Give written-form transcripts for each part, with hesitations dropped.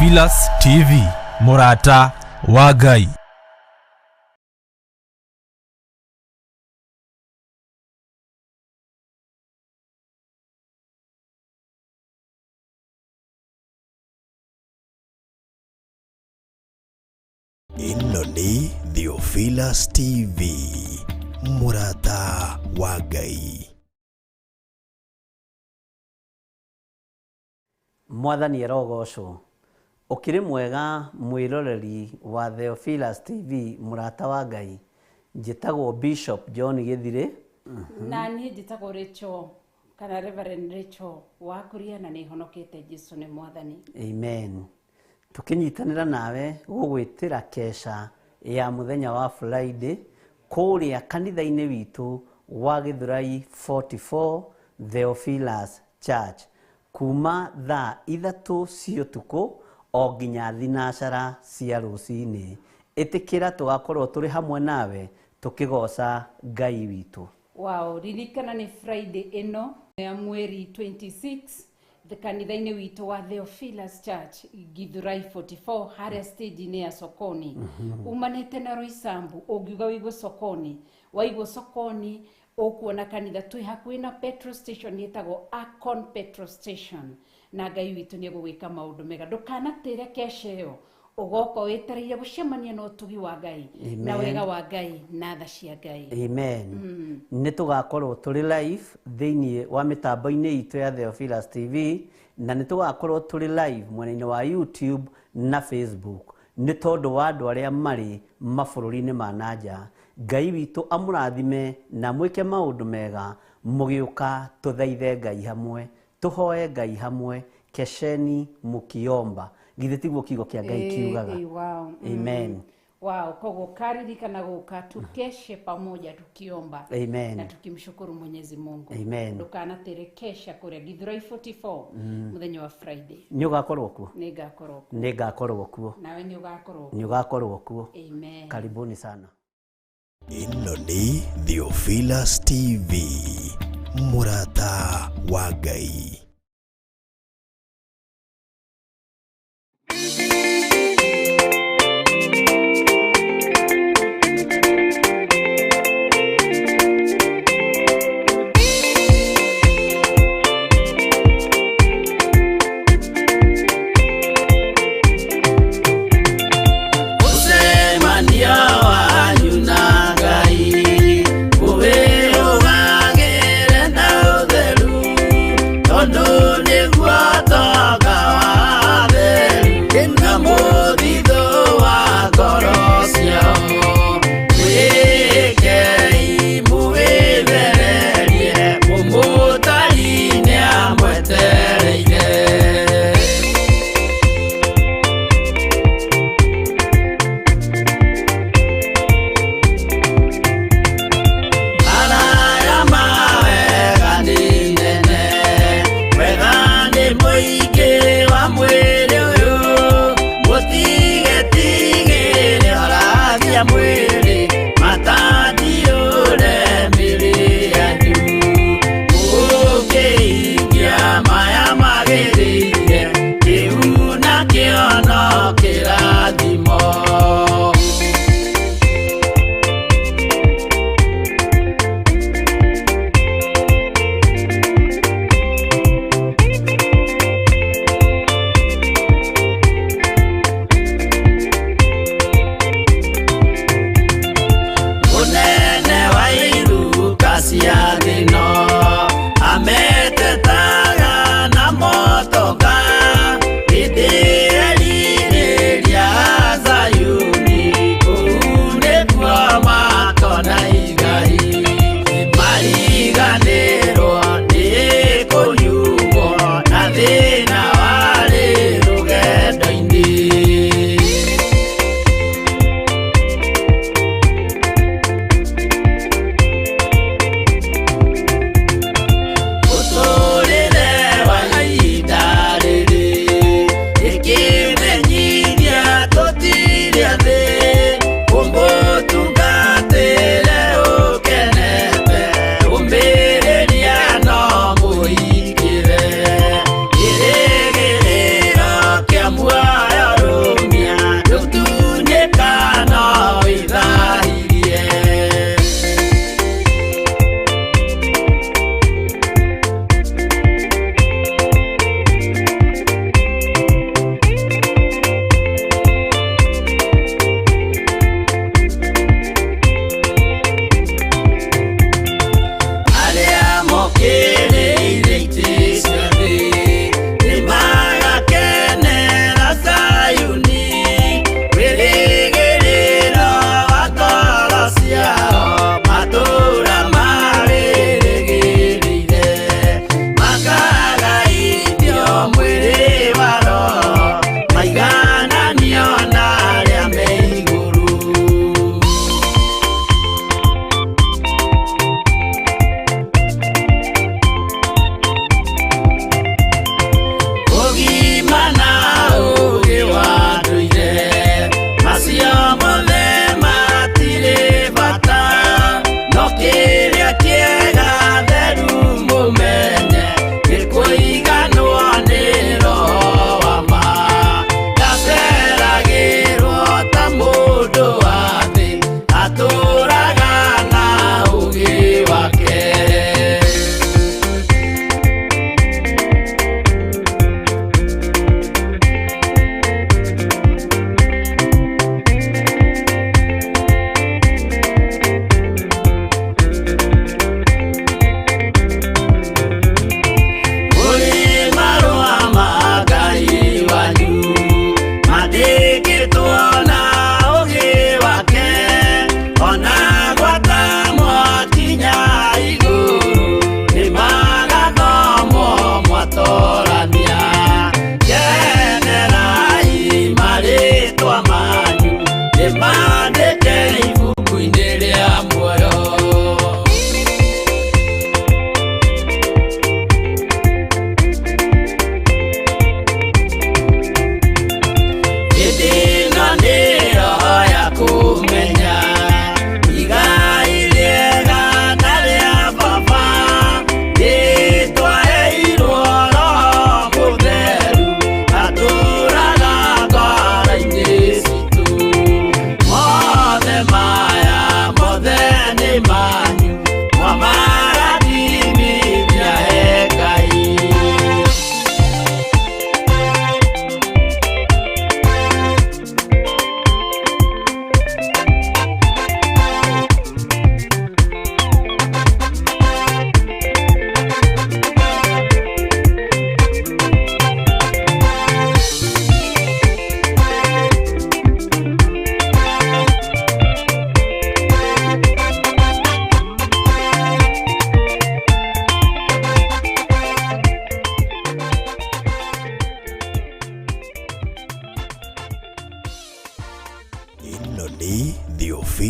Theophilus TV, mũrata wa Ngai. Ĩno nĩ Theophilus TV, mũrata wa Ngai. Mwathani arogocwo. Ũkĩrĩ mwega mwĩroreri wa Theophilus TV mũrata wa Ngai. Njĩtagwo Bishop John Gĩthirĩ. Na niĩ njĩtagwo Rachel kana Reverend Rachel wa Kuria na nĩ honokete. Jesu nĩ Mwathani. Amen. Tũkĩnyitanĩra nawe gũgwĩtĩra kesha ya mũthenya wa Friday kũrĩa kanitha-inĩ witũ wa Gĩthũrai 44 Theophilus Church kuma thaa 3 cia ũtukũ o nginya thinacara cia rũcinĩ. Ĩtĩkĩra tũgakorwo tũrĩ hamwe nawe tũkĩgoca Ngai witũ. Wow, ririkana nĩ Friday ĩno ya mweri 26 kanitha-inĩ witũ wa Theophilus Church, Githurai 44, harĩa stage-inĩ ya Sokoni. Umanĩte na Roysambu, ũngiuga wĩigwo Sokoni, waigwo Sokoni ũkuona kanitha. Twĩ hakuhĩ na petrol station ĩtagwo Akon petrol station, na Ngai witũ nĩ egũgwĩka maũndũ mega. Ndũkanatĩre kesha ĩyo, ũgoka wĩtereire gũcemania na ũtugi wa Ngai na Amen. wega wa Ngai na tha cia Ngai. Amen. Nĩ tũgakorwo tũrĩ live thĩinĩ wa mĩtambo-inĩ itũ ya Theophilus TV, na nĩ tũgakorwo tũrĩ live mwena-inĩ wa YouTube na Facebook nĩ tondũ wa andũ arĩa marĩ mabũrũri-inĩ ma na nja. Ngai witũ amũrathime na mwĩke maũndũ mega mũgĩũka tũthaithe Ngai hamwe, tũhoe Ngai hamwe. Kesheni mukiomba. Githĩ tiguo kiugo kĩa Ngai kiugaga? Wow. Amen. Wow, koguo karirikana gũka tukeshe pamoja tukiomba Amen. na tukimshukuru Mwenyezi Mungu. Amen. Ndũkanatĩre kesha kũrĩa Githurai 44 mũthenya wa Friday. Nĩ ũgakorwo kuo? Nĩ ngakorwo kuo. Nĩ ngakorwo kuo. Nawe nĩ ũgakorwo kuo. Nĩ ũgakorwo kuo. Amen. Karibuni sana. Ĩno nĩ Theophilus TV, mũrata wa Ngai. Mũcemanio wanyu na Ngai ũwĩrũgagĩre na ũtheru tondũ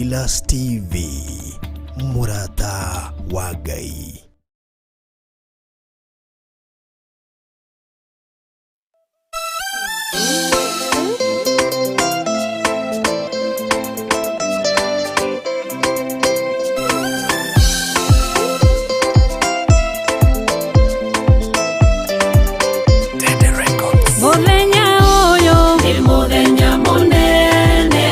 Theophilus TV, mũrata wa Ngai. Mũthenya ũyũ nĩ mũthenya mũnene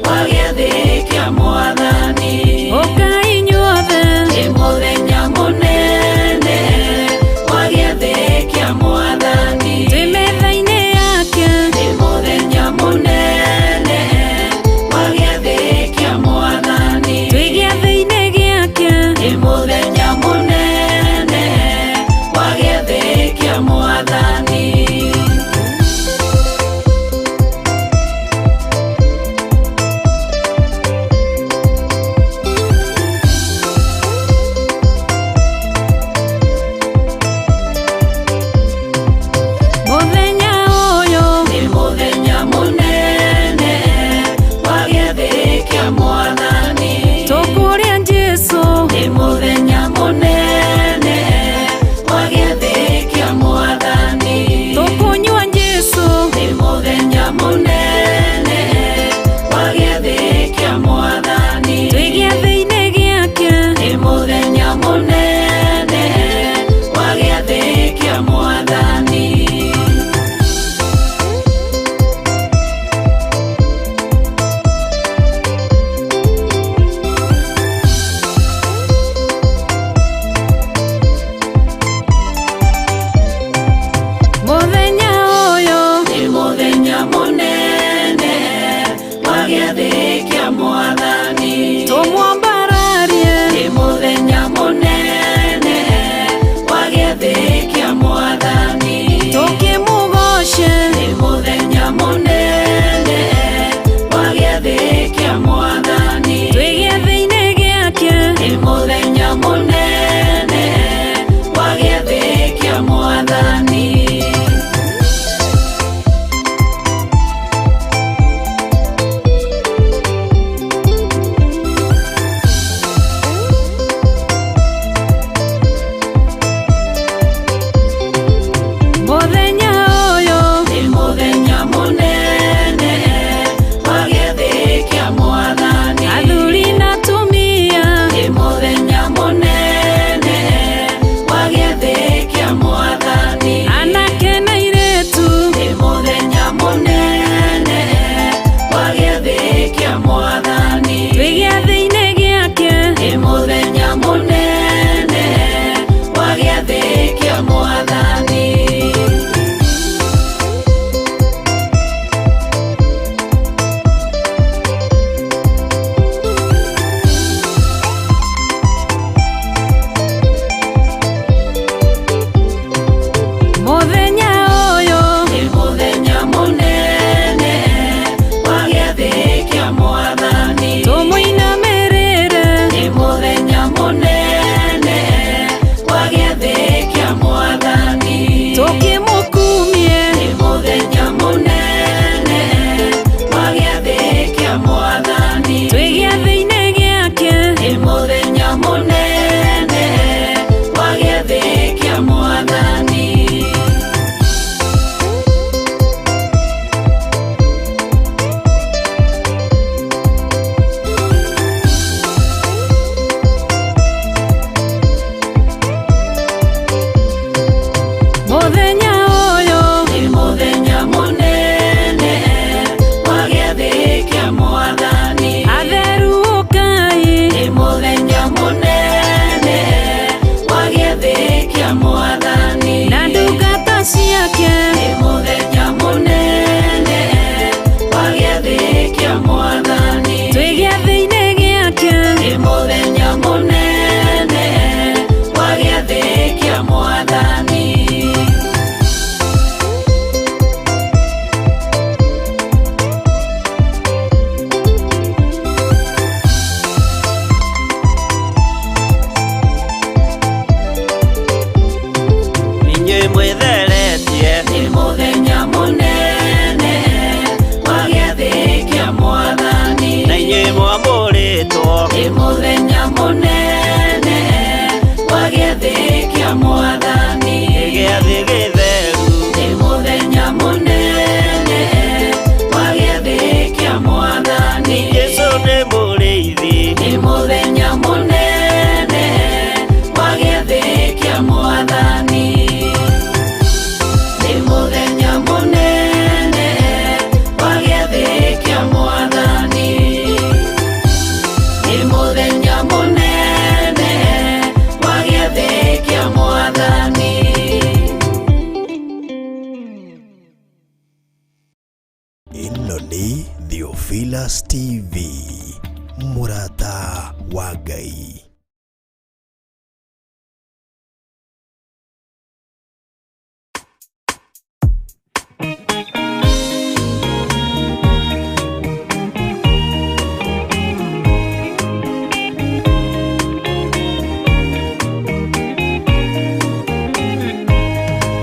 wa gĩathĩ kĩa mwathani. Ũkai inyuothe. Nĩ mũthenya Nĩ mũthenya mũnene wa gĩathĩ kĩa Mwathani. Gĩathĩ gĩtheru. Nĩ mũthenya mũnene wa gĩathĩ kĩa Mwathani. Jesũ nĩ mũrĩithi. Nĩ mũthenya mũnene wa gĩathĩ kĩa Mwathani. Nĩ mũthenya mũnene wa gĩathĩ kĩa Mwathani. Nĩ mũthenya mũnene wa gĩathĩ kĩa Mwathani. Ĩno nĩ Theophilus TV, mũrata wa Ngai.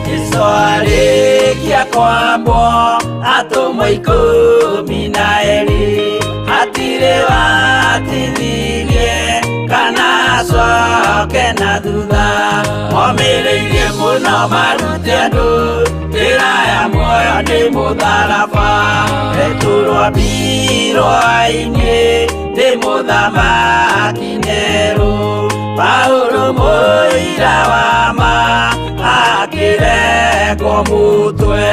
Jesũ arĩkia kwambwo, atũmwo 12 hatirĩ watithirie kana acoke na thutha. Momĩrĩirie mũno marute andũ njĩra ya muoyo nĩ mũtharaba. Petero ambirwo ainĩ nĩ mũthamaki Nero, Paulo mũira wa ma akĩrengwo mũtwe.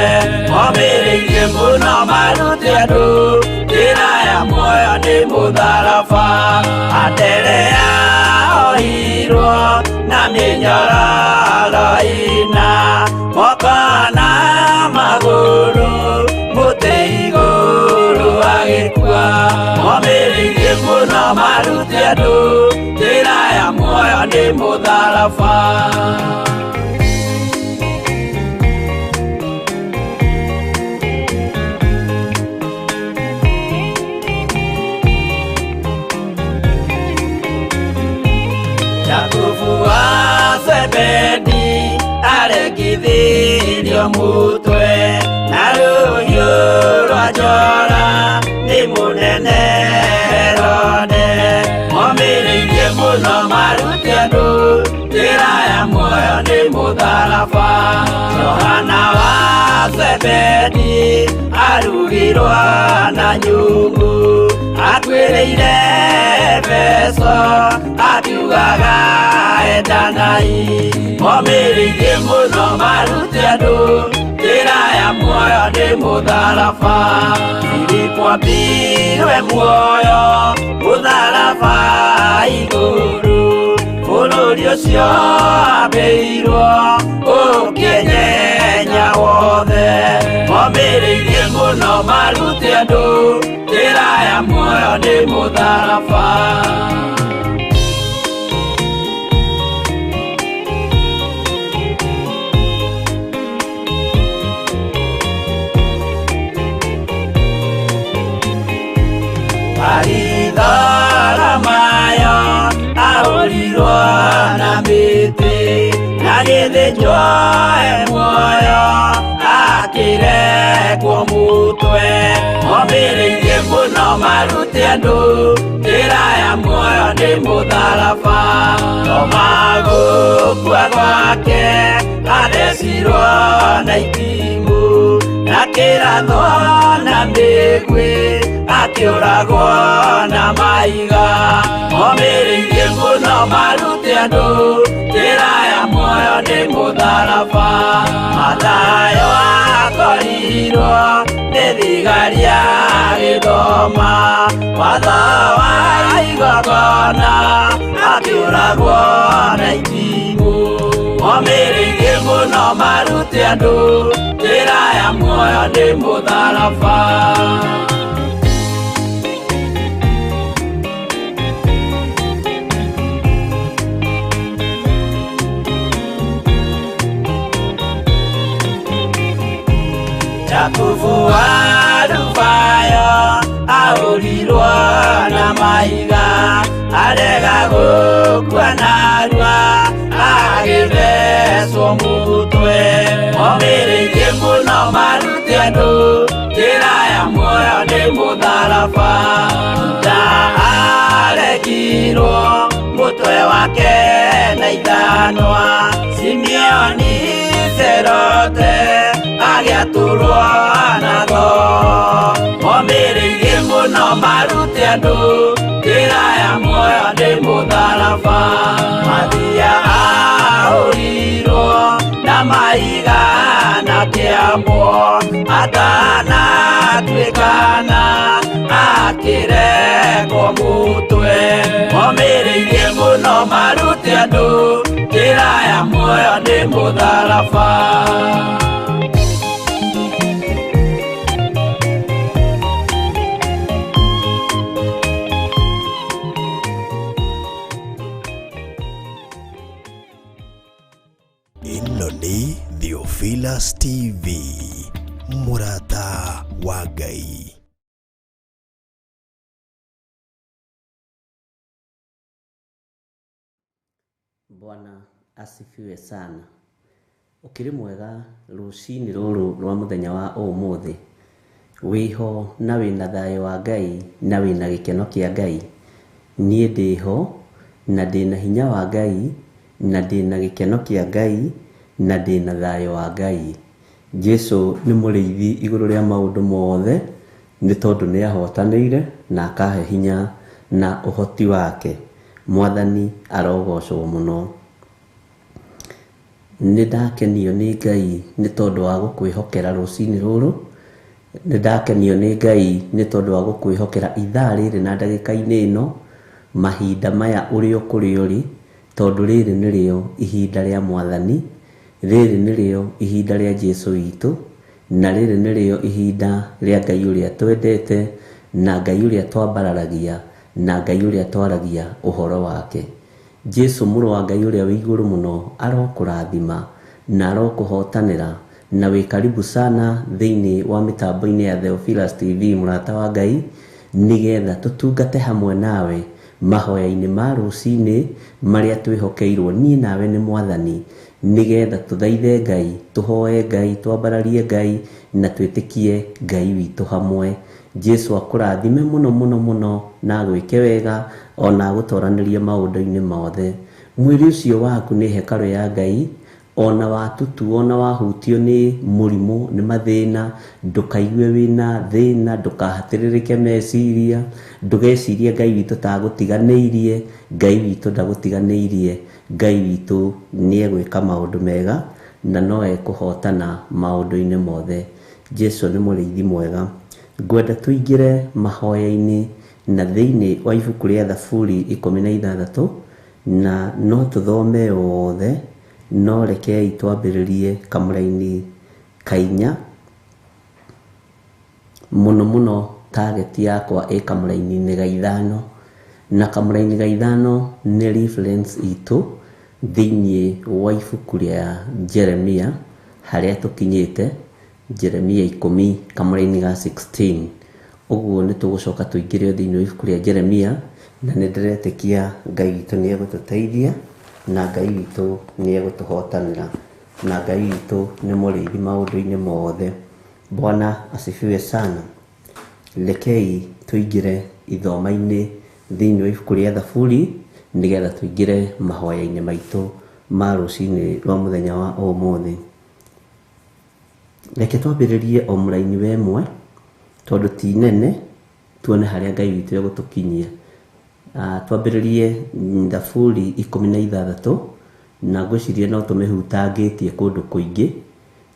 Momĩrĩirie mũno marute andũ njĩra ya muoyo nĩ mũtharaba. Anderea ohirwo na mĩnyororo ĩna, moko na magũrũ mũtĩ igũrũ agĩkua. Momĩrĩirie mũno marute andũ njĩra ya muoyo nĩ mũtharaba. Jakubu wa Zebedi aregithirio mũtwe na rũhiũ rwa njora nĩ mũnene Herode. Momĩrĩirie mũno marute andũ njĩra ya muoyo nĩ mũtharaba. Johana wa Zebedi arugirwo na nyungu, akuĩrĩire Efeso akiugaga endanai. Momĩrĩirie mũno marute andũ njĩra ya muoyo nĩ mũtharaba. Filipo ambirwe muoyo mũtharaba igũrũ, bũrũri ũcio ambĩirwo ũkĩnyenya wothe. Momĩrĩirie mũno marute andũ njĩra ya muoyo nĩ mũtharaba. Baritholomayo ahũrirwo na mĩtĩ, na gĩthĩnjwo e muoyo akĩrekwo mũtwe. Momĩrĩirie mũno marute andũ njĩra ya muoyo nĩ mũtharaba. Toma gũkua gwake athecirwo na itimũ, na kĩrathwo na mĩguĩ akĩũragwo na mahiga. Momĩrĩirie mũno marute andũ njĩra ya muoyo nĩ mũtharaba. Mathayo akorirwo nĩ thigari agĩthoma watho wa igongona, akĩũragwo na itimũ. Momĩrĩirie mũno marute andũ njĩra ya muoyo nĩ mũtharaba. Jakubu wa Alufayo ahũrirwo na mahiga, arega gũkua narua agĩthecwo mũtwe. Momĩrĩirie mũno marute andũ njĩra ya muoyo nĩ mũtharaba. Juda arekirwo Ahũrirwo mũtwe wake na ithanwa. Simeoni Serote agĩatũrwo na thoo. Omĩrĩirie mũno marute andũ njĩra ya muoyo nĩ mũtharaba. Mathia ahũrirwo na mahiga na kĩambo, atanatuĩkana akĩrekwo mũtwe. Omĩrĩirie mũno marute andũ njĩra ya muoyo nĩ mũtharaba. Ĩno nĩ Theophilus TV, mũrata wa Ngai. Bwana asifiwe sana. Ũkĩrĩ mwega rũcinĩ rũrũ rwa mũthenya wa ũmũthĩ. Wĩho na wĩna thayũ wa Ngai na wĩna gĩkeno kĩa Ngai. Niĩ ndĩho na ndĩna hinya wa Ngai na ndĩna gĩkeno kĩa Ngai na ndĩna thayũ wa Ngai. Jesu nĩ mũrĩithi igũrũ rĩa maũndũ mothe, nĩ tondũ nĩ ahotanĩire na akahe hinya na ũhoti wake. Mwathani arogocwo mũno. Nĩ ndakenio nĩ Ngai nĩ tondũ wa gũkwĩhokera rũcinĩ rũrũ. Nĩ ndakenio nĩ Ngai nĩ tondũ wa gũkwĩhokera ithaa rĩrĩ na ndagĩka-inĩ ĩno, mahinda maya ũrĩ o kũrĩa ũrĩ, tondũ rĩrĩ nĩrĩo ihinda rĩa Mwathani, rĩrĩ nĩrĩo ihinda rĩa Jesu witũ, na rĩrĩ nĩrĩo ihinda rĩa Ngai ũrĩa twendete, na Ngai ũrĩa twambararagia, na Ngai ũrĩa twaragia ũhoro wake. Jesu mũrũ wa Ngai ũrĩa wĩ igũrũ mũno arokũrathima na arokũhotanĩra, na wĩ karibu sana thĩinĩ wa mĩtambo-inĩ ya Theophilus TV, mũrata wa Ngai, nĩgetha tũtungate hamwe nawe mahoya-inĩ ma rũcinĩ marĩa twĩhokeirwo niĩ nawe nĩ Mwathani, nĩgetha tũthaithe Ngai, tũhoe Ngai, twambararie Ngai na twĩtĩkie Ngai witũ hamwe. Jesu akũrathime mũno mũno mũno na agwĩke wega ona agũtoranĩrie maũndũ-inĩ mothe. Mwĩrĩ ũcio waku nĩ hekarũ ya Ngai, ona watutuo ona wahutio nĩ mũrimũ, nĩ mathĩna, ndũkaigue wĩna thĩna, ndũkahatĩrĩrĩke meciria, ndũgecirie Ngai witũ ta agũtiganĩirie. Ngai witũ ndagũtiganĩirie. Ngai witũ nĩ egwĩka maũndũ mega na no ekũhotana maũndũ-inĩ mothe. Jesu nĩ mũrĩithi mwega. Ngwenda tũingĩre mahoya-inĩ na thĩinĩ wa ibuku rĩa Thaburi 16, na no tũthome yothe, no rekei twambĩrĩrie kamũraini kainya. Mũno mũno target yakwa ĩ kamũraini-inĩ ga ithano, na kamũraini ga ithano nĩ reference itũ thĩinĩ wa ibuku rĩa Jeremia harĩa tũkinyĩte, Jeremia 10 kamũraini ga 16. Ũguo nĩ tũgũcoka tũingĩre thĩinĩ wa ibuku rĩa Jeremia, na nĩ ndĩretĩkia Ngai witũ nĩ egũtũteithia, na Ngai witũ nĩ egũtũhotanĩra, na Ngai witũ nĩ mũrĩithi maũndũ-inĩ mothe. Bwana asifiwe sana. Rekei tũingĩre ithoma-inĩ thĩinĩ wa ibuku rĩa Thaburi, nĩgetha tũingĩre mahoya-inĩ maitũ ma rũcinĩ rwa mũthenya wa ũmũthĩ. Reke twambĩrĩrie o mũraini wa ĩmwe, tondũ ti nene, tuone harĩa Ngai witũ egũtũkinyia. Twambĩrĩrie Thaburi 16, na ngwĩciria no tũmĩhutangĩtie kũndũ kũingĩ,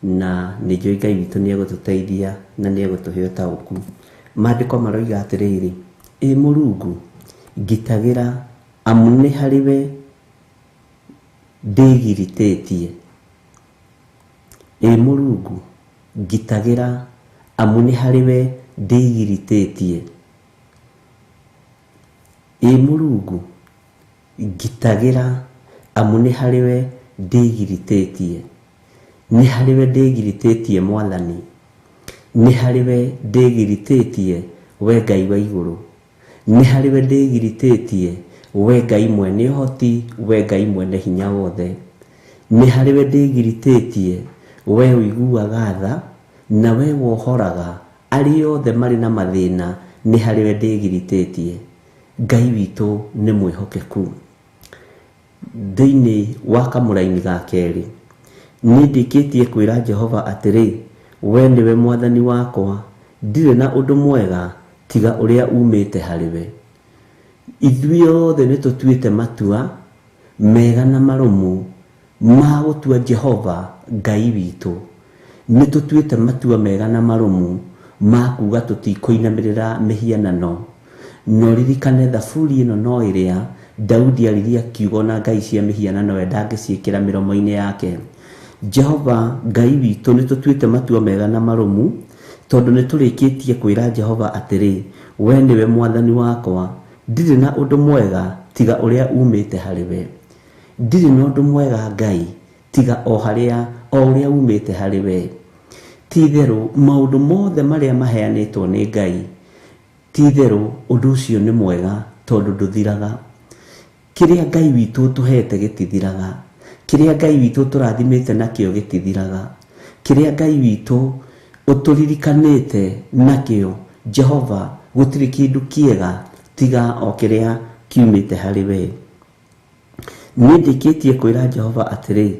na nĩ njũĩ Ngai witũ nĩ egũtũteithia na nĩ egũtũhe ũtaũku. Maandĩko maroiga atĩrĩrĩ, ĩ Mũrungu, ngitagĩra, amu nĩ harĩ we ndĩgiritĩtie. Ĩ Mũrungu, ngitagĩra, amu nĩ harĩ we ndĩgiritĩtie. Ĩ Mũrungu, ngitagĩra, amu nĩ harĩ we ndĩgiritĩtie. Nĩ harĩ we ndĩgiritĩtie Mwathani, nĩ harĩ we ndĩgiritĩtie we Ngai wa igũrũ, nĩ harĩ we ndĩgiritĩtie we Ngai mwene ũhoti, we Ngai mwene hinya wothe. Nĩ harĩ we ndĩgiritĩtie we ũiguaga tha na we wohoraga arĩa othe marĩ na mathĩna, nĩ harĩ we ndĩgiritĩtie. Ngai witũ nĩ mwĩhokeku. Thĩinĩ wa kamũraini ga kerĩ, nĩ ndĩkĩtie kwĩra Jehova atĩrĩ, we nĩwe mwathani wakwa, ndirĩ na ũndũ mwega tiga ũrĩa umĩte harĩ we. Ithuĩ othe nĩ tũtuĩte matua mega na marũmu ma gũtua Jehova Ngai witũ. Nĩ tũtuĩte matua mega na marũmu ma kuga tũtikũinamĩrĩra mĩhianano. No ririkane thaburi ĩno no ĩrĩa Daudi aririe akiuga na ngai cia mĩhianano we ndangĩciĩkĩra mĩromo-inĩ yake. Jehova Ngai witũ nĩ tũtuĩte matua mega na marũmu, tondũ nĩ tũrĩkĩtie kwĩra Jehova atĩrĩ, we nĩwe mwathani wakwa, ndirĩ na ũndũ mwega tiga ũrĩa umĩte harĩ we. Ndirĩ na ũndũ mwega Ngai tiga o harĩa o ũrĩa umĩte harĩ we. Ti-itherũ maũndũ mothe marĩa maheanĩtwo nĩ Ngai, ti-itherũ ũndũ ũcio nĩ mwega tondũ ndũthiraga. Kĩrĩa Ngai witũ ũtũhete gĩtithiraga. Kĩrĩa Ngai witũ ũtũrathimĩte nakĩo gĩtithiraga. Kĩrĩa Ngai witũ ũtũririkanĩte nakĩo, Jehova, gũtirĩ kĩndũ kĩega tiga o kĩrĩa kiumĩte harĩ we. Nĩ ndĩkĩtie kwĩra Jehova atĩrĩ,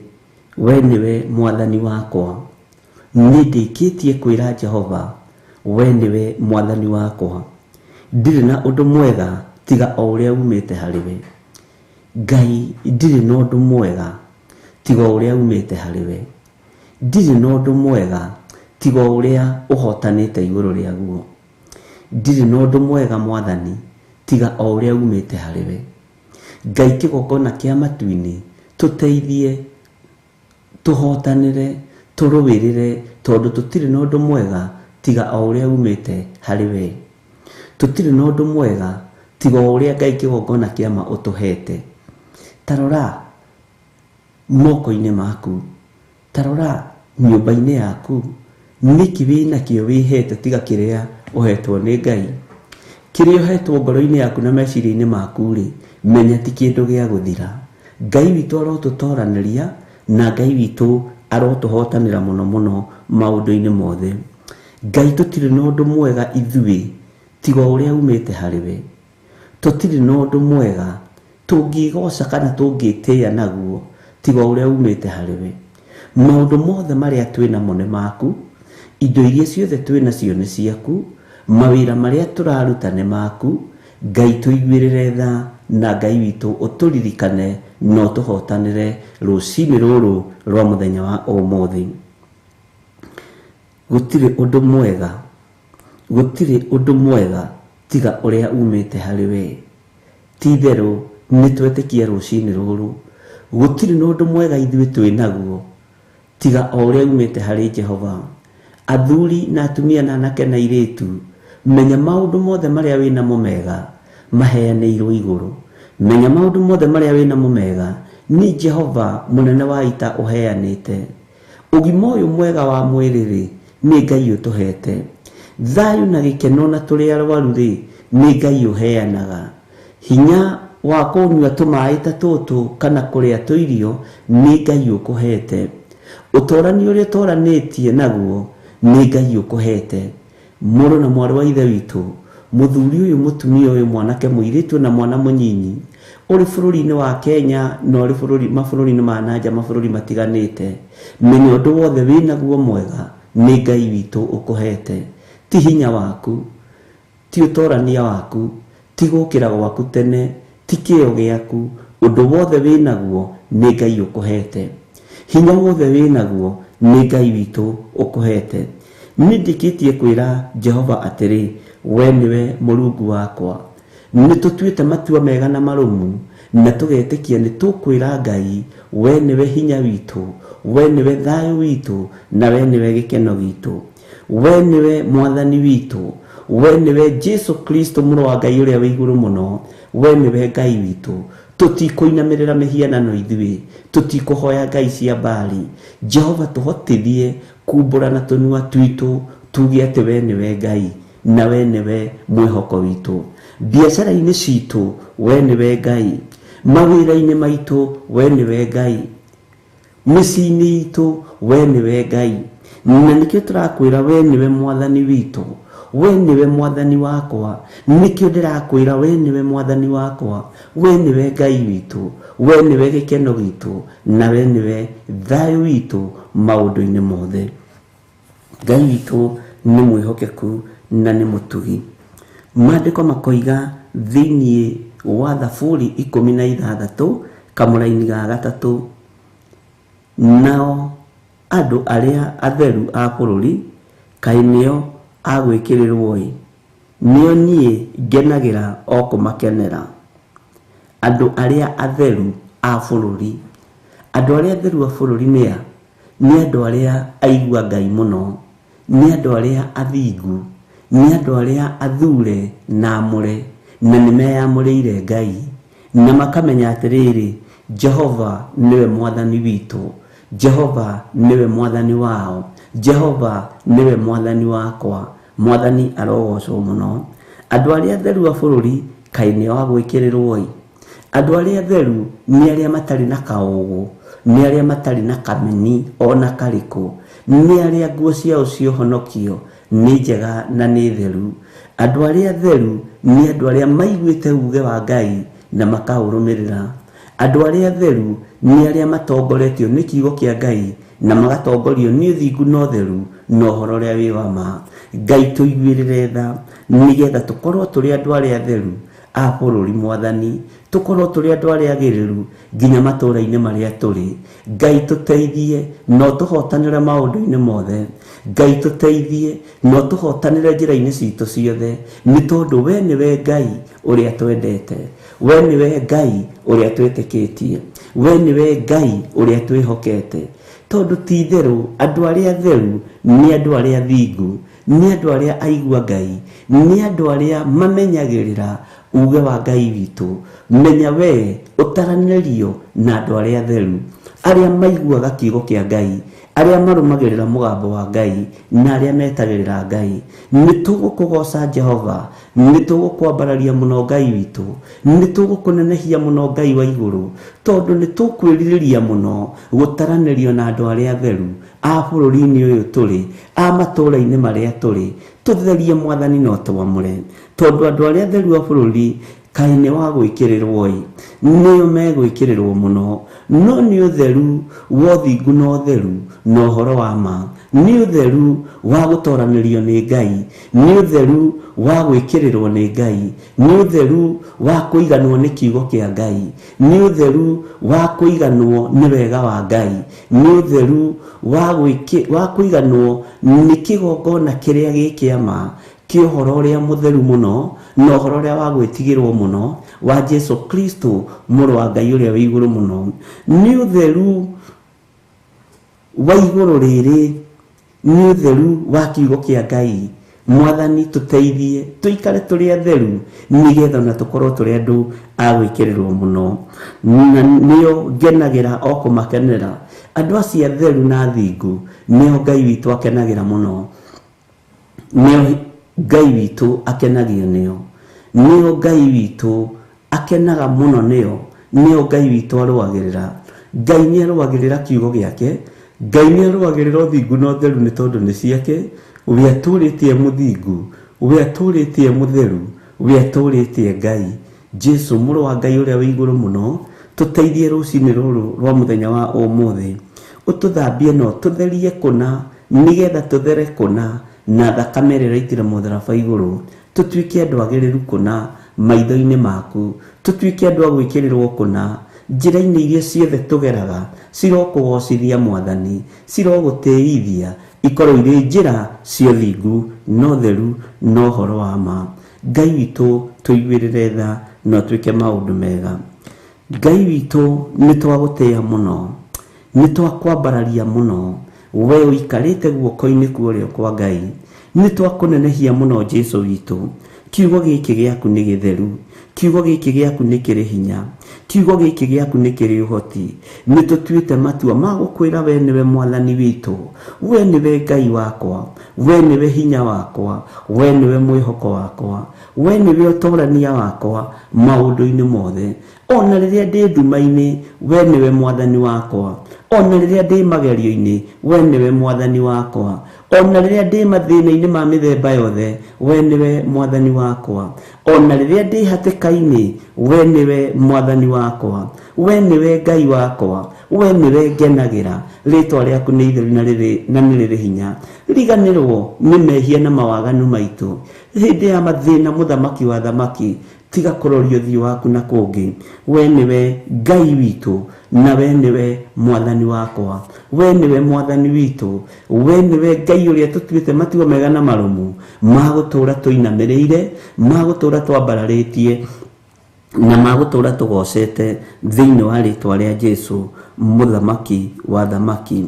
we nĩwe mwathani wakwa. Nĩ ndĩkĩtie kwĩra Jehova, we nĩwe mwathani wakwa, ndirĩ na ũndũ mwega tiga o ũrĩa umĩte harĩ we. Ngai, ndirĩ na ũndũ mwega tiga o ũrĩa umĩte harĩ we. Ndirĩ na ũndũ mwega tiga o ũrĩa ũhotanĩte igũrũ rĩaguo. Ndirĩ na ũndũ mwega mwathani tiga o ũrĩa umĩte harĩ we. Ngai kĩgongona kĩa matu-inĩ, tũteithie, tũhotanĩre, tũrũĩrĩre, tondũ tũtirĩ na ũndũ mwega tiga o ũrĩa umĩte harĩ we. Tũtirĩ na ũndũ mwega tiga o ũrĩa Ngai kĩgongona kĩa ma ũtũhete. Ta rora moko-inĩ maku, ta rora nyũmba-inĩ yaku, nĩkĩ wĩnakĩo wĩhete tiga kĩrĩa ũhetwo nĩ Ngai? Kĩrĩa ũhetwo ngoro-inĩ yaku na meciria-inĩ maku rĩ, menya ti kĩndũ gĩa gũthira. Ngai witũ arotũtoranĩria na Ngai witũ arotũhotanĩra mũno mũno maũndũ-inĩ mothe. Ngai, tũtirĩ na ũndũ mwega ithuĩ tiga ũrĩa umĩte harĩ we. Tũtirĩ na ũndũ mwega tũngĩgoca kana tũngĩtĩĩa naguo tiga ũrĩa umĩte harĩ we. Maũndũ mothe marĩa twĩ namo nĩ maku, indo iria ciothe twĩ nacio nĩ ciaku, mawĩra marĩa tũraruta nĩ maku. Ngai tũiguĩrĩre tha na Ngai witũ ũtũririkane na ũtũhotanĩre rũcinĩ rũrũ rwa mũthenya wa ũmũthĩ. Gũtirĩ ũndũ mwega, gũtirĩ ũndũ mwega tiga ũrĩa umĩte harĩ we. Ti-itherũ nĩ twetĩkia rũcinĩ rũrũ, gũtirĩ na ũndũ mwega ithuĩ twĩ naguo tiga o ũrĩa umĩte harĩ Jehova. Athuri na atumia na anake na airĩtu, menya maũndũ mothe marĩa wĩ namo mega maheanĩirwo igũrũ. Menya maũndũ mothe marĩa wĩ namo mega nĩ Jehova mũnene wa ita ũheanĩte. Ũgima ũyũ mwega wa mwĩrĩ rĩ, nĩ Ngai ũtũhete. Thayũ na gĩkeno na tũrĩ arwaru rĩ, nĩ Ngai ũheanaga. Hinya wa kũnyua tũmaĩ ta tũtũ kana kũrĩa tũirio nĩ Ngai ũkũhete. Ũtorani ũrĩa ũtoranĩtie naguo nĩ Ngai ũkũhete. Mũrũ na mwarĩ wa ithe witũ, mũthuri ũyũ, mũtumia ũyũ, mwanake mũirĩtu na mwana mũnyinyi, ũrĩ bũrũri-inĩ wa Kenya na ũrĩ mabũrũri-inĩ ma nanja, mabũrũri matiganĩte, menya ũndũ wothe wĩnaguo mwega nĩ Ngai witũ ũkũhete. Ti hinya waku, ti ũtorania waku, ti gũkĩra gwaku tene, ti kĩo gĩaku, ũndũ wothe wĩnaguo nĩ Ngai ũkũhete. Hinya wothe wĩnaguo nĩ Ngai witũ ũkũhete. Nĩ ndĩkĩtie kwĩra Jehova atĩrĩ, we nĩwe Mũrungu wakwa. Nĩ tũtuĩte matua mega na marũmu, na tũgetĩkia nĩ tũkwĩra Ngai, we nĩwe hinya witũ, we nĩwe thayũ witũ, na we nĩwe gĩkeno gitũ. We nĩwe mwathani witũ, we nĩwe Jesu Kristo mũrũ wa Ngai ũrĩa wĩ igũrũ mũno, we nĩwe Ngai witũ. Tũtikũinamĩrĩra mĩhianano ithuĩ, tũtikũhoya ngai cia Baali. Jehova tũhotithie kumbũra na tũnua twitũ tuge atĩ we nĩwe Ngai na we nĩwe mwĩhoko witũ. Biacara-inĩ citũ we nĩwe Ngai, mawĩra-inĩ maitũ we nĩwe Ngai, mĩciĩ-inĩ itũ we nĩwe Ngai. Na nĩkĩo tũrakwĩra we nĩwe mwathani witũ. We nĩwe mwathani wakwa, nĩkĩo ndĩrakwĩra we nĩwe mwathani wakwa, we nĩwe Ngai witũ, we nĩwe gĩkeno gitũ, na we nĩwe thayũ witũ maũndũ-inĩ mothe. Ngai witũ nĩ mwĩhokeku na nĩ mũtugi. Maandĩko makoiga thĩinĩ wa Thaburi 16 kamũraini ga 3, nao andũ arĩa atheru a bũrũri kaĩ nĩo agwĩkĩrĩrwo-ĩ, nĩo niĩ ngenagĩra o kũmakenera. Andũ arĩa atheru a bũrũri, andũ arĩa atheru a bũrũri nĩa? Nĩ andũ arĩa aigua Ngai mũno, nĩ andũ arĩa athingu, nĩ andũ arĩa athure na amũre, na nĩ meyamũrĩire Ngai, na makamenya atĩrĩrĩ, Jehova nĩwe mwathani witũ, Jehova nĩwe mwathani wao, Jehova nĩwe mwathani wakwa. Mwathani arogocwo mũno. Andũ arĩa atheru a bũrũri kaĩ nĩo agwĩkĩrĩrwo-ĩ. Andũ arĩa atheru nĩ arĩa matarĩ na kaũgũ, nĩ arĩa matarĩ na kameni ona karĩkũ, nĩ arĩa nguo ciao cia ũhonokio nĩ njega na nĩ theru. Andũ arĩa atheru nĩ andũ arĩa maiguĩte uge wa Ngai na makaũrũmĩrĩra. Andũ arĩa atheru nĩ arĩa matongoretio nĩ kiugo kĩa Ngai na magatongorio nĩ ũthingu na ũtheru na ũhoro ũrĩa wĩ wa ma. Ngai tũiguĩrĩre tha nĩgetha tũkorwo tũrĩ andũ arĩa atheru a bũrũri mwathani, tũkorwo tũrĩ andũ arĩa agĩrĩru nginya matũũra-inĩ marĩa tũrĩ. Ngai tũteithie na ũtũhotanĩre maũndũ-inĩ mothe. Ngai tũteithie na ũtũhotanĩre njĩra-inĩ citũ ciothe, nĩ tondũ we nĩwe Ngai ũrĩa twendete, we nĩwe Ngai ũrĩa twĩtĩkĩtie, we nĩwe Ngai ũrĩa twĩhokete. Tondũ ti itherũ andũ arĩa atheru nĩ andũ arĩa athingu, nĩ andũ arĩa aigua Ngai, nĩ andũ arĩa mamenyagĩrĩra uge wa Ngai witũ. Menya we ũtaranĩrio na andũ arĩa atheru, arĩa maiguaga kiugo kĩa Ngai, arĩa marũmagĩrĩra mũgambo wa Ngai, na arĩa metagĩrĩra Ngai. Nĩ tũgũkũgoca Jehova, nĩ tũgũkwambararia mũno Ngai witũ, nĩ tũgũkũnenehia mũno Ngai wa igũrũ, tondũ nĩ tũkwĩrirĩria mũno gũtaranĩrio na andũ arĩa atheru a bũrũri-inĩ ũyũ tũrĩ, a matũũra-inĩ marĩa tũrĩ. Tũtherie mwathani na ũtwamũre, tondũ andũ arĩa atheru a bũrũri kaĩ nĩ wa gwĩkĩrĩrwo-ĩ, nĩo megwĩkĩrĩrwo mũno. No nĩ ũtheru wa ũthingu na ũtheru na ũhoro wa ma, nĩ ũtheru wa gũtoranĩrio nĩ Ngai, nĩ ũtheru wa gwĩkĩrĩrwo nĩ Ngai, nĩ ũtheru wa kũiganwo nĩ kiugo kĩa Ngai, nĩ ũtheru wa kũiganwo nĩ wega wa Ngai, nĩ ũtheru wa kũiganwo nĩ kĩgongona kĩrĩa gĩ kĩa ma kĩa ũhoro ũrĩa mũtheru mũno na ũhoro ũrĩa wa gwĩtigĩrwo mũno wa Jesu Kristo mũrũ wa Ngai ũrĩa wĩ igũrũ mũno. Nĩ ũtheru wa igũrũ rĩrĩ, nĩ ũtheru wa kiugo kĩa Ngai. Mwathani tũteithie tũikare tũrĩ atheru nĩgetha ona tũkorwo tũrĩ andũ a gwĩkĩrĩrwo mũno, na nĩo ngenagĩra o kũmakenera. Andũ acio atheru na athingu nĩo Ngai witũ akenagĩra mũno, nĩo Ngai witũ akenagio nĩo, nĩo Ngai witũ akenaga mũno nĩo, nĩo Ngai witũ arũagĩrĩra. Ngai nĩ arũagĩrĩra kiugo gĩake, Ngai nĩ arũagĩrĩra ũthingu na ũtheru nĩ tondũ nĩ ciake. We atũrĩtie mũthingu, we atũrĩtie mũtheru, we atũrĩtie Ngai. Jesu mũrũ wa Ngai ũrĩa wĩ igũrũ mũno, tũteithie rũcinĩ rũrũ rwa mũthenya wa ũmũthĩ, ũtũthambie na ũtũtherie kũna, nĩgetha tũthere kũna na thakame ĩrĩa ĩraitire mũtharaba igũrũ, tũtuĩke andũ agĩrĩru kũna maitho-inĩ maku, tũtuĩke andũ a gwĩkĩrĩrwo kũna njĩra-inĩ iria ciothe tũgeraga, cirokũgocithia mwathani, cirogũtĩithia, ikorwo irĩ njĩra cia ũthingu na ũtheru na ũhoro wa ma. Ngai witũ tũiguĩrĩre tha na ũtuĩke maũndũ mega. Ngai witũ nĩ twagũtĩĩa mũno, nĩ twakwambararia mũno, we ũikarĩte guoko-inĩ kwa ũrĩo kwa Ngai, nĩ twakũnenehia mũno Jesu witũ. Kiugo gĩkĩ gĩaku nĩ gĩtheru, kiugo gĩkĩ gĩaku nĩ kĩrĩ hinya, Kiugo gĩkĩ gĩaku nĩ kĩrĩ ũhoti. Nĩ tũtuĩte matua ma gũkwĩra we nĩwe mwathani witũ, we nĩwe Ngai wakwa, we nĩwe hinya wakwa, we nĩwe mwĩhoko wakwa, we nĩwe ũtorania wakwa maũndũ-inĩ mothe. Ona rĩrĩa ndĩ nduma-inĩ, we nĩwe mwathani wakwa. Ona rĩrĩa ndĩ magerio-inĩ, we nĩwe mwathani wakwa. Ona rĩrĩa ndĩ mathĩna-inĩ ma mĩthemba yothe, we nĩwe mwathani wakwa. Ona rĩrĩa ndĩ hatĩka-inĩ, we nĩwe mwathani wakwa. We nĩwe Ngai wakwa, we nĩwe ngenagĩra. Rĩtwa rĩaku nĩ itheru na nĩ rĩrĩ hinya. Riganĩrwo nĩ mehia na mawaganu maitũ. Hĩndĩ ya mathĩna, mũthamaki wa thamaki, tiga kũroria ũthiũ waku na kũngĩ. We nĩwe Ngai witũ na we nĩwe mwathani wakwa. We nĩwe mwathani witũ. We nĩwe Ngai ũrĩa tũtuĩte matua mega na marũmu ma gũtũũra tũinamĩrĩire, ma gũtũũra twambararĩtie, na ma gũtũũra tũgocete thĩinĩ wa rĩtwa rĩa Jesu, mũthamaki wa thamaki.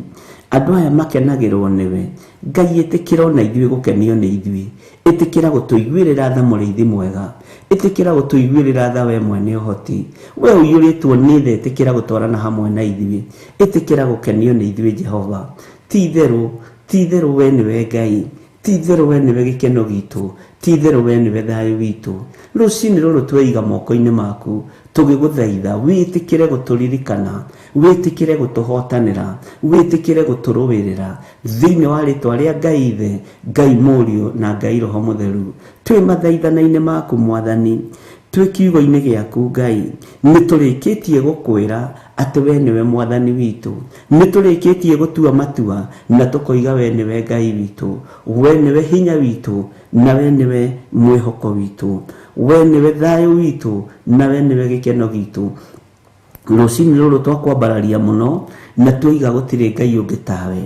Andũ aya makenagĩrwo nĩwe. Ngai, ĩtĩkĩra ona ithuĩ gũkenio nĩ ithuĩ. Ĩtĩkĩra gũtũiguĩrĩra tha, mũrĩithi mwega. Ĩtĩkĩra gũtũiguĩrĩra tha, we mwene ũhoti. We ũiyũrĩtwo nĩ tha, ĩtĩkĩra gũtwarana hamwe na ithuĩ. Ĩtĩkĩra gũkenio nĩ ithuĩ, Jehova. Ti itherũ, ti itherũ, we nĩwe Ngai. Ti itherũ, we nĩwe gĩkeno gitũ. Ti itherũ, we nĩwe thayũ witũ. Rũcinĩ rũrũ tweiga moko-inĩ maku, tũgĩgũthaitha wĩtĩkĩre gũtũririkana, wĩtĩkĩre gũtũhotanĩra, wĩtĩkĩre gũtũrũĩrĩra thĩinĩ wa rĩtwa rĩa Ngai Ithe, Ngai Mũriũ na Ngai Roho Mũtheru. Twĩ mathaithana-inĩ maku, mwathani, twĩ kiugo-inĩ gĩaku, Ngai, nĩ tũrĩkĩtie gũkwĩra atĩ we nĩwe mwathani witũ. Nĩ tũrĩkĩtie gũtua matua na tũkoiga we nĩwe Ngai witũ, we nĩwe hinya witũ, na we nĩwe mwĩhoko witũ, we nĩwe thayũ witũ, na we nĩwe gĩkeno gitũ. Rũcinĩ rũrũ twakwambararia mũno na twoiga gũtirĩ Ngai ũngĩ tawe,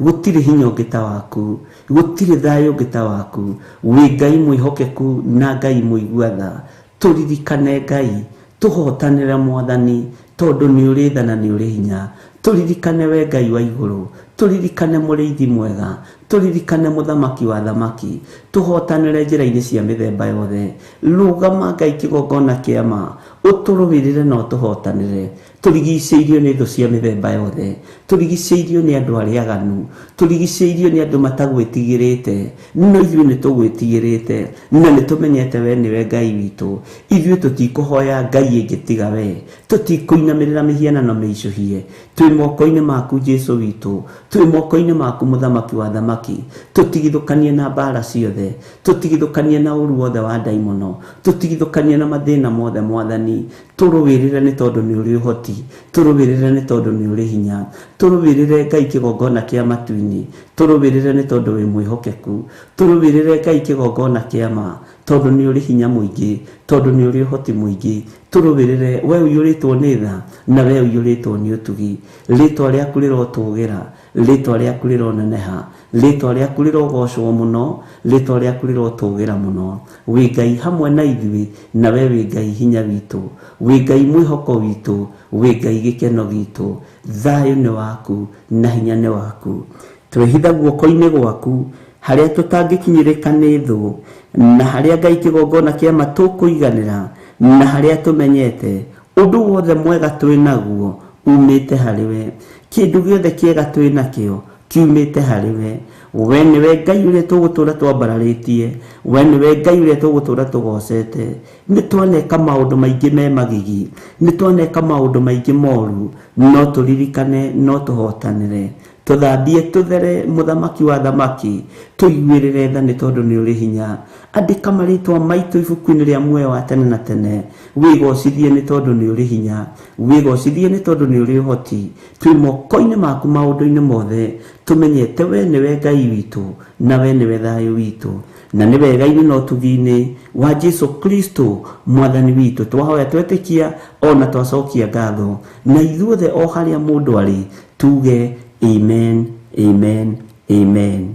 gũtirĩ hinya ũngĩ ta waku, gũtirĩ thayũ ũngĩ ta waku. Wĩ Ngai mwĩhokeku na Ngai mũigua tha. Tũririkane, Ngai, tũhotanĩre, mwathani, tondũ nĩ ũrĩ tha na nĩ ũrĩ hinya. Tũririkane, we Ngai wa igũrũ. Tũririkane, mũrĩithi mwega. Tũririkane, mũthamaki wa thamaki. Tũhotanĩre njĩra-inĩ cia mĩthemba yothe. Rũgama, Ngai kĩgongona kĩa ma, ũtũrũĩrĩre na ũtũhotanĩre. Tũrigicĩirio nĩ thũ cia mĩthemba yothe, tũrigicĩirio nĩ andũ arĩa aganu, tũrigicĩirio nĩ andũ matagwĩtigĩrĩte, no ithuĩ nĩ tũgwĩtigĩrĩte na nĩ tũmenyete we nĩwe Ngai witũ. Ithuĩ tũtikũhoya Ngai ĩngĩ tiga we, tũtikũinamĩrĩra mĩhianano mĩicũhie. Twĩ moko-inĩ maku, Jesu witũ. Twĩ moko-inĩ maku, mũthamaki wa thamaki. Tũtigithũkanie na mbara ciothe, tũtigithũkanie na ũru wothe wa ndaimono, tũtigithũkanie na mathĩna mothe, mwathani. Tũrũĩrĩre nĩ tondũ nĩ ũrĩ ũhoti. Tũrũĩrĩre nĩ tondũ nĩ ũrĩ hinya. Tũrũĩrĩre, Ngai kĩgongona kĩa matu-inĩ. Tũrũĩrĩre nĩ tondũ wĩ mwĩhokeku. Tũrũĩrĩre, Ngai kĩgongona kĩa ma, tondũ nĩ ũrĩ hinya mũingĩ, tondũ nĩ ũrĩ ũhoti mũingĩ. Tũrũĩrĩre, we ũiyũrĩtwo nĩ tha na we ũiyũrĩtwo nĩ ũtugi. Rĩtwa rĩaku rĩrotũgĩra, rĩtwa rĩaku rĩroneneha, rĩtwa rĩaku rĩrogocwo mũno, rĩtwa rĩaku rĩrotũgĩra mũno. Wĩ Ngai hamwe na ithuĩ, na we wĩ Ngai hinya witũ, wĩ Ngai mwĩhoko witũ, wĩ Ngai gĩkeno gitũ. Thayũ nĩ waku na hinya nĩ waku. Twehitha guoko-inĩ gwaku harĩa tũtangĩkinyĩrĩka nĩ thũ, na harĩa, Ngai kĩgongona kĩa ma, tũkũiganĩra, na harĩa tũmenyete ũndũ wothe mwega twĩ naguo umĩte harĩ we. Kĩndũ gĩothe kĩega twĩ nakĩo kiumĩte harĩ we. We nĩwe Ngai ũrĩa tũgũtũũra twambararĩtie. We nĩwe Ngai ũrĩa tũgũtũũra tũgocete. Nĩ twaneka maũndũ maingĩ me magigi, nĩ twaneka maũndũ maingĩ moru, no tũririkane, no tũhotanĩre. Tũthambie tũthere, mũthamaki wa thamaki. Tũiguĩrĩre tha nĩ tondũ nĩ ũrĩ hinya. Andĩka marĩtwa maitũ ibuku-inĩ rĩa muoyo wa tene na tene. Wĩgocithie nĩ tondũ nĩ ũrĩ hinya. Wĩgocithie nĩ tondũ nĩ ũrĩ ũhoti. Twĩ moko-inĩ maku maũndũ-inĩ mothe, tũmenyete we nĩwe Ngai witũ na we nĩwe thayũ witũ. Na nĩ wega-inĩ na ũtugi-inĩ wa Jesu Kristo mwathani witũ twahoya, twetĩkia ona twacokia ngatho. Na ithuothe o harĩa mũndũ arĩ tuge amen, amen, amen.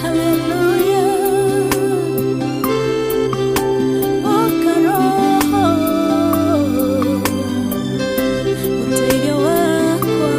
Hallelujah. Ũkaroho, mũteithio wakwa.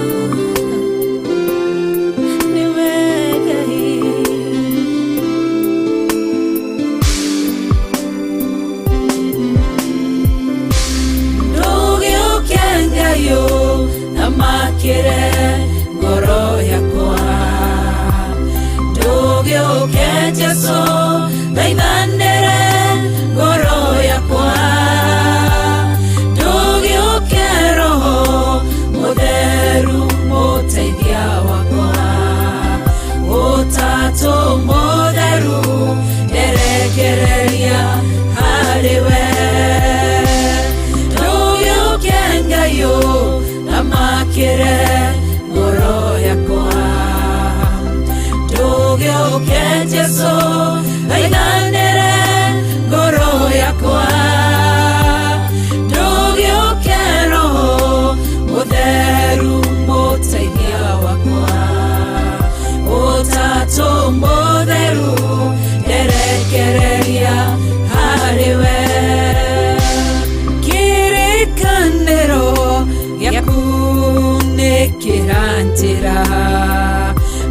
njĩra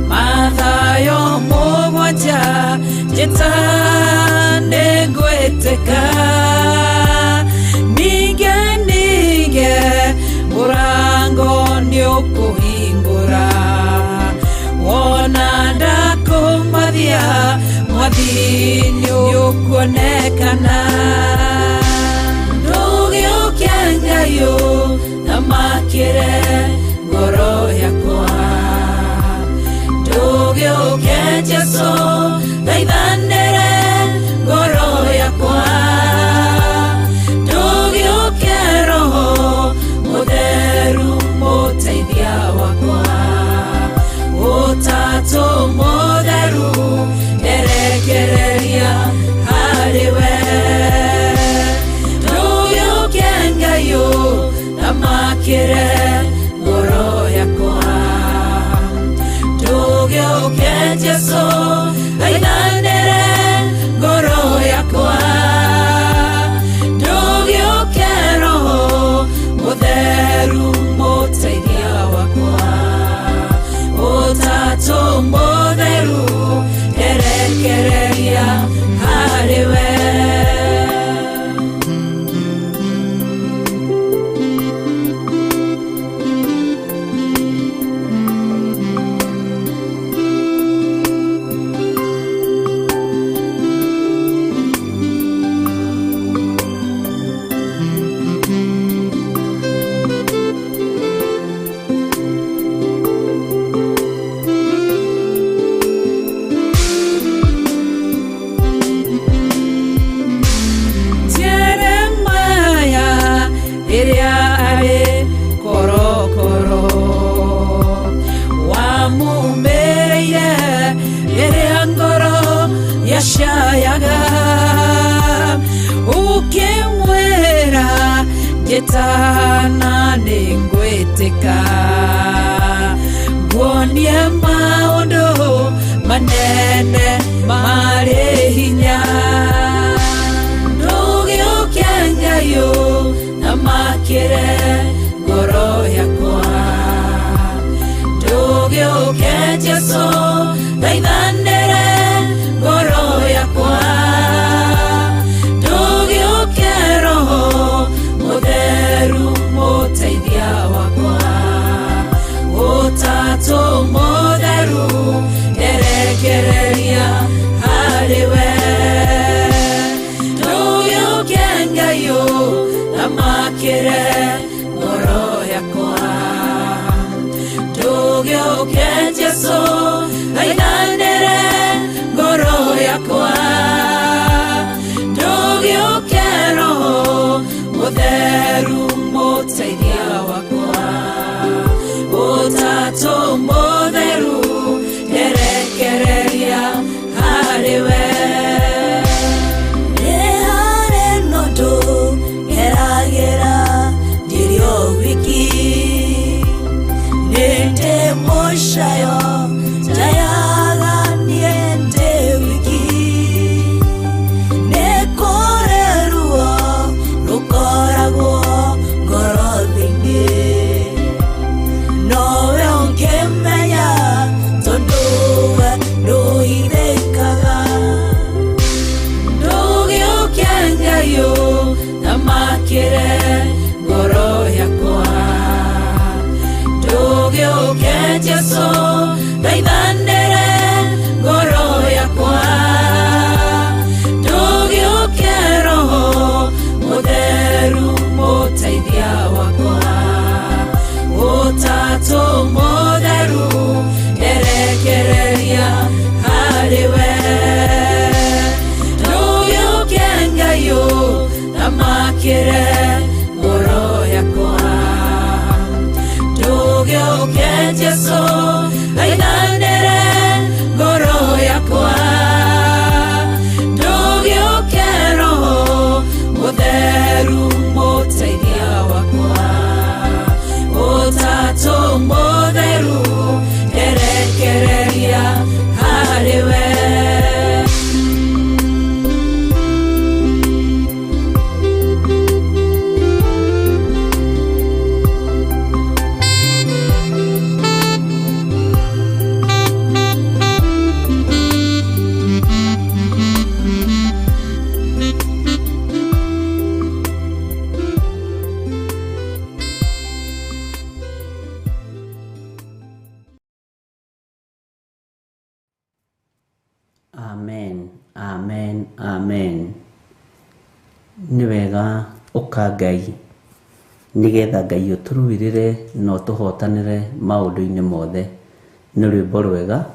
Mathayo mũgwanja njĩta nĩngwĩtĩka Ninge ninge mũrango nĩũkũhingũra Wona ndakũmathia mwathi nĩũkuonekana Ndũgĩũke Ngai ũthamakĩre ngoro yakwa Ndũgĩũke Jesũ thaithanĩre ngoro yakwa Ndũgĩũke Roho Mũtheru mũteithia wakwa Ũtatũ mũtheru erekereria harĩ we Ndũgĩũke Ngai ũthamakĩre ngoro yakwa Ndũgĩũke Jesũ thaithanĩre ngoro yakwa Ndũgĩũke Roho Mũtheru mũteithia wakwa Ũtatũ mũtheru erekereria harĩ we Jeremaya rĩrĩa arĩ korokoro wamumĩrĩire rĩrĩa ngoro yacayaga ũkĩmwĩra njĩtana nĩngwĩtĩka nguonie maũndũ manene marĩ hinya Ndũgĩũke Ngai ũthamakĩre ngoro yakwa Ndũgĩũke Jesũ thaithanĩre ngoro yakwa Ndũgĩũke Roho Mũtheru mũteithia wakwa Ũtatũ mũtheru erekereria harĩ we Ndũgĩũke Ngai ũthamakĩre ngoro yakwa Ndũgĩũke Jesũ thaithanĩre ngoro yakwa Ndũgĩũke Roho Mũtheru mũteithia wakwa Ũtatũ mũtheru erekereria harĩ we Nĩ harĩ na ũndũ ngeragĩra ndirĩ o wiki Nĩ ndĩ mũcayo njayaga niĩ ndĩ wiki Nĩ kũrĩ ruo rũkoragwo ngoro thĩinĩ Nowe ũngĩmenya tondũ we ndũhithĩkaga Ndũgĩũke Ngai ũthamakĩre ngoro yakwa Ndũgĩũke Jesũ thaithanĩre ngoro yakwa Ndũgĩũke Roho Mũtheru mũteithia wakwa Ũtatũ mũtheru erekereria harĩ we Ndũgĩũke Ngai ũthamakĩre ngoro yakwa Ndũgĩũke Jesũ thaithanĩre ngoro yakwa Ndũgĩũke Roho Mũtheru mũteithia wakwa Ũtatũ mũtheru erekereria harĩ we Amen, amen. Nĩ wega ũka Ngai, nĩgetha Ngai ũtũrũĩrĩre na ũtũhotanĩre maũndũ-inĩ mothe. Nĩ rwĩmbo rwega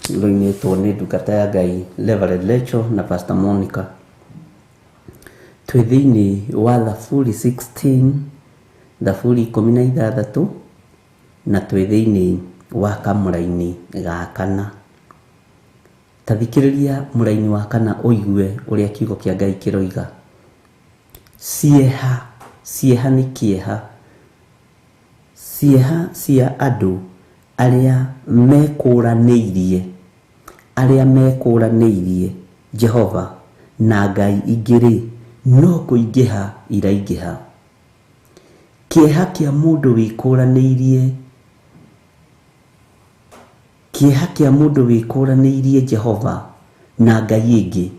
rũinĩtwo nĩ ndungata ya Ngai Reverend Rachel na Pastor Monica. Twĩ thĩinĩ wa Thaburi 16, Thaburi 16, na twĩ thĩinĩ wa kamũraini ga kana. Ta thikĩrĩria mũraini wa kana ũigue ũrĩa kiugo kĩa Ngai kĩroiga. Cieha, cieha nĩ kĩeha, cieha cia andũ arĩa mekũranĩirie, arĩa mekũranĩirie Jehova na ngai ingĩ-rĩ, no kũingĩha iraingĩha. Kĩeha kĩa mũndũ wĩkũranĩirie, kĩeha kĩa mũndũ wĩkũranĩirie Jehova na ngai ĩngĩ,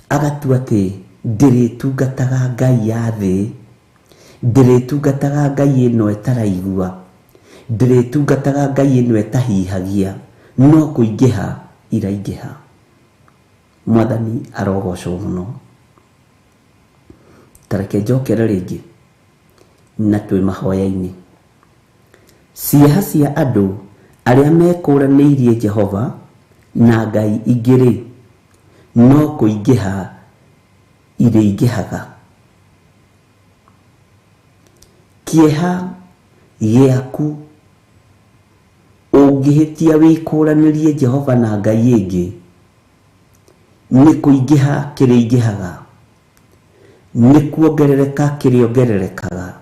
agatua atĩ ndĩrĩtungataga ngai ya thĩ, ndĩrĩtungataga ngai ĩno ĩtaraigua, ndĩrĩtungataga ngai ĩno ĩtahihagia, no kũingĩha iraingĩha. Mwathani arogocwo mũno. Ta reke njokere rĩngĩ na twĩ mahoya-inĩ. Cieha cia andũ arĩa mekũranĩirie Jehova na ngai ingĩ-rĩ, no kũingĩha irĩingĩhaga. Kĩeha gĩaku ũngĩhĩtia wĩkũranĩrie Jehova na ngai ĩngĩ, nĩ kũingĩha kĩrĩingĩhaga, nĩ kuongerereka kĩrĩongererekaga.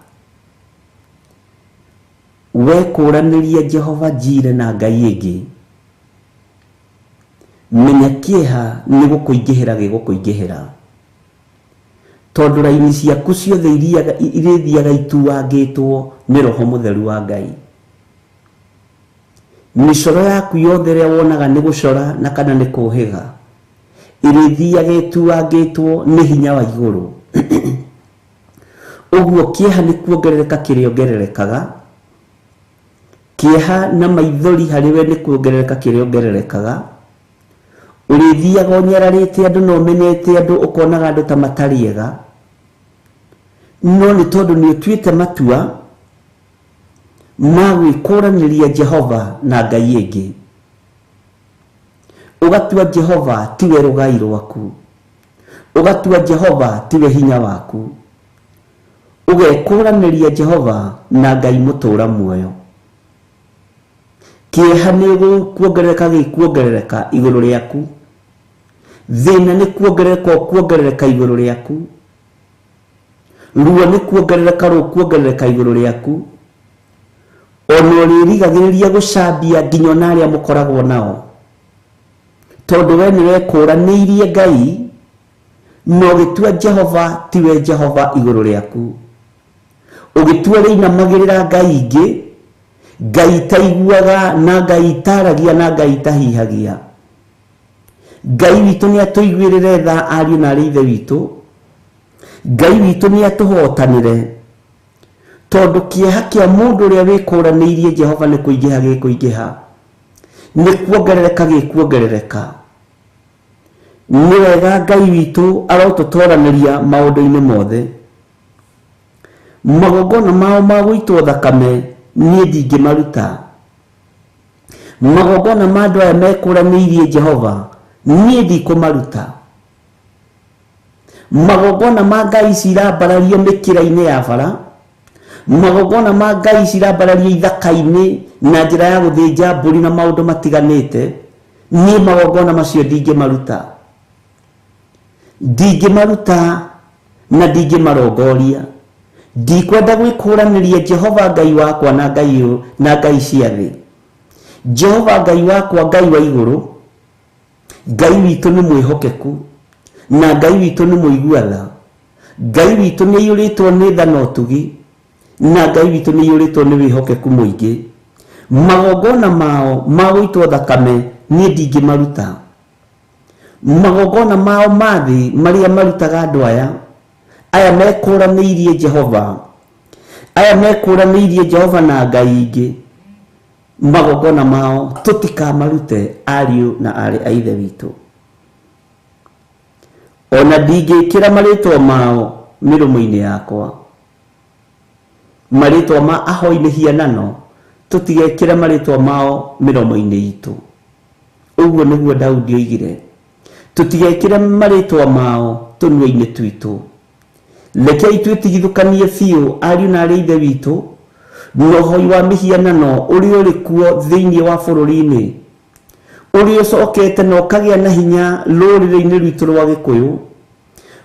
Wekũranĩria Jehova Jire na ngai ĩngĩ, menya kĩeha nĩ gũkũingĩhĩra gĩgũkũingĩhĩra, tondũ raini ciaku ciothe irĩthiaga ituangĩtwo nĩ Roho Mũtheru wa Ngai. Mĩcoro yaku yothe ĩrĩa wonaga nĩ gũcora na kana nĩ kũhĩga, ĩrĩthiaga ĩtuangĩtwo nĩ hinya wa igũrũ. Ũguo kĩeha nĩ kuongerereka kĩrĩongererekaga, kĩeha na maithori harĩ we nĩ kuongerereka kĩrĩongererekaga. Ũrĩthiaga ũnyararĩte andũ na ũmenete andũ, ũkonaga andũ ta matarĩ ega, no nĩ tondũ nĩ ũtuĩte matua ma gwĩkũranĩria Jehova na ngai ĩngĩ. Ũgatua Jehova tiwe rũgai rwaku, ũgatua Jehova tiwe hinya waku, ũgekũranĩria Jehova na ngai mũtũra muoyo. Kĩeha nĩ gũkuongerereka gĩkuongerereka igũrũ rĩaku, thĩna nĩ kuongerereka ũkuongerereka igũrũ rĩaku, ruo nĩ kuongerereka rũkuongerereka igũrũ rĩaku, ona ũrĩrigagĩrĩria gũcambia nginya ona arĩa mũkoragwo nao, tondũ we nĩ wekũranĩirie Ngai na ũgĩtua Jehova tiwe Jehova igũrũ rĩaku, ũgĩtua rĩinamagĩrĩra ngai ingĩ, ngai itaiguaga na ngai itaragia na ngai itahihagia. Ngai witũ nĩ atũiguĩrĩre tha ariũ na arĩ ithe witũ, Ngai witũ nĩ atũhotanĩre, tondũ kĩeha kĩa mũndũ ũrĩa wĩkũranĩirie Jehova nĩ kũingĩha gĩkũingĩha, nĩ kuongerereka gĩkuongerereka. Nĩ wega Ngai witũ arotũtoranĩria maũndũ-inĩ mothe. Magongona mao ma gũitwo thakame niĩ ndingĩmaruta, magongona ma andũ aya mekũranĩirie Jehova niĩ ndikũmaruta. Magongona ma ngai ici irambarario mĩkĩra-inĩ ya bara, magongona ma ngai ici irambarario ithaka-inĩ na njĩra ya gũthĩnja mbũri na maũndũ matiganĩte, niĩ magongona macio ndingĩmaruta, ndingĩmaruta na ndingĩmarongoria. Ndikwenda gwĩkũranĩria Jehova Ngai wakwa na ngai na ngai cia thĩ. Jehova Ngai wakwa, Ngai wa igũrũ, Ngai witũ nĩ mwĩhokeku na Ngai witũ nĩ mũigua tha. Ngai witũ nĩ aiyũrĩtwo nĩ tha na ũtugi, na Ngai witũ nĩ aiyũrĩtwo nĩ wĩhokeku mũingĩ. Magongona mao ma gũitwo thakame niĩ ndingĩmaruta. Magongona mao ma thĩ marĩa marutaga andũ aya, aya mekũranĩirie Jehova, aya mekũranĩirie Jehova na ngai ingĩ. Magongona mao tũtikamarute ariũ na aarĩ a Ithe witũ. Ona ndingĩkĩra marĩtwa mao mĩromo-inĩ yakwa. Marĩtwa ma ahoi mĩhianano tũtigekĩre marĩtwa mao mĩromo-inĩ itũ. Ũguo nĩguo Daudi oigire, tũtigekĩre marĩtwa mao tũnua-inĩ twitũ. Rekei twĩtigithũkanie biũ ariũ na aarĩ a Ithe witũ na ũhoi wa mĩhianano ũrĩa ũrĩ kuo thĩinĩ wa bũrũri-inĩ, ũrĩa ũcokete na ũkagĩa na hinya rũrĩrĩ-inĩ rwitũ rwa Gĩkũyũ.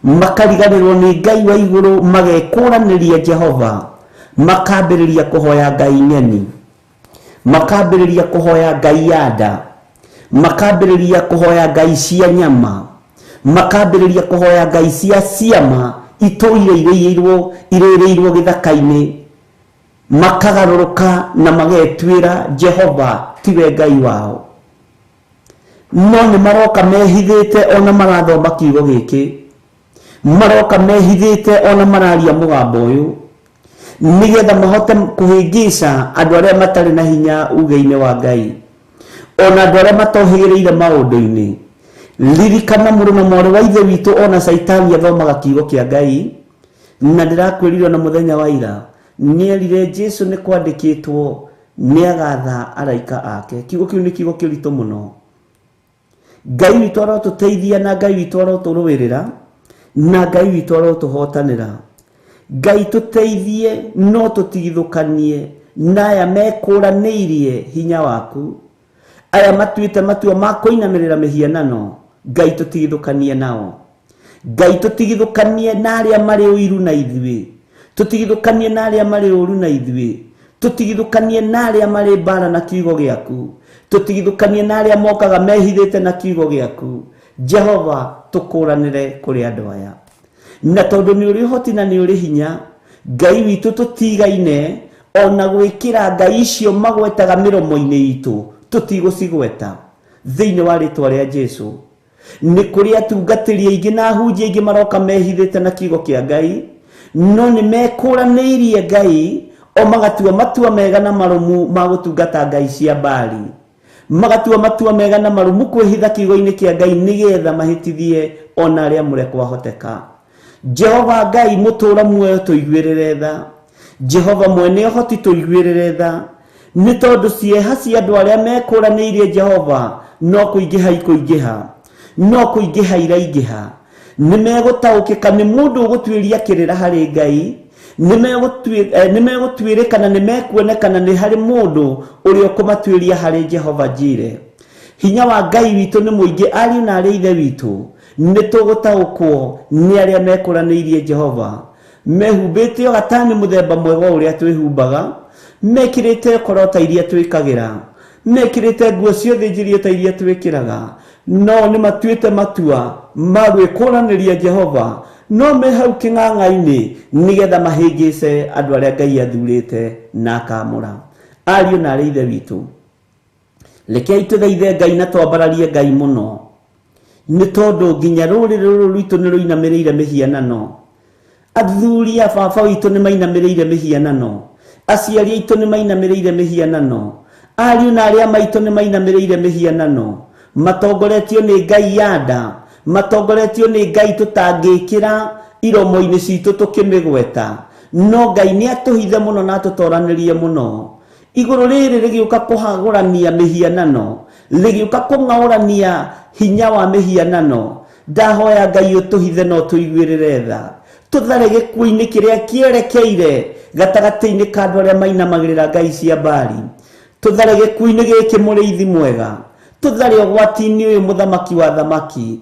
Makariganĩrwo nĩ Ngai wa igũrũ, magekũranĩria Jehova, makambĩrĩria kũhoya ngai ng'eni, makambĩrĩria kũhoya ngai ya nda, makambĩrĩria kũhoya ngai cia nyama, makambĩrĩria kũhoya ngai cia ciama itũire irĩirwo irĩrĩirwo gĩthaka-inĩ, makagarũrũka na magetuĩra Jehova tiwe Ngai wao. No nĩ maroka mehithĩte ona marathoma kiugo gĩkĩ, maroka mehithĩte ona mararia mũgambo ũyũ, nĩgetha mahote kũhĩngĩca andũ arĩa matarĩ na hinya uge-inĩ wa Ngai, ona andũ arĩa matohĩgĩrĩire maũndũ-inĩ. Ririkana mũrũ na mwarĩ wa Ithe witũ, ona Caitani athomaga kiugo kĩa Ngai, na ndĩrakwĩrire ona mũthenya wa ira, nĩerire Jesu nĩ kwandĩkĩtwo nĩagatha araika ake. Kiugo kĩu nĩ kiugo kĩritũ mũno. Ngai witũ arotũteithia na Ngai witũ arotũrũĩrĩra na Ngai witũ arotũhotanĩra. Ngai tũteithie no tũtigithũkanie na aya mekũranĩirie hinya waku, aya matuĩte matua ma kũinamĩrĩra mĩhianano. Ngai tũtigithũkanie nao. Ngai tũtigithũkanie na arĩa marĩ ũiru na ithuĩ, tũtigithũkanie na arĩa marĩ ũru na ithuĩ, tũtigithũkanie na arĩa marĩ mbara na kiugo gĩaku, tũtigithũkanie na arĩa mokaga mehithĩte na kiugo gĩaku. Jehova, tũkũranĩre kũrĩ andũ aya. Na tondũ nĩ ũrĩ ũhoti na nĩ ũrĩ hinya, Ngai witũ, tũtigaine ona gwĩkĩra ngai icio magwetaga mĩromo-inĩ itũ, tũtigũcigweta thĩinĩ wa rĩtwa rĩa Jesu. Nĩ kũrĩ atungatĩri aingĩ na ahunjia aingĩ maroka mehithĩte na kiugo kĩa Ngai, no nĩ mekũranĩirie Ngai, o magatua matua mega na marũmu ma gũtungata ngai cia Baali, magatua matua mega na marũmu kwĩhitha kiugo-inĩ kĩa Ngai nĩgetha mahĩtithie ona arĩa mũre kwahoteka. Jehova Ngai mũtũũra muoyo, tũiguĩrĩre tha. Jehova mwene ũhoti, tũiguĩrĩre tha, nĩ tondũ cieha cia andũ arĩa mekũranĩirie Jehova no kũingĩha ikũingĩha, no kũingĩha iraingĩha. Nĩ megũtaũkĩka nĩ mũndũ ũgũtuĩria kĩrĩra harĩ Ngai, nĩ megũtuĩrĩkana, nĩ mekuonekana nĩ harĩ mũndũ ũrĩa ũkũmatuĩria harĩ Jehova Jire. Hinya wa Ngai witũ nĩ mũingĩ, ariũ na arĩ Ithe witũ. Nĩ tũgũtaũkwo nĩ arĩa mekũranĩirie Jehova, mehumbĩte o gatani mũthemba mwega o ũrĩa twĩhumbaga, mekĩrĩte korota iria twĩkagĩra, mekĩrĩte nguo cia ũthĩnjĩri ta iria twĩkĩraga, no nĩ matuĩte matua ma gwĩkũranĩria Jehova, no me hau kĩng'ang'a-inĩ nĩgetha mahĩngĩce andũ arĩa Ngai athurĩte na akamũra. Ariũ na arĩ Ithe witũ, rekei tũthaithe Ngai na twambararie Ngai mũno, nĩ tondũ nginya rũrĩrĩ rũrũ rwitũ nĩ rũinamĩrĩire mĩhianano. Athuri a baba witũ nĩ mainamĩrĩire mĩhianano, aciari aitũ nĩ mainamĩrĩire mĩhianano, ariũ na arĩa maitũ nĩ mainamĩrĩire mĩhianano, matongoretio nĩ ngai ya nda, matongoretio nĩ ngai tũtangĩkĩra iromo-inĩ citũ tũkĩmĩgweta. No Ngai nĩ atũhithe mũno na atũtoranĩrie mũno. Igũrũ rĩrĩ rĩgĩũka kũhagũrania mĩhianano, rĩgĩũka kũng'aũrania hinya wa mĩhianano. Ndahoya Ngai ũtũhithe na ũtũiguĩrĩre tha, tũthare gĩkuũ-inĩ kĩrĩa kĩerekeire gatagatĩ-inĩ ka andũ arĩa mainamagĩrĩra ngai cia Baali. Tũthare gĩkuũ-inĩ gĩkĩ, mũrĩithi mwega, tũthare ũgwati-inĩ ũyũ, mũthamaki wa thamaki,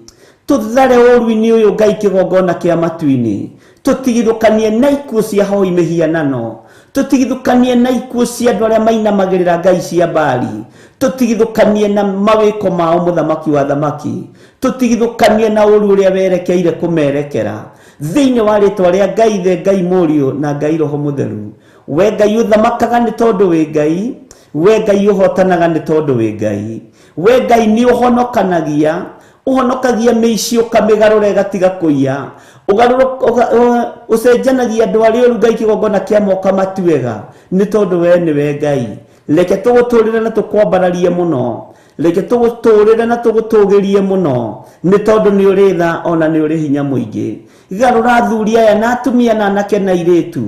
tũthare ũũru-inĩ ũyũ, Ngai kĩgongona kĩa matu-inĩ. Tũtigithũkanie na ikuũ cia hoi mĩhianano, tũtigithũkanie na ikuũ cia andũ arĩa mainamagĩrĩra ngai cia Baali, tũtigithũkanie na mawĩko mao, mũthamaki wa thamaki, tũtigithũkanie na ũũru ũrĩa werekeire kũmerekera, thĩinĩ wa rĩtwa rĩa Ngai Ithe, Ngai Mũriũ na Ngai Roho Mũtheru. We Ngai ũthamakaga nĩ tondũ wĩ Ngai, we Ngai ũhotanaga nĩ tondũ wĩ Ngai, we Ngai nĩ ũhonokanagia, ũhonokagia mĩici ũkamĩgarũra ĩgatiga kũiya, ũcenjanagia andũ arĩa ũru, Ngai kĩgongona kĩa moka matuega, nĩ tondũ we nĩwe Ngai. Reke tũgũtũrĩre na tũkwambararie mũno. Reke tũgũtũrĩre na tũgũtũgĩrie mũno, nĩ tondũ nĩ ũrĩ tha ona nĩ ũrĩ hinya mũingĩ. Garũra athuri aya na atumia na anake na airĩtu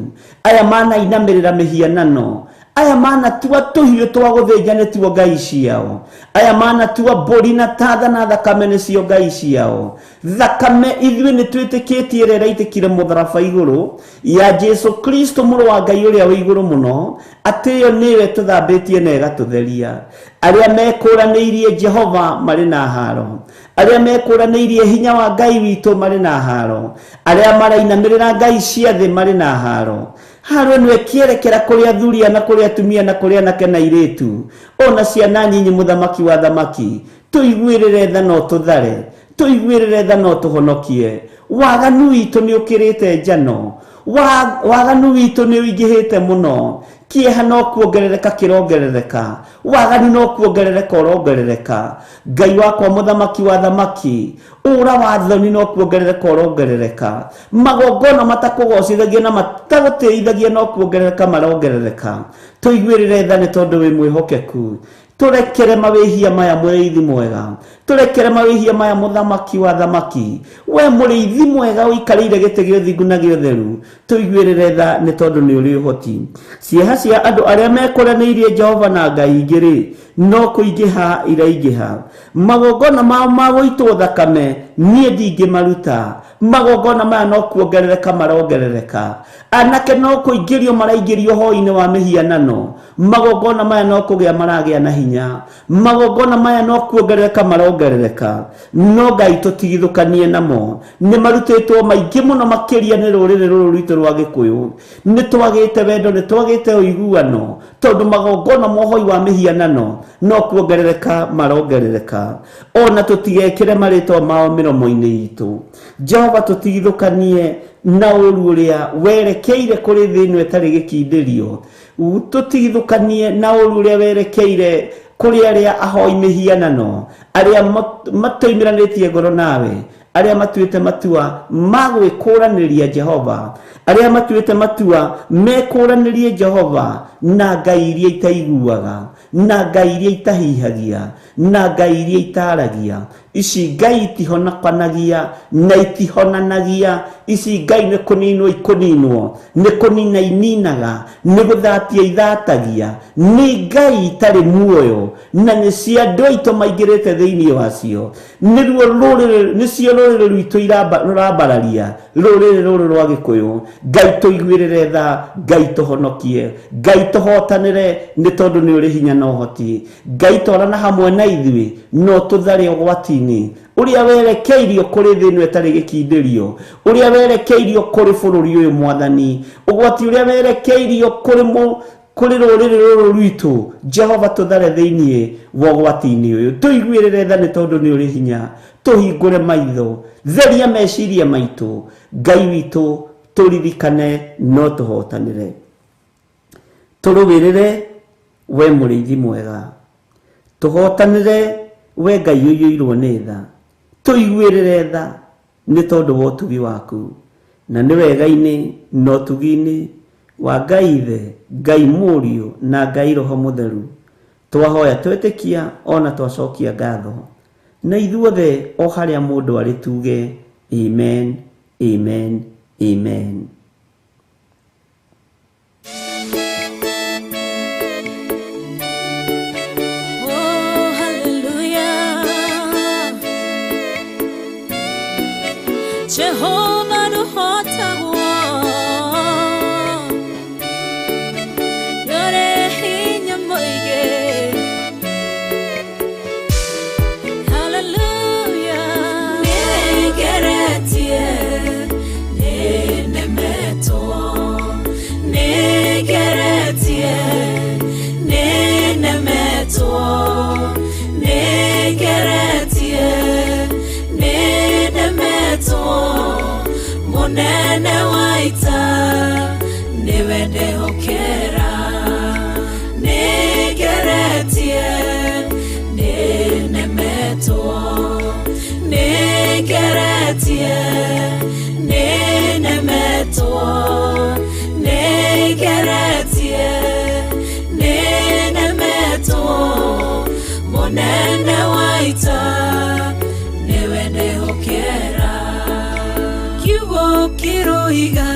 aya manainamĩrĩra mĩhianano, aya manatua tũhiũ twa gũthĩnja nĩtuo ngai ciao, aya manatua mbũri na tatha na thakame nĩcio ngai ciao. Thakame ithuĩ nĩ twĩtĩkĩtie ĩrĩa ĩraitĩkire mũtharaba igũrũ ya Jesu Kristo mũrũ wa Ngai ũrĩa wĩ igũrũ mũno, atĩ ĩyo nĩyo ĩtũthambĩtie na ĩgatũtheria. Arĩa mekũranĩirie Jehova marĩ na haro, arĩa mekũranĩirie hinya wa Ngai witũ marĩ na haro, arĩa marainamĩrĩra ngai cia thĩ marĩ na haro. Haro ĩno ĩkĩerekera kũrĩ athuri na kũrĩ atumia na kũrĩ anake na airĩtu ona ciana nyinyi, mũthamaki wa thamaki, tũiguĩrĩre tha no tũthare, tũiguĩrĩre tha no tũhonokie. Waganu witũ nĩ ũkĩrĩte njano, waganu witũ nĩ ũingĩhĩte mũno, kĩeha no kuongerereka kĩrongerereka, waganu no kuongerereka ũrongerereka. Ngai wakwa mũthamaki wa thamaki, ũra wa thoni no kuongerereka ũrongerereka, magongona matakũgocithagia na matagũtĩithagia no kuongerereka marongerereka. Tũiguĩrĩre tha nĩ tondũ wĩ mwĩhokeku. Tũrekere mawĩhia maya mũrĩithi mwega, tũrekere mawĩhia maya mũthamaki wa thamaki, we mũrĩithi mwega ũikarĩire gĩtĩ gĩa ũthingu na gĩa ũtheru, tũiguĩrĩre tha nĩ tondũ nĩ ũrĩ ũhoti. Cieha cia andũ arĩa mekũranĩirie Jehova na ngai ingĩ-rĩ, no kũingĩha iraingĩha. Magongona mao ma gũitwo thakame niĩ ndingĩmaruta, magongona maya no kuongerereka marongerereka. Anake no kũingĩrio maraingĩrio hoi-inĩ wa mĩhianano, magongona maya no kũgĩa maragĩa na hinya, magongona maya no kuongerereka marongerereka. No Ngai tũtigithũkanie namo, nĩ marutĩtwo maingĩ mũno makĩria nĩ rũrĩrĩ rũrũ rwitũ rwa Gĩkũyũ. Nĩ twagĩte wendo, nĩ twagĩte ũiguano, tondũ magongona mohoi wa mĩhianano no kuongerereka marongerereka. Ona tũtigekĩre marĩtwa mao mĩromo-inĩ itũ. Jehova tũtigithũkanie na ũru ũrĩa werekeire kũrĩ thĩ ĩno ĩtarĩ gĩkindĩrio, tũtigithũkanie na ũru ũrĩa werekeire kũrĩ arĩa ahoi mĩhianano, arĩa matoimĩranĩtie ngoro nawe, arĩa matuĩte matua ma gwĩkũranĩria Jehova, arĩa matuĩte matua mekũranĩrie Jehova na ngai iria itaiguaga, na ngai iria itahihagia, na ngai iria itaragia. Ici ngai itihonokanagia na itihonanagia, ici ngai nĩ kũninwo ikũninwo, nĩ kũnina ininaga, nĩ gũthatia ithatagia, nĩ ngai itarĩ muoyo na nĩ cia andũ aitũ maingĩrĩte thĩinĩ wacio. Nĩruo rũrĩrĩ, nĩcio rũrĩrĩ rwitũ rũrambararia, rũrĩrĩ rũrũ rwa Gĩkũyũ. Ngai tũiguĩrĩre tha, Ngai tũhonokie, Ngai tũhotanĩre nĩ tondũ nĩ ũrĩ hinya na ũhoti. Ngai twarana hamwe na ithuĩ no tũthare ũgwati-inĩ ũrĩa werekeirio kũrĩ thĩ ĩno ĩtarĩ gĩkindĩrio, ũrĩa werekeirio kũrĩ bũrũri ũyũ mwathani, ũgwati ũrĩa werekeirio kũrĩ rũrĩrĩ rũrũ rwitũ. Jehova tũthare thĩinĩ wa ũgwati-inĩ ũyũ, tũiguĩrĩre tha nĩ tondũ nĩ ũrĩ hinya, tũhingũre maitho, theria meciria maitũ. Ngai witũ tũririkane no tũhotanĩre, tũrũĩrĩre we mũrĩithi mwega, tũhotanĩre we Ngai ũiyũirwo nĩ tha, tũiguĩrĩre tha nĩ tondũ wa ũtugi waku, na nĩ wega-inĩ na ũtugi-inĩ wa Ngai Ithe, Ngai Mũriũ na Ngai Roho Mũtheru twahoya twetĩkia ona twacokia ngatho, na ithuothe o harĩa mũndũ arĩ tuge amen, amen, amen. Oh, hallelujah. Jehovah nũhotagwo, nĩũrĩ hinya mũingĩ. Hallelujah. Nĩngeretie, nĩnemetwo, nĩngeretie, nĩnemetwo, nĩngeretie, nĩnemetwo, mũnene wa ita nĩwe ndehokera. Nĩngeretie, nĩnemetwo, nĩngeretie, nĩnemetwo, nĩngeretie, nĩnemetwo, Mũnene wa ita nĩwe ndehokera. Kiugo kĩroiga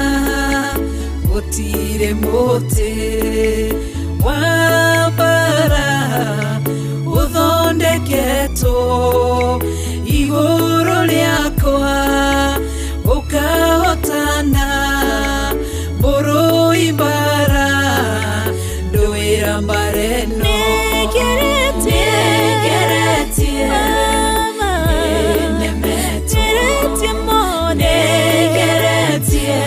gũtirĩ mũtĩ wa mbara ũthondeketwo igũrũ rĩakwa ũkahotana mũrũi mbara ndũĩra mbara ĩno. Nĩngeretie, nĩnemetwo, nĩngeretie,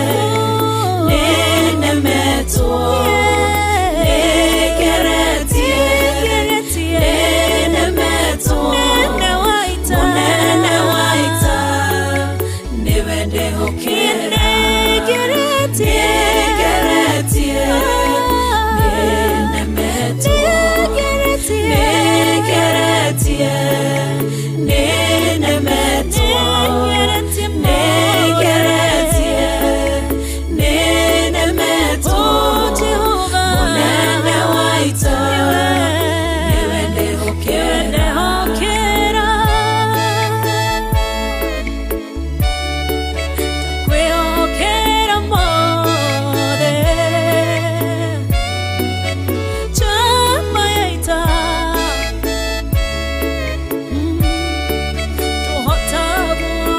nĩnemetwo, nĩngeretie, nĩnemetwo. Mũnene wa ita nĩwe ndehokera. Nĩngeretie, nĩnemetwo, nĩngeretie, nĩnemetwo, nĩngeretie, nĩnemetwo. Mũnene wa ita nĩwe ndehokera. Kwĩhokera mothe chama ya ita tũhotagwo.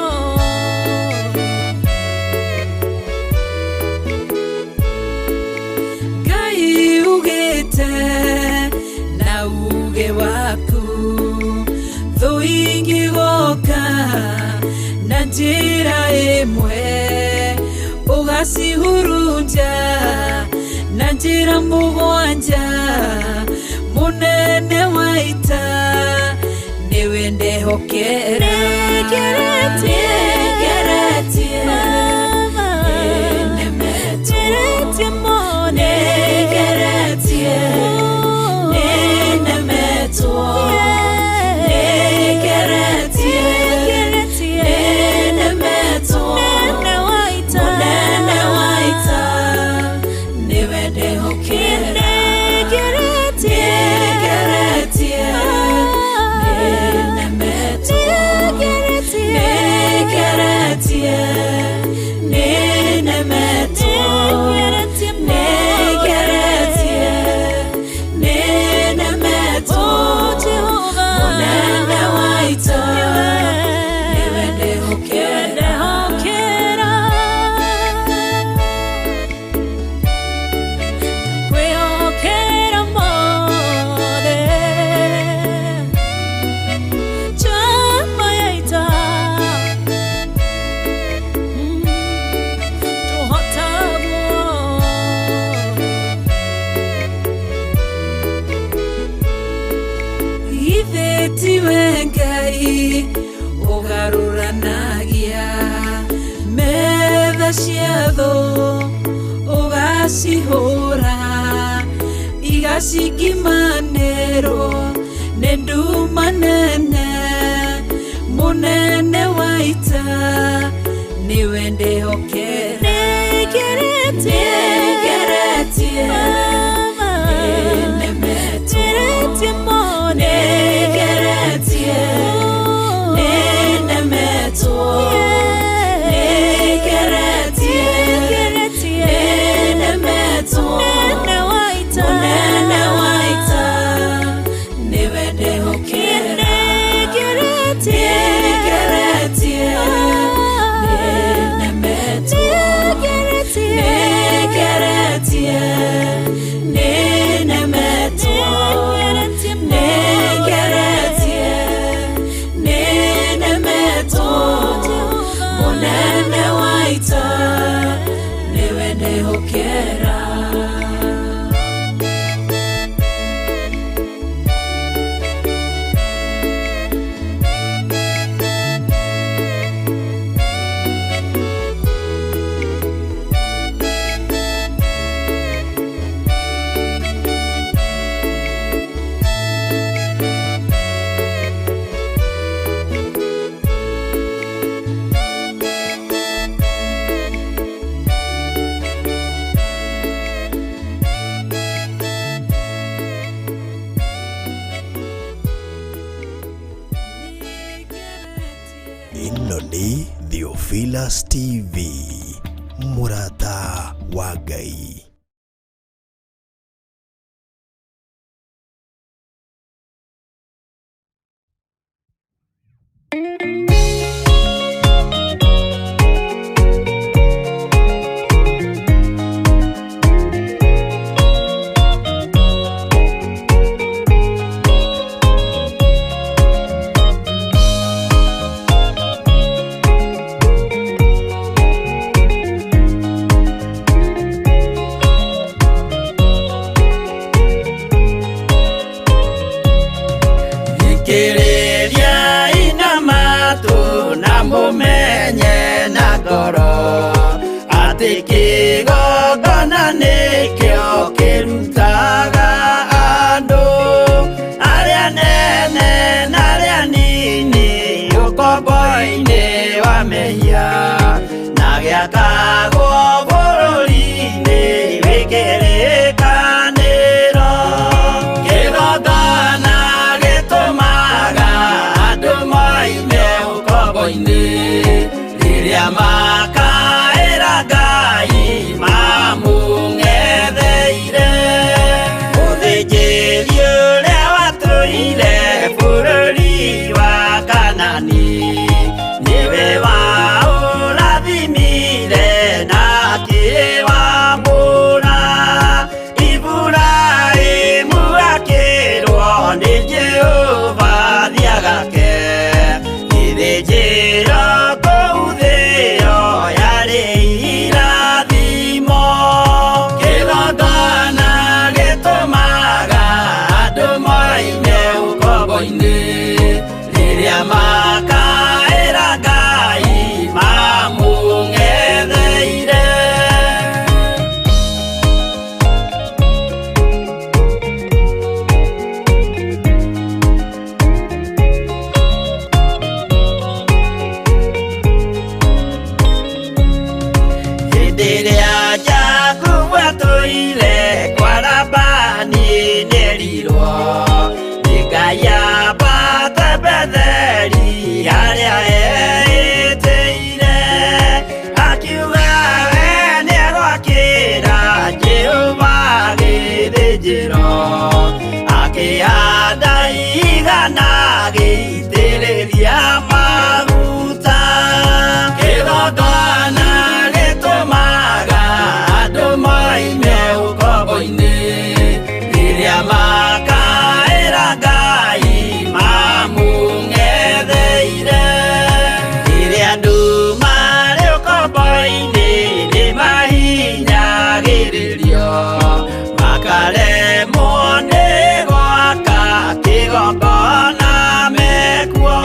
Ngai ugĩte na uge waku thũ ingĩgoka na njĩra ĩmwe ũgacihurunja na njĩra mũgwanja. Mũnene wa ita nĩwe ndehokera. Nĩngeretie, nĩnemetwo, nĩngeretie, nĩnemetwo, nĩngeretie, nĩnemetwo. Mũnene wa ita nĩwe ndehokera. Nĩngeretie, nĩnemetwo, nĩngeretie, nĩnemetwo, nĩngeretie, nĩnemetwo. Mũnene wa ita nĩwe ndehokera. Kwĩhokera mothe chama ya ita tũhotagwo. Githĩ tiwe Ngai ũgarũranagia metha cia thũ ũgacihũra igacingimanĩrwo nĩ nduma nene. Mũnene wa ita nĩwe ndehokera. Nĩngeretie, nĩnemetwo, nĩngeretie, nĩnemetwo, nĩngeretie, nĩnemetwo. Mũnene wa ita nĩwe ndehokera. Nĩngeretie, nĩnemetwo, nĩngeretie, nĩnemetwo, Theophilus TV, mũrata wa Ngai. Thikĩrĩria inamatu na mũmenye na ngoro atĩ kĩgongona nĩkĩo kĩrutaga andũ arĩa nene na arĩa nini ũkombo-inĩ wa mehia na gĩakagwo bũrũri-inĩ wĩ kĩrĩkanĩro. Kĩgongona gĩtũmaga andũ moime ũkombo-inĩ rĩrĩa makaĩra Ngai mamũng'etheire. Mũthĩnjĩri ũrĩa watũire bũrũri wa Kanani nĩwe waũrathimire na akĩwamũra. Iburahĩmu akĩrwo nĩ Jehova thiagake gĩthĩnjĩro kũu thĩo yarĩ irathimo. Kĩgongona gĩtũmaga andũ moime ũkombo-inĩ rĩrĩa makaĩra Ngai mamũng'etheire. Hĩndĩ ĩrĩa Jakubu atũire kwa Labani nĩerirwo nĩ Ngai ambate Betheli harĩa eĩtĩire. Akiuga we nĩegwakĩra Jehova gĩthĩnjĩro, akĩhanda igana agĩitĩrĩria maguta. Kĩgongona gĩtũmaga andũ moime ũkombo-inĩ rĩrĩa makaĩra Ngai mamũng'etheire. Rĩrĩa andũ marĩ ũkombo-inĩ nĩmahinyagĩrĩrio makaremwo nĩ gwaka kĩgongona mekuo.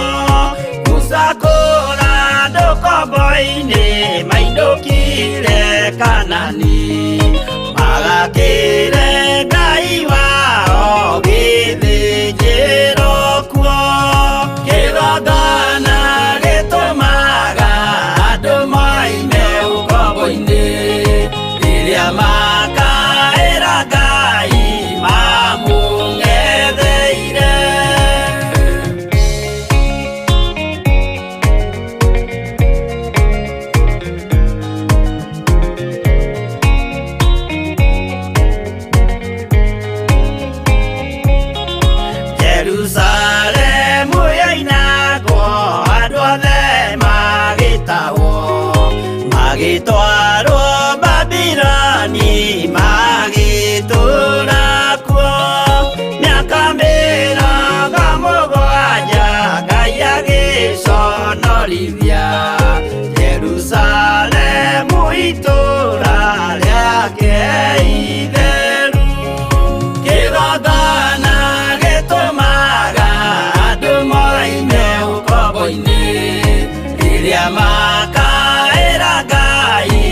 Musa kũra andũ ũkombo-inĩ mainũkire Kanani magakĩre Ngai wao gĩthĩnjĩro kuo. Kĩgongona gĩtũmaga andũ moime ũkombo-inĩ rĩrĩa makaĩra Ngai mamũng'etheire. Jerusalemu yoinagwo andũ othe magĩtahwo magĩtwarwo Babiloni magĩtũũra kuo mĩaka 70 Ngai agĩconorithia Jerusalemu itũũra rĩake itheru. Kĩgongona gĩtũmaga andũ moime ũkombo-inĩ rĩrĩa makaĩra Ngai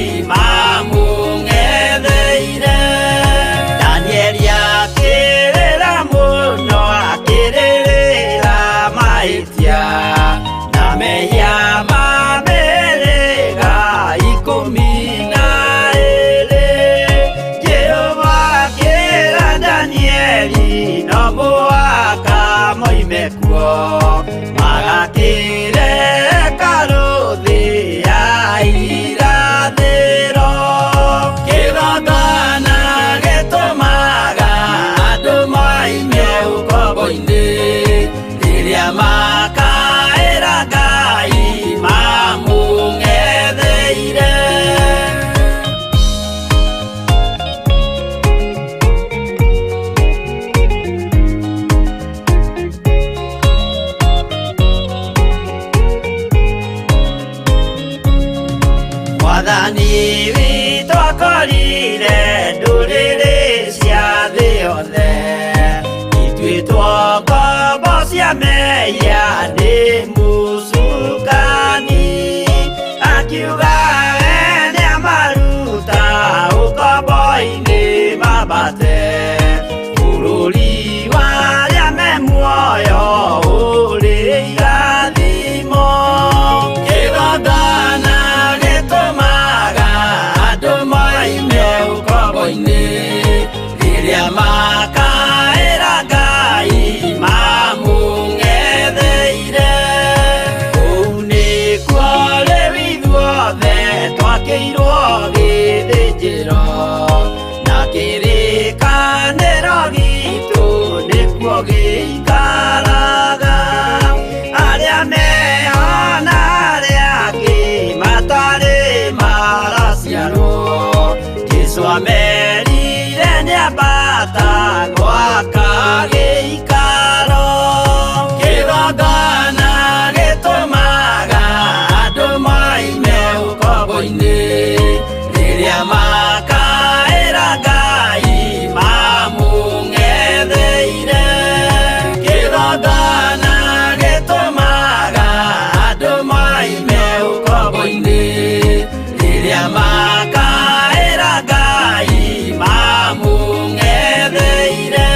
Mwathani witũ akorire ndũrĩrĩ cia thĩ yothe ithuĩ twokombo cia mehia nĩ mũcukani akiuga we nĩamaruta ũkombo-inĩ mambate bũrũri wa arĩa me muoyo ũrĩ irathimo kĩgongona gĩtũmaga andũ moime ũkombo-inĩ rĩrĩa makaĩra Ngai mamũng'etheire kũu nĩkuo rĩu ithuothe twakĩirwo gĩthĩnjĩro na kĩrĩkanĩro gitũ nĩkuo gĩikaraga arĩa mehona arĩa angĩ matarĩ maraciarwo Jesũ amerire nĩambata gwaka gĩikaro kĩgongona gĩtũmaga andũ moime ũkombo-inĩ rĩrĩa makaĩra Ngai mamũng'etheire kĩgongona gĩtũmaga andũ moime ũkombo-inĩ rĩrĩa makaĩra Ngai mamũng'etheire.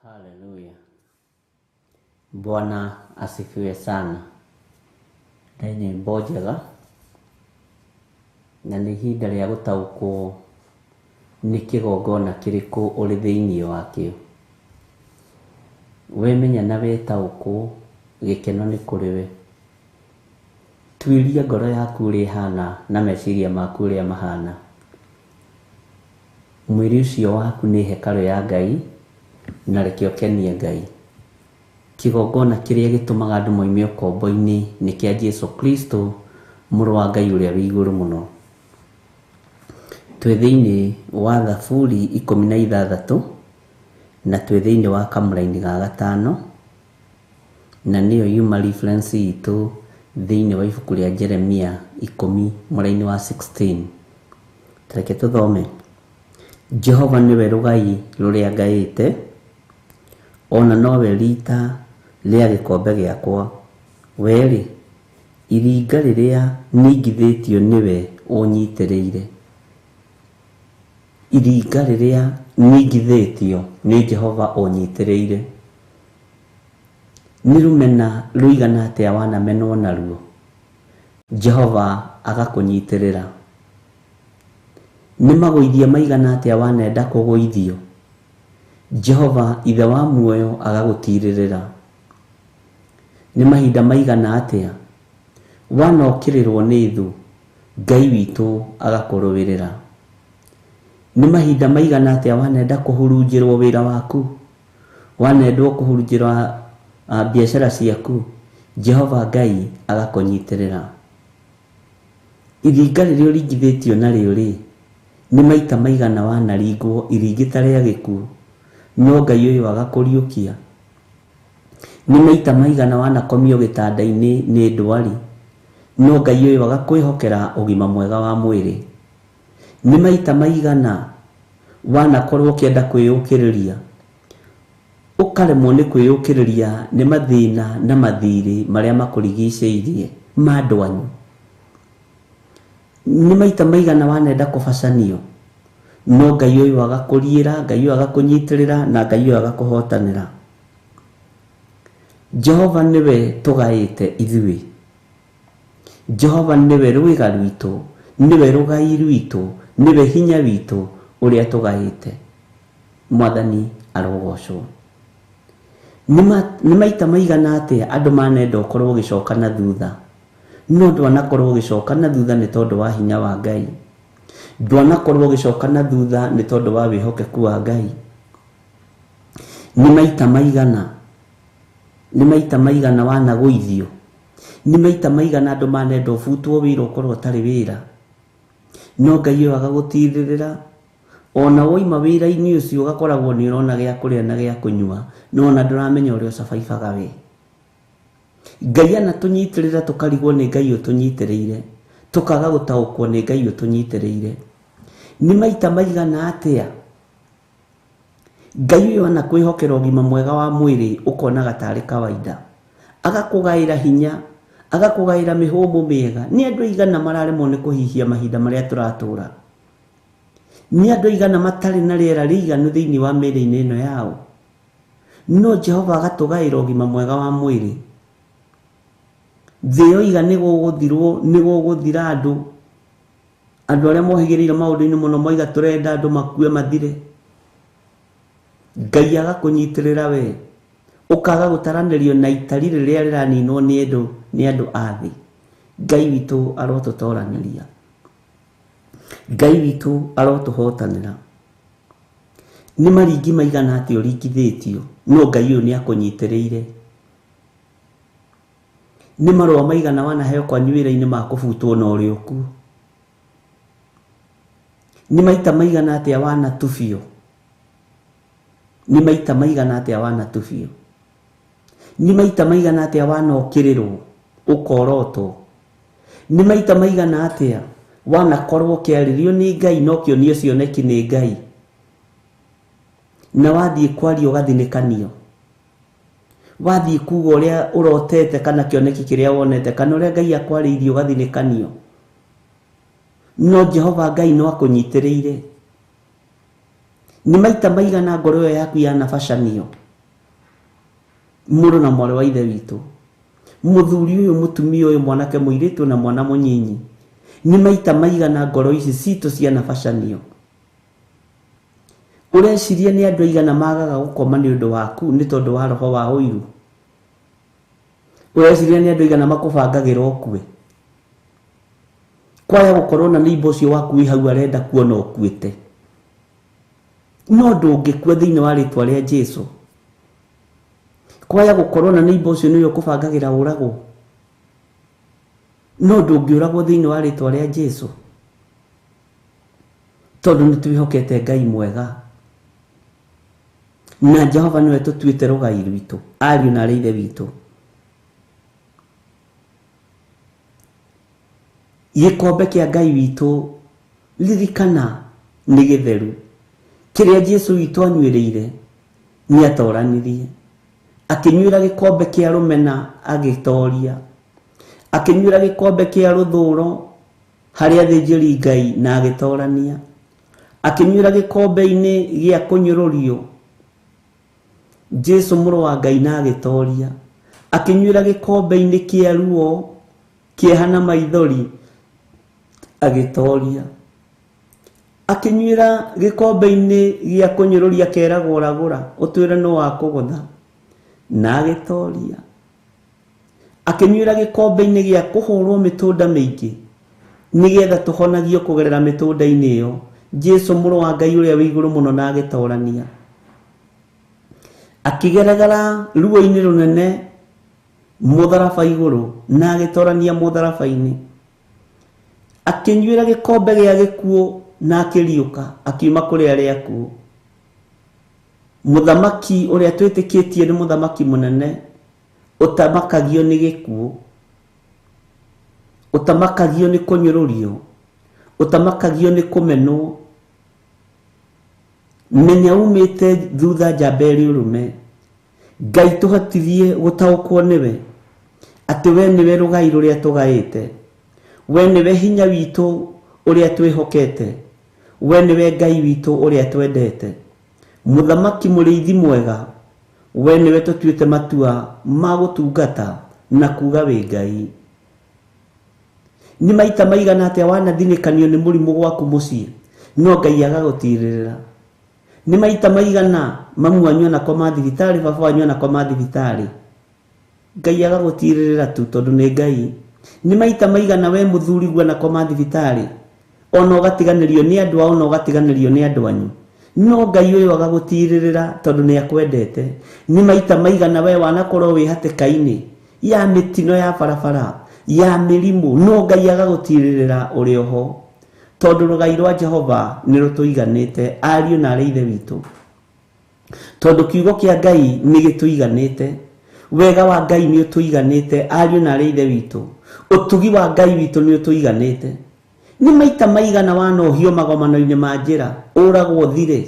Haleluya. Bwana asifiwe sana. Nĩ nyĩmbo njega na nĩ ihinda rĩa gũtaũkwo nĩ kĩgongona kĩrĩkũ ũrĩ thĩinĩ wakĩo. Wemenya na wetaũkwo gĩkeno nĩ kũrĩ we. Tuĩria ngoro yaku ũrĩa ĩhana na meciria maku ũrĩa mahana. Mwĩrĩ ũcio waku nĩ hekarũ ya Ngai na reke ũkenie Ngai. Kĩgongona kĩrĩa gĩtũmaga andũ moime ũkombo-inĩ nĩ kĩa Jesu Kristo mũrũ wa Ngai ũrĩa wĩ igũrũ mũno. Twĩ thĩinĩ wa Thaburi 16 na twĩ thĩinĩ wa kamũraini ga gatano na nĩyo yuma reference itũ thĩinĩ wa ibuku rĩa Jeremia 10 mũraini wa 16. Tareke tũthome. Jehova nĩwe rũgai rũrĩa ngaĩte ona nowe rita rĩa gĩkombe gĩakwa werĩ iringa rĩrĩa ningithĩtio nĩwe ũnyitĩrĩire. Iringa rĩrĩa ningithĩtio nĩ Jehova ũnyitĩrĩire. Nĩ rũmena rũigana atĩa wanamenwo naruo Jehova agakũnyitĩrĩra. Nĩ magũithia maigana atĩa wanenda kũgũithio Jehova ithe wa muoyo agagũtirĩrĩra. Nĩ mahinda maigana atĩa wanokĩrĩrwo nĩ thũ Ngai witũ agakũrũĩrĩra. Nĩ mahinda maigana atĩa wanenda kũhurunjĩrwo wĩra waku wanendwo kũhurunjĩrwo biacara ciaku Jehova Ngai agakũnyitĩrĩra. Iringa rĩrĩa ũringithĩtio narĩo rĩ nĩ maita maigana wanaringwo iringĩ ta rĩa gĩkuũ no Ngai ũyũ agakũriũkia. Nĩ maita maigana wanakomio gĩtanda-inĩ nĩ ndwari no Ngai ũyũ agakwĩhokera ũgima mwega wa mwĩrĩ. Nĩ maita maigana wanakorwo ũkĩenda kwĩyũkĩrĩria ũkaremwo nĩ kwĩyũkĩrĩria nĩ mathĩna na mathirĩ marĩa makũrigicĩirie ma andũ anyu. Nĩ maita maigana wanenda kũbacanio no Ngai ũyũ agakũriĩra, Ngai ũyũ agakũnyitĩrĩra na Ngai ũyũ agakũhotanĩra. Jehova nĩwe tũgaĩte ithuĩ. Jehova nĩwe rwĩga rwitũ, nĩwe rũgai rwitũ, nĩwe hinya witũ ũrĩa tũgaĩte. Mwathani arogocwo. Nĩ maita maigana atĩa andũ manenda ũkorwo ũgĩcoka na thutha No ndwanakorwo ũgĩcoka na thutha nĩ tondũ wa hinya wa Ngai. Ndwanakorwo ũgĩcoka na thutha nĩ tondũ wa wĩhokeku wa Ngai. Nĩ maita maigana, nĩ maita maigana wanagũithio. Nĩ maita maigana andũ manenda ũbutwo wĩra ũkorwo ũtarĩ wĩra. No Ngai ũyũ agagũtirĩrĩra. Ona woima wĩra-inĩ ũcio ũgakoragwo nĩ ũrona gĩa kũrĩa na gĩa kũnyua, no ona ndũramenya ũrĩa ũcabaibaga we. Ngai anatũnyitĩrĩra tũkarigwo nĩ Ngai ũtũnyitĩrĩire, tũkaga gũtaũkwo nĩ Ngai ũtũnyitĩrĩire. Nĩ maita maigana atĩa Ngai ũyũ anakwĩhokera ũgima mwega wa mwĩrĩ ũkonaga tarĩ kawaida, agakũgaĩra hinya, agakũgaĩra mĩhũmũ mĩega. Nĩ andũ aigana mararemwo nĩ kũhihia mahinda marĩa tũratũra. Nĩ andũ aigana matarĩ na rĩera rĩiganu thĩinĩ wa mĩĩrĩ-inĩ ĩno yao. No Jehova agatũgaĩra ũgima mwega wa mwĩrĩ. Thĩ yoiga nĩ gũgũthirwo, nĩ gũgũthira andũ. Andũ arĩa mohĩgĩrĩire maũndũ-inĩ mũno moiga tũrenda andũ makue mathire. Ngai agakũnyitĩrĩra we, ũkaga gũtaranĩrio na itari rĩrĩa rĩraninwo nĩ andũ a thĩ. Ngai witũ arotũtoranĩria. Ngai witũ arotũhotanĩra. Nĩ maringi maigana atĩa ũringithĩtio, no Ngai ũyũ nĩ akũnyitĩrĩire. Nĩ marũa maigana wanaheo kwanyu wĩra-inĩ ma kũbutwo na ũrĩ okuo. Nĩ maita maigana atĩa wanatubio. Nĩ maita maigana atĩa wanatubio. Nĩ maita maigana atĩa wanokĩrĩrwo ũkorotwo. Nĩ maita maigana atĩa wanakorwo ũkĩarĩrio nĩ Ngai no kĩonio cioneki nĩ Ngai, na wathiĩ kwaria ũgathinĩkanio. Wathiĩ kuga ũrĩa ũrotete kana kĩoneki kĩrĩa wonete kana ũrĩa Ngai akwarĩirie ũgathinĩkanio. No Jehova Ngai no akũnyitĩrĩire. Nĩ maita maigana ngoro ĩyo yaku yanabacanio. Mũrũ na mwarĩ wa ithe witũ, mũthuri ũyũ, mũtumia ũyũ, mwanake mũirĩtu na mwana mũnyinyi, nĩ maita maigana ngoro ici citũ cianabacanio. Ũreciria nĩ andũ aigana magaga gũkoma nĩ ũndũ waku nĩ tondũ wa roho wa ũiru. Ũreciria nĩ andũ aigana makũbangagĩra ũkue. Kwaya gũkorwo na neighbor ũcio waku wĩ hau arenda kuona ũkuĩte. No ndũngĩkua thĩinĩ wa rĩtwa rĩa Jesu. Kwaya gũkorwo na neighbor ũcio nĩwe ũkũbangagĩra ũragwo. No ndũngĩũragwo thĩinĩ wa rĩtwa rĩa Jesu. Tondũ nĩ twĩhokete Ngai mwega. Na Jehova nĩwe tũtuĩte rũgai rwitũ, ariũ na arĩ ithe witũ. Gĩkombe kĩa Ngai witũ ririkana nĩ gĩtheru. Kĩrĩa Jesu witũ anyuĩrĩire nĩ atoranirie. Akĩnyuĩra gĩkombe kĩa rũmena agĩtoria. Akĩnyuĩra gĩkombe kĩa rũthũro harĩ athĩnjĩri Ngai na agĩtorania. Akĩnyuĩra gĩkombe-inĩ gĩa kũnyũrũrio Jesu mũrũ wa Ngai na agĩtoria. Akĩnyuĩra gĩkombe-inĩ kĩa ruo, kĩeha na maithori agĩtoria. Akĩnyuĩra gĩkombe-inĩ gĩa kũnyũrũria keragwo ragũra ũtwĩre no wakũgũtha na agĩtoria. Akĩnyuĩra gĩkombe-inĩ gĩa kũhũrwo mĩtũnda mĩingĩ nĩgetha tũhonagio kũgerera mĩtũnda-inĩ ĩyo. Jesu mũrũ wa Ngai ũrĩa wĩ igũrũ mũno na agĩtorania. Akĩgeregera ruo-inĩ rũnene mũtharaba igũrũ na agĩtorania mũtharaba-inĩ. Akĩnyuĩra gĩkombe gĩa gĩkuũ na akĩriũka akiuma kũrĩ arĩa akuũ. Mũthamaki ũrĩa twĩtĩkĩtie nĩ mũthamaki mũnene ũtamakagio nĩ gĩkuũ, ũtamakagio nĩ kũnyũrũrio, ũtamakagio nĩ kũmenwo. Menya umĩte thutha njamba ĩrĩ ũrũme. Ngai tũhotithie gũtaũkwo nĩwe atĩ we nĩwe rũgai rũrĩa tũgaĩte, we nĩwe hinya witũ ũrĩa twĩhokete, we nĩwe Ngai witũ ũrĩa twendete. Mũthamaki mũrĩithi mwega, we nĩwe tũtuĩte matua ma gũtungata na kuga wĩ Ngai. Nĩ maita maigana atĩa wanathinĩkanio nĩ mũrimũ gwaku mũciĩ, no Ngai agagũtirĩrĩra. Nĩ maita maigana mamu wanyu anakoma thibitarĩ, baba wanyu anakoma thibitarĩ, Ngai agagũtirĩrĩra tu tondũ nĩ Ngai. Nĩ maita maigana we mũthuri guona koma thibitarĩ, ona ũgatiganĩrio nĩ andũ ao, ona ũgatiganĩrio nĩ andũ anyu, no Ngai ũyũ agagũtirĩrĩra tondũ nĩ akwendete. Nĩ maita maigana we wanakorwo wĩ hatĩka-inĩ ya mĩtino ya barabara, ya mĩrimũ, no Ngai agagũtirĩrĩra ũrĩ oho, tondũ rũgai rwa Jehova nĩ rũtũiganĩte, ariũ na arĩ ithe witũ, tondũ kiugo kĩa Ngai nĩ gĩtũiganĩte, wega wa Ngai nĩ ũtũiganĩte, ariũ na arĩ ithe witũ, ũtugi wa Ngai witũ nĩ ũtũiganĩte. Nĩ maita maigana wanohio magomano-inĩ ma njĩra, ũragwo thire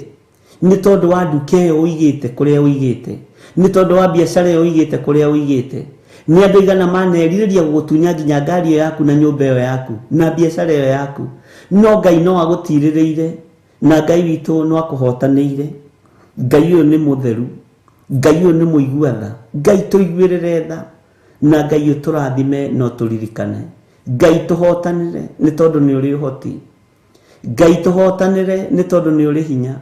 nĩ tondũ wa nduka ĩyo ũigĩte kũrĩa ũigĩte, nĩ tondũ wa biacara ĩyo ũigĩte kũrĩa ũigĩte. Nĩ andũ aigana manerirĩria gũgũtunya nginya ngari ĩyo yaku na nyũmba ĩyo yaku na biacara ĩyo yaku, no Ngai no agũtirĩrĩire, na Ngai witũ no akũhotanĩire. Ngai ũyũ nĩ mũtheru, Ngai ũyũ nĩ mũigua tha, Ngai tũiguĩrĩre tha, na Ngai ũtũrathime no tũririkane. Ngai tũhotanĩre nĩ tondũ nĩ ũrĩ ũhoti, Ngai tũhotanĩre nĩ tondũ nĩ ũrĩ hinya,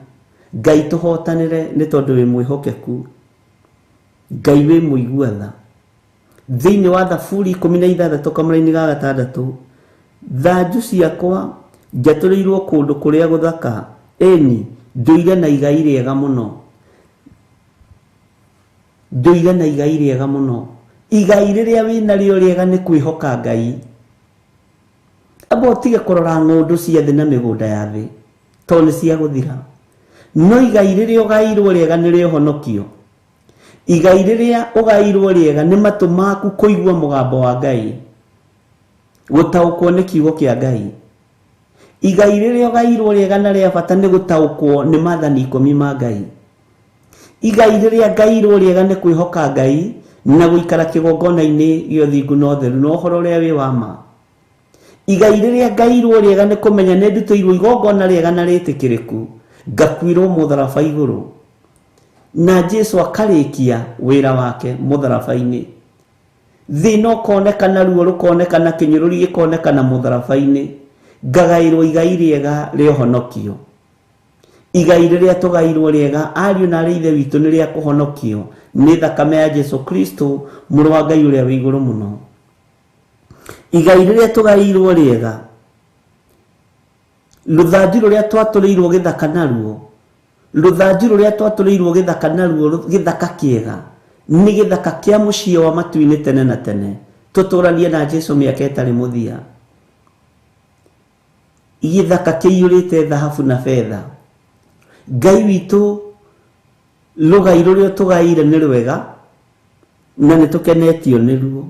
Ngai tũhotanĩre nĩ tondũ wĩ mwĩhokeku, Ngai wĩ mũigua tha. Thĩinĩ wa Thaburi 16 kamũraini ga 6, thanju ciakwa njatũrĩirwo kũndũ kũrĩa gũthaka, ĩni ndũire na igai rĩega mũno, ndũire na igai rĩega mũno. Igai rĩrĩa wĩnarĩo rĩega nĩ kwĩhoka Ngai. Amba ũtige kũrora ng'ũndũ cia thĩ na mĩgũnda ya thĩ, tondũ nĩ cia gũthira. No igai rĩrĩa ũgairwo rĩega nĩ rĩa ũhonokio. Igai rĩrĩa ũgairwo rĩega nĩ matũ maku kũigua mũgambo wa Ngai, gũtaũkwo nĩ kiugo kĩa Ngai. Igai rĩrĩa ũgairwo rĩega na rĩa bata nĩ gũtaũkwo nĩ maathani 10 ma Ngai. Igai rĩrĩa ngairwo rĩega nĩ kwĩhoka Ngai na gũikara kĩgongona-inĩ gĩa ũthingu na ũtheru na ũhoro ũrĩa wĩ wa ma. Igai rĩrĩa ngairwo rĩega nĩ kũmenya nĩ ndutĩirwo igongona rĩega na rĩtĩkĩrĩku, ngakuirwo mũtharaba igũrũ, na Jesu akarĩkia wĩra wake mũtharaba-inĩ. Thĩna ũkonekana, ruo rũkonekana, kĩnyũrũri gĩkonekana mũtharaba-inĩ, ngagaĩrwo igai rĩega rĩa ũhonokio. Igai rĩrĩa tũgairwo rĩega, ariũ na arĩ ithe witũ, nĩ rĩa kũhonokio nĩ thakame ya Jesu Kristo, mũrũ wa Ngai ũrĩa wĩ igũrũ mũno. Igai rĩrĩa tũgairwo rĩega, rũthanju rũrĩa twatũrĩirwo gĩthaka naruo, rũthanju rũrĩa twatũrĩirwo gĩthaka naruo, gĩthaka kĩega, nĩ gĩthaka kĩa mũciĩ wa matu-inĩ tene na tene, tũtũranie na Jesu mĩaka ĩtarĩ mũthia. Gĩthaka kĩiyũrĩte thahabu na betha. Ngai witũ, rũgai rũrĩa tũgaire nĩ rwega na nĩ tũkenetio nĩruo.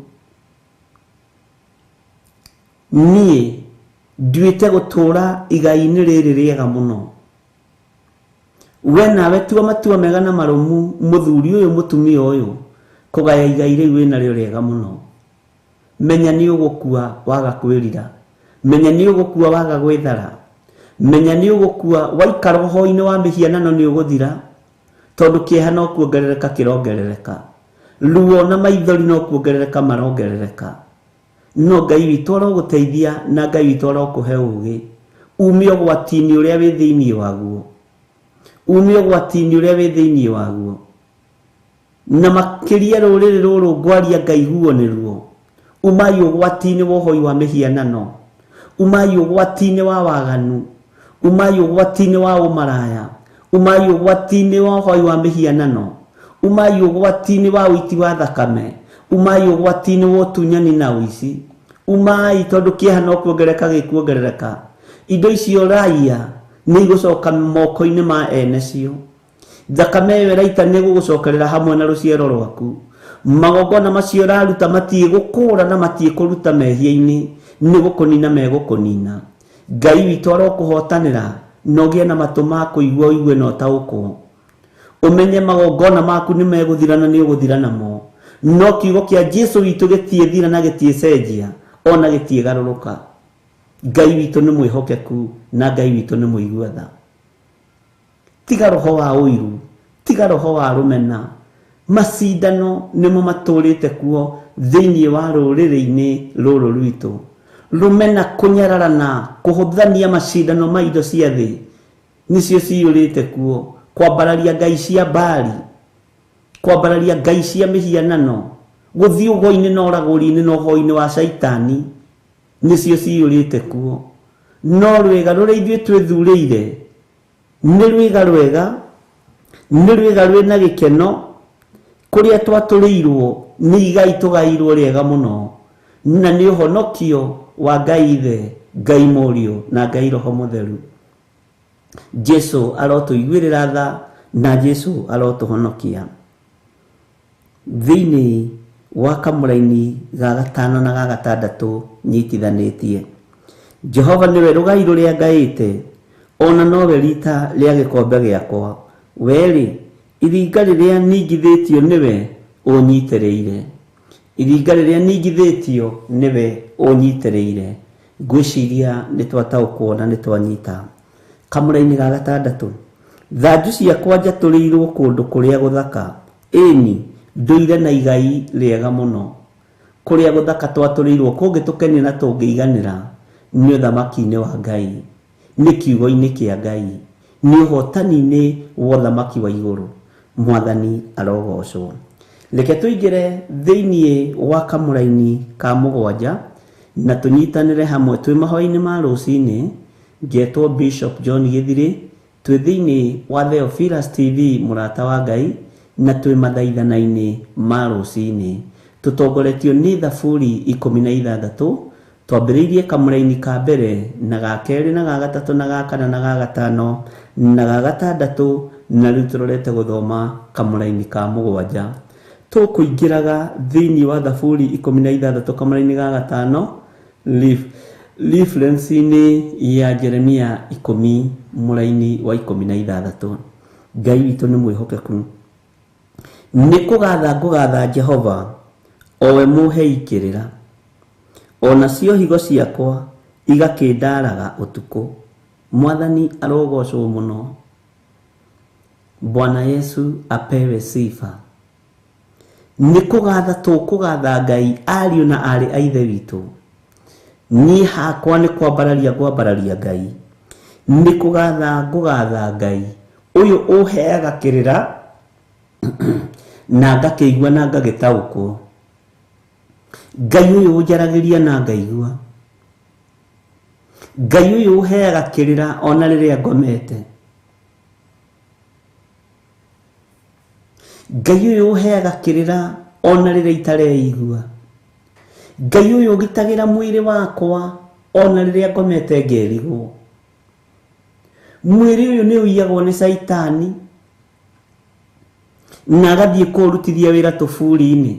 Niĩ nduĩte gũtũũra igai-inĩ rĩrĩ rĩega mũno. We nawe tua matua mega na marũmu, mũthuri ũyũ, mũtumia ũyũ, kũgaya igai rĩu wĩnarĩo rĩega mũno. Menya nĩ ũgũkua waga kwĩrira, menya nĩ ũgũkua waga gwĩthara, menya nĩ ũgũkua waikara ũhoro-inĩ wa mĩhianano nĩ ũgũthira, tondũ kĩeha no kuongerereka kĩrongerereka, ruo na maithori no kuongerereka marongerereka. No Ngai witũ arogũteithia na Ngai witũ arokũhe ũũgĩ, ume ũgwati-inĩ ũrĩa wĩ thĩinĩ waguo, ume ũgwati-inĩ ũrĩa wĩ thĩinĩ waguo. Na makĩria rũrĩrĩ rũrũ ngwaria ngaiguo nĩruo, umai ũgwati-inĩ wa ũhoi wa mĩhianano, umai ũgwati-inĩ wa waganu, umai ũgwati-inĩ wa ũmaraya, umai ũgwati-inĩ wa ũhoi wa mĩhianano, umai ũgwati-inĩ wa ũiti wa thakame, umai ũgwati-inĩ wa ũtunyani na ũici, umai tondũ kĩeha no kuongerereka gĩkuongerereka. Indo icio raiya nĩ igũcoka moko-inĩ ma ene cio. Thakame ĩyo ĩraita nĩ gũgũcokerera hamwe na rũciaro rwaku. Magongona macio ũraruta matiĩgũkũra na matiĩkũruta mehia-inĩ, nĩ gũkũnina megũkũnina. Ngai witũ arokũhotanĩra na ũgĩe na matũ ma kũigua ũigue na ũtaũkwo. Ũmenye magongona maku nĩ megũthira na nĩ ũgũthira namo. No kiugo kĩa Jesu witũ gĩtiĩthira na gĩtiĩcenjia, ona gĩtiĩgarũrũka. Ngai witũ nĩ mwĩhokeku na Ngai witũ nĩ mũigua tha. Tiga roho wa ũiru, tiga roho wa rũmena. Macindano nĩmo matũrĩte kuo thĩinĩ wa rũrĩrĩ-inĩ rũrũ rwitũ. Rũmena, kũnyararana, kũhũthania macindano ma indo cia thĩ nĩcio ciyũrĩte kuo, kwambararia ngai cia Baali, kwambararia ngai cia mĩhianano, Gũthiĩ ũgo-inĩ na ũragũri-inĩ na ũhoi-inĩ wa caitani nĩcio ciyũrĩte kuo. No rwĩga rũrĩa ithuĩ twĩthurĩire nĩ rwĩga rwega, nĩ rwĩga rwĩna gĩkeno, kũrĩa twatũrĩirwo nĩ igai tũgairwo rĩega mũno, na nĩ ũhonokio wa Ngai Ithe, Ngai Mũriũ na Ngai Roho Mũtheru. Jesu arotũiguĩrĩra tha na Jesu arotũhonokia. Thĩinĩ wa kamũraini ga gatano na ga gatandatũ nyitithanĩtie, Jehova nĩwe rũgai rũrĩa ngaĩte, ona nowe rita rĩa gĩkombe gĩakwa. Werĩ, iringa rĩrĩa ningithĩtio nĩwe ũnyitĩrĩire. Iringa rĩrĩa ningithĩtio nĩwe ũnyitĩrĩire. Ngwĩciria nĩ twataũkwo na nĩ twanyita. Kamũraini ga gatandatũ, thanju ciakwa njatũrĩirwo kũndũ kũrĩa gũthaka, ĩni ndũire na igai rĩega mũno. Kũrĩa gũthaka twatũrĩirwo kũngĩtũkenia na tũngĩiganĩra nĩ ũthamaki-inĩ wa Ngai, nĩ kiugo-inĩ kĩa Ngai, nĩ ũhotani-inĩ wa ũthamaki wa igũrũ. Mwathani arogocwo. Reke tũingĩre thĩinĩ wa kamũraini ka mũgwanja na tũnyitanĩre hamwe twĩ mahoya-inĩ ma rũcinĩ. Ngetwo Bishop John Gĩthirĩ, twĩ thĩinĩ wa Theophilus TV mũrata wa Ngai, na twĩ mathaithana-inĩ ma rũcinĩ. Tũtongoretio nĩ Thaburi 16. Twambĩrĩirie kamũraini ka mbere na ga kerĩ na ga gatatũ na ga kana na ga gatano na ga gatandatũ, na rĩu tũrorete gũthoma kamũraini ka mũgwanja. Tũkũingĩraga thĩinĩ wa Thaburi 16 kamũraini ga gatano, reference-inĩ ya Jeremia 10 mũraini wa 16. Ngai witũ nĩ mwĩhokeku. Nĩ kũgatha ngũgatha Jehova, o we mũhei kĩrĩra, ona cio higo ciakwa igakĩndaraga ũtukũ. Mwathani arogocwo mũno. Bwana Yesu apewe sifa. Nĩ kũgatha tũkũgatha Ngai, ariũ na aarĩ a Ithe witũ. Niĩ hakwa nĩ kwambararia ngwambararia Ngai, nĩ kũgatha ngũgatha Ngai ũyũ ũheaga kĩrĩra na ngakĩigua na ngagĩtaũkwo. Ngai ũyũ ũnjaragĩria na ngaigua. Ngai ũyũ ũheaga kĩrĩra ona rĩrĩa ngomete. Ngai ũyũ ũheaga kĩrĩra ona rĩrĩa itareigua. Ngai ũyũ ũgitagĩra mwĩrĩ wakwa ona rĩrĩa ngomete ngerigwo. Mwĩrĩ ũyũ nĩ ũiyagwo nĩ caitani na agathiĩ kũũrutithia wĩra tũburi-inĩ.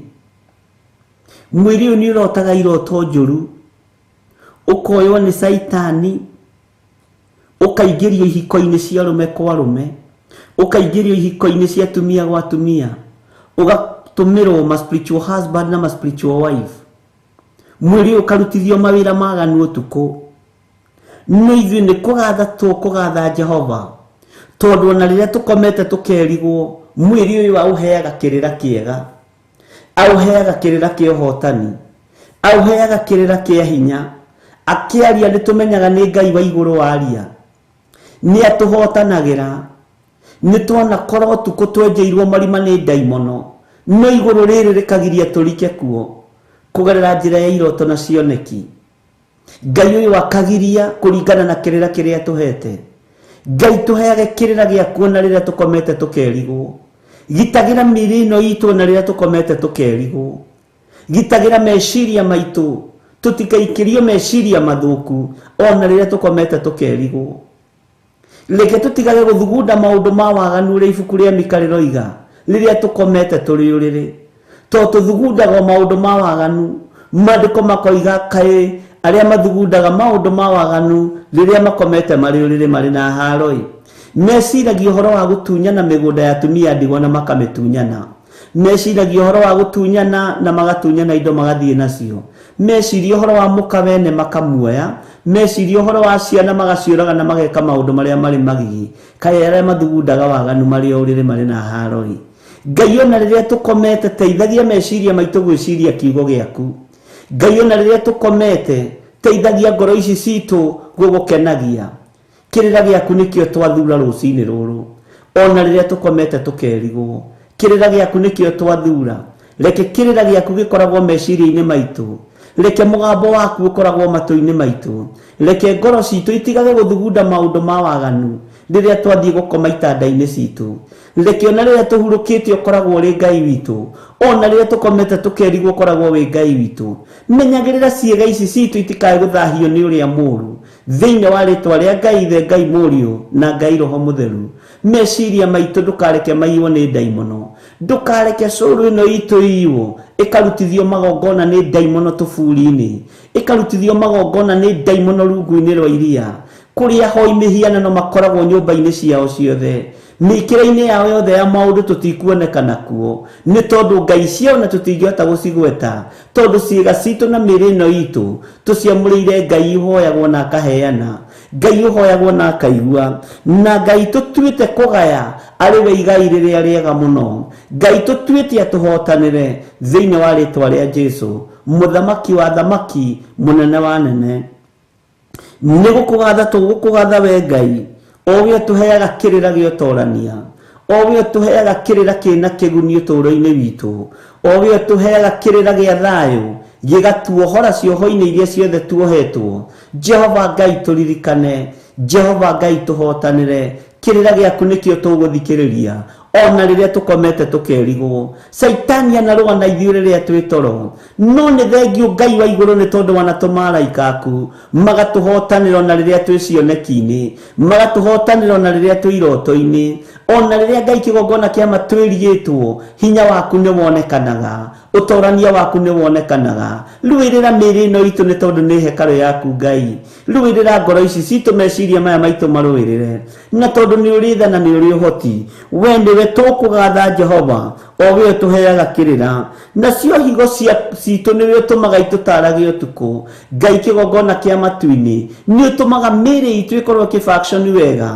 Mwĩrĩ ũyũ nĩ ũrotaga iroto njũru, ũkoywo nĩ caitani, ũkaingĩrio ihiko-inĩ cia arũme kwa arũme, ũkaingĩrio ihiko-inĩ cia atumia gwa atumia, ũgatũmĩrwo ma spiritual husband na ma spiritual wife. Mwĩrĩ ũyũ ũkarutithio mawĩra maganu ũtukũ. No ithuĩ nĩ kũgatha tũkũgatha Jehova, tondũ ona rĩrĩa tũkomete tũkerigwo, mwĩrĩ ũyũ aũheaga kĩrĩra kĩega, aũheaga kĩrĩra kĩa ũhotani, aũheaga kĩrĩra kĩa hinya. Akĩaria nĩ tũmenyaga nĩ Ngai wa igũrũ waria, nĩ atũhotanagĩra. Nĩ twanakorwo ũtukũ twenjeirwo marima nĩ ndaimono, no igũrũ rĩrĩ rĩkagiria tũrike kuo kũgerera njĩra ya iroto na cioneki. Ngai ũyũ akagiria kũringana na kĩrĩra kĩrĩa tũhete. Ngai tũheage kĩrĩra gĩaku ona rĩrĩa tũkomete tũkerigwo. Gitagĩra mĩĩrĩ ĩno itũ ona rĩrĩa tũkomete tũkerigwo. Gitagĩra meciria maitũ, tũtikaikĩrio meciria mathũku ona rĩrĩa tũkomete tũkerigwo. Reke tũtigage gũthugunda maũndũ ma waganu ũrĩa ibuku rĩa Mika rĩroiga rĩrĩa tũkomete tũrĩ ũrĩrĩ. Tondũ tũthugundaga maũndũ ma waganu, maandĩko makoiga kaĩ arĩa mathugundaga maũndũ ma waganu rĩrĩa makomete marĩ ũrĩrĩ marĩ na haro-ĩ. Meciragia ũhoro wa gũtunyana mĩgũnda ya atumia ndigwa na makamĩtunyana. Meciragia ũhoro wa gũtunyana na magatunyana indo magathiĩ nacio. Meciria ũhoro wa mũka wene makamuoya. Meciria ũhoro wa ciana magaciũraga na mageka maũndũ marĩa marĩ magigi. Kaĩ arĩa mathugundaga waganu marĩ o ũrĩrĩ marĩ na haro-ĩ. Ngai ona rĩrĩa tũkomete teithagia meciria maitũ gwĩciria kiugo gĩaku. Ngai ona rĩrĩa tũkomete teithagia ngoro ici citũ gũgũkenagia. Kĩrĩra gĩaku nĩkĩo twathura rũcinĩ rũrũ. Ona rĩrĩa tũkomete tũkerigwo, kĩrĩra gĩaku nĩkĩo twathura. Reke kĩrĩra gĩaku gĩkoragwo meciria-inĩ maitũ. Reke mũgambo waku ũkoragwo matũ-inĩ maitũ. Reke ngoro citũ itigage gũthugunda maũndũ ma waganu rĩrĩa twathiĩ gũkoma itanda-inĩ citũ. Reke ona rĩrĩa tũhurũkĩte ũkoragwo ũrĩ Ngai witũ, ona rĩrĩa tũkomete tũkerigwo ũkoragwo wĩ Ngai witũ. Menyagĩrĩra ciĩga ici citũ itikae gũthahio nĩ ũrĩa mũũru, thĩinĩ wa rĩtwa rĩa Ngai Ithe, Ngai Mũriũ na Ngai Roho Mũtheru. Meciria maitũ ndũkareke maiywo nĩ ndaimono, ndũkareke cũrũ ĩno itũ iywo ĩkarutithio magongona nĩ ndaimono tũburi-inĩ, ĩkarutithio magongona nĩ ndaimono rungu-inĩ rwa iria, kũrĩa hoi mĩhianano makoragwo nyũmba-inĩ ciao ciothe, mĩkĩra-inĩ yao yothe ya maũndũ tũtikuonekana kuo, nĩ tondũ ngai ciao na tũtingĩhota gũcigweta, tondũ ciĩga citũ na mĩĩrĩ ĩno itũ tũciamũrĩire Ngai ũhoyagwo na akaheana, Ngai ũhoyagwo na akaigua, na Ngai tũtuĩte kũgaya arĩ we igai rĩrĩa rĩega mũno. Ngai tũtuĩte atũhotanĩre thĩinĩ wa rĩtwa rĩa Jesũ, mũthamaki wa thamaki, mũnene wa nene. Nĩ gũkũgatha tũgũkũgatha we Ngai, o we ũtũheaga kĩrĩra gĩa ũtorania, o we ũtũheaga kĩrĩra kĩna kĩguni ũtũũro-inĩ witũ, o we ũtũheaga kĩrĩra gĩa thayũ gĩgatuohora cioho-inĩ iria ciothe tuohetwo. Jehova Ngai tũririkane, Jehova Ngai tũhotanĩre, kĩrĩra gĩaku nĩkĩo tũgũthikĩrĩria ona rĩrĩa tũkomete tũkerigwo. Caitani anarũa na ithuĩ rĩrĩa twĩ toro, no nĩ thengio Ngai wa igũrũ nĩ tondũ wanatũma araika aku magatũhotanĩra ona rĩrĩa twĩ cioneki-inĩ, magatũhotanĩra ona rĩrĩa twĩ iroto-inĩ, ona rĩrĩa Ngai kĩgongona kĩama twĩrigĩtwo, hinya waku nĩ wonekanaga, ũtorania waku nĩ wonekanaga. Rũĩrĩra mĩĩrĩ ĩno itũ nĩ tondũ nĩ hekarũ yaku Ngai. Rũĩrĩra ngoro ici citũ, meciria maya maitũ marũĩrĩre, na tondũ nĩ ũrĩ tha na nĩ ũrĩ ũhoti, we nĩwe tũkũgatha Jehova, o we ũtũheaga kĩrĩra, nacio higo citũ nĩwe ũtũmaga itũtarage ũtukũ. Ngai kĩgongona kĩa matu-inĩ nĩ ũtũmaga mĩĩrĩ itũ ĩkorwo ĩkĩ-function wega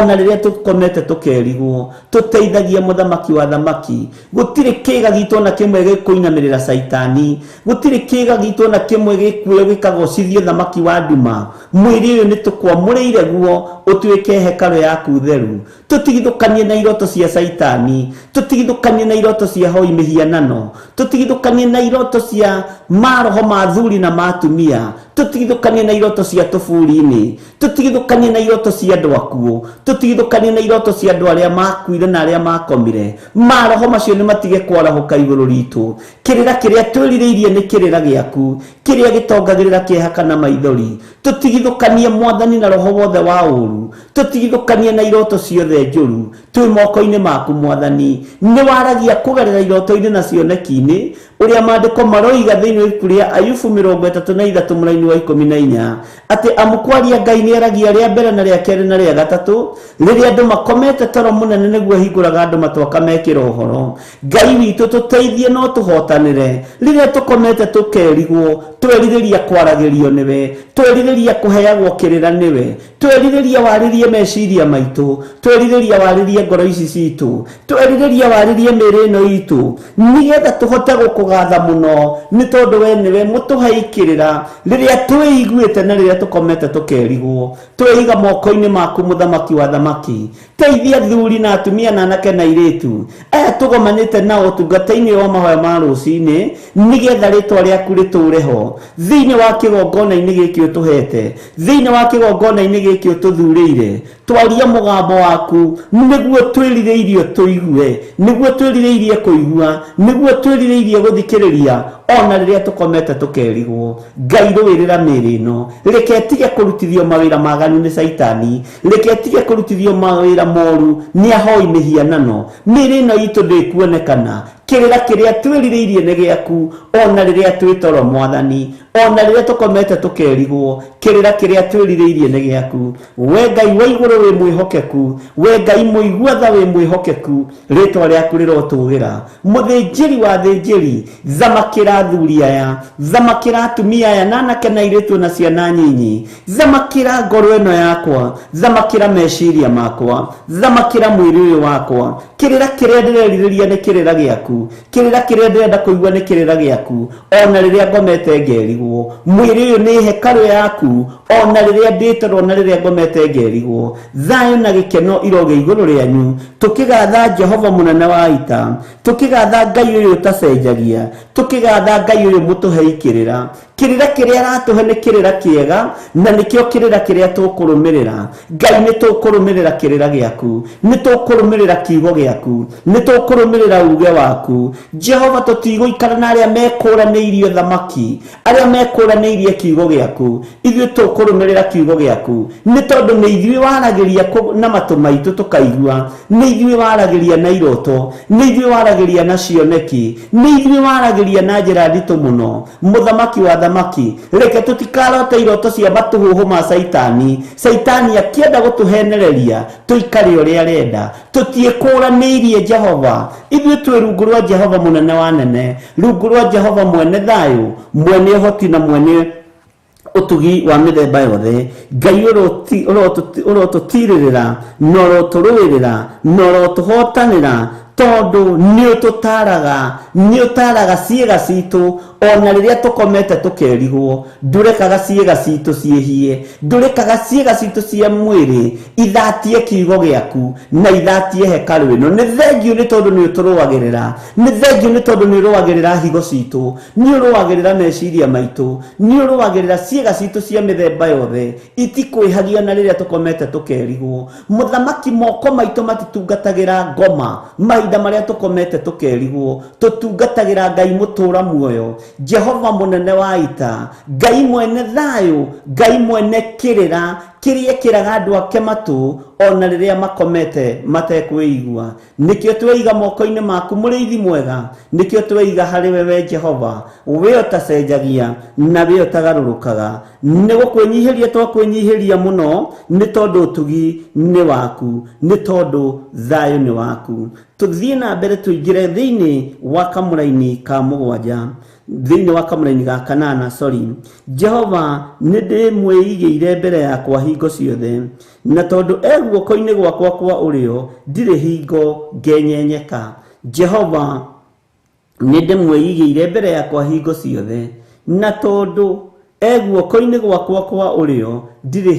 ona rĩrĩa tũkomete tũkerigwo. Tũteithagia mũthamaki wa thamaki, gũtirĩ kĩga gitũ ona kĩmwe gĩkũinamĩrĩra caitani, gũtirĩ kĩga gitũ ona kĩmwe gĩkuoyo gĩkagocithio thamaki wa nduma. Mwĩrĩ ũyũ nĩ tũkwamũrĩire guo ũtuĩke hekarũ yaku theru. Tũtigithũkanie na iroto cia caitani, tũtigithũkanie na iroto cia hoi mĩhianano, tũtigithũkanie na iroto cia maroho ma athuri na ma atumia, tũtigithũkanie na iroto cia tũburi-inĩ, tũtigithũkanie na iroto cia andũ akuũ, tũtigithũkanie na iroto cia andũ arĩa makuire na arĩa makomire. Maroho macio nĩ matige kwarahũka igũrũ ritũ. Kĩrĩra kĩrĩa twĩrirĩirie nĩ kĩrĩra gĩaku, kĩrĩa gĩtongagĩrĩra kĩeha kana maithori. Tũtigithũkanie mwathani na roho wothe wa ũũru, tũtigithũkanie na iroto ciothe njũru. Twĩ moko-inĩ maku mwathani. Nĩ waragia kũgerera iroto-inĩ na cioneki-inĩ, ũrĩa maandĩko maroiga thĩinĩ wa ibuku rĩa Ayubu 33 mũraini wa 14, atĩ amu kwaria Ngai nĩ aragia rĩa mbere na rĩa kerĩ na rĩa gatatũ, rĩrĩa andũ makomete toro mũnene nĩguo ahingũraga andũ matũ akamekĩra ũhoro. Ngai witũ tũteithie no tũhotanĩre rĩrĩa tũkomete tũkerigwo, twerirĩria kwaragĩrio nĩwe, twerirĩria kũheagwo kĩrĩra nĩwe, twerirĩria warĩrie meciria maitũ, twerirĩria warĩrie ngoro ici citũ, twerirĩria warĩrie mĩĩrĩ ĩno itũ, nĩgetha tũhote gũkũgatha mũno, nĩ tondũ we nĩwe mũtũhei kĩrĩra rĩrĩa twĩiguĩte na rĩrĩa tũkomete tũkerigwo. Tweiga moko-inĩ maku mũthamaki wa thamaki. Teithia athuri na atumia na anake na airĩtu aya tũgomanĩte nao ũtungata-inĩ wa mahoya ma rũcinĩ, nĩgetha rĩtwa rĩaku rĩtũũre ho thĩinĩ wa kĩgongona-inĩ gĩkĩ ũtũhete, thĩinĩ wa kĩgongona-inĩ gĩkĩ ũtũthurĩire. Twaria mũgambo waku nĩguo twĩrirĩirie tũigue, nĩguo twĩrirĩirie kũigua, nĩguo twĩrirĩirie gũthikĩrĩria ona rĩrĩa tũkomete tũkerigwo. Ngai rũĩrĩra mĩĩrĩ ĩno, reke ĩtige kũrutithio mawĩra maganu nĩ caitani, reke ĩtige kũrutithio mawĩra moru nĩ ahoi mĩhianano. Mĩĩrĩ ĩno itũ ndĩkuonekana, kĩrĩra kĩrĩa twĩrirĩirie nĩ gĩaku ona rĩrĩa twĩ toro mwathani, ona rĩrĩa tũkomete tũkerigwo, kĩrĩra kĩrĩa twĩrirĩirie nĩ gĩaku. We Ngai wa igũrũ wĩ mwĩhokeku, we Ngai mũigua tha wĩ mwĩhokeku, rĩtwa rĩaku rĩrotũgĩra. Mũthĩnjĩri wa athĩnjĩri, thamakĩra athuri aya, thamakĩra atumia aya na anake na airĩtu na ciana nyinyi, thamakĩra ngoro ĩno yakwa, thamakĩra meciria makwa, thamakĩra mwĩrĩ ũyũ wakwa. Kĩrĩra kĩrĩa ndĩrerirĩria nĩ kĩrĩra gĩaku. gĩaku. Kĩrĩra kĩrĩa ndĩrenda kũigua nĩ kĩrĩra gĩaku, ona rĩrĩa ngomete ngerigwo. Mwĩrĩ ũyũ nĩ hekarũ yaku, ona rĩrĩa ndĩtoro na rĩrĩa ngomete ngerigwo. Thayũ na gĩkeno irogĩa igũrũ rĩanyu, tũkĩgatha Jehova mũnene wa ita, tũkĩgatha Ngai ũyũ ũtacenjagia, tũkĩgatha Ngai ũyũ mũtũhei kĩrĩra. Kĩrĩra kĩrĩa aratũhe nĩ kĩrĩra kĩega, na nĩkĩo kĩrĩra kĩrĩa tũkũrũmĩrĩra. Ngai, nĩ tũkũrũmĩrĩra kĩrĩra gĩaku, nĩ tũkũrũmĩrĩra kiugo gĩaku, nĩ tũkũrũmĩrĩra uge waku. Jehova, tũtigũikara na arĩa mekũranĩirie thamaki, arĩa mekũranĩirie kiugo gĩaku. Ithuĩ tũkũrũmĩrĩra kiugo gĩaku, nĩ tondũ nĩ ithuĩ waragĩria na matũ maitũ tũkaigua, nĩ ithuĩ waragĩria na iroto, nĩ ithuĩ waragĩria na cioneki, nĩ ithuĩ waragĩria na njĩra nditũ mũno. Mũthamaki wa thamaki, reke tũtikarote iroto cia matũhũhũ ma Caitani. Caitani akĩenda gũtũhenereria tũikare ũrĩa arenda. Tũtiĩkũranĩirie Jehova, ithuĩ twĩ rungu rwa Jehova mũnene wa nene, rungu rwa Jehova mwene thayũ, mwene ũhoti na mwene ũtugi wa mĩthemba yothe. Ngai ũrotũtirĩrĩra na ũrotũrũĩrĩra na ũrotũhotanĩra, tondũ nĩ ũtũtaraga, nĩ ũtaraga ciĩga citũ ona rĩrĩa tũkomete tũkerigwo. Ndũrekaga ciĩga citũ ciĩhie, ndũrekaga ciĩga citũ cia mwĩrĩ ithatie kiugo gĩaku na ithatie hekarũ ĩno. Nĩ thengiũ nĩ tondũ nĩ ũtũrũagĩrĩra, nĩ thengiũ nĩ tondũ nĩ ũrũagĩrĩra higo citũ, nĩ ũrũagĩrĩra meciria maitũ, nĩ ũrũagĩrĩra ciĩga citũ cia mĩthemba yothe, itikwĩhagia na rĩrĩa tũkomete tũkerigwo. Mũthamaki, moko maitũ matitungatagĩra ngoma mahinda marĩa tũkomete tũkerigwo, tũtungatagĩra Ngai mũtũra muoyo, Jehova mũnene wa ita, Ngai mwene thayũ, Ngai mwene kĩrĩra kĩrĩa kĩraga andũ ake matũ ona rĩrĩa makomete matekwĩigua. Nĩkĩo tweiga moko-inĩ maku mũrĩithi mwega, nĩkĩo tweiga harĩ we, we Jehova, we ũtacenjagia na we ũtagarũrũkaga. Nĩ gũkwĩnyihĩria twakwĩnyihĩria mũno, nĩ tondũ ũtugi nĩ waku, nĩ tondũ thayũ nĩ waku. Tũthiĩ na mbere tũingĩre thĩinĩ wa kamũraini ka mũgwanja, thĩinĩ wa kamũraini ga kanana, sorry. Jehova nĩ ndĩmwĩigĩire mbere yakwa hingo ciothe, na tondũ e guoko-inĩ gwakwa kwa ũrĩo ndirĩ hingo ngenyenyeka. Jehova nĩ ndĩmwĩigĩire mbere yakwa hingo ciothe, na tondũ e guoko-inĩ gwakwa kwa ũrĩo ndirĩ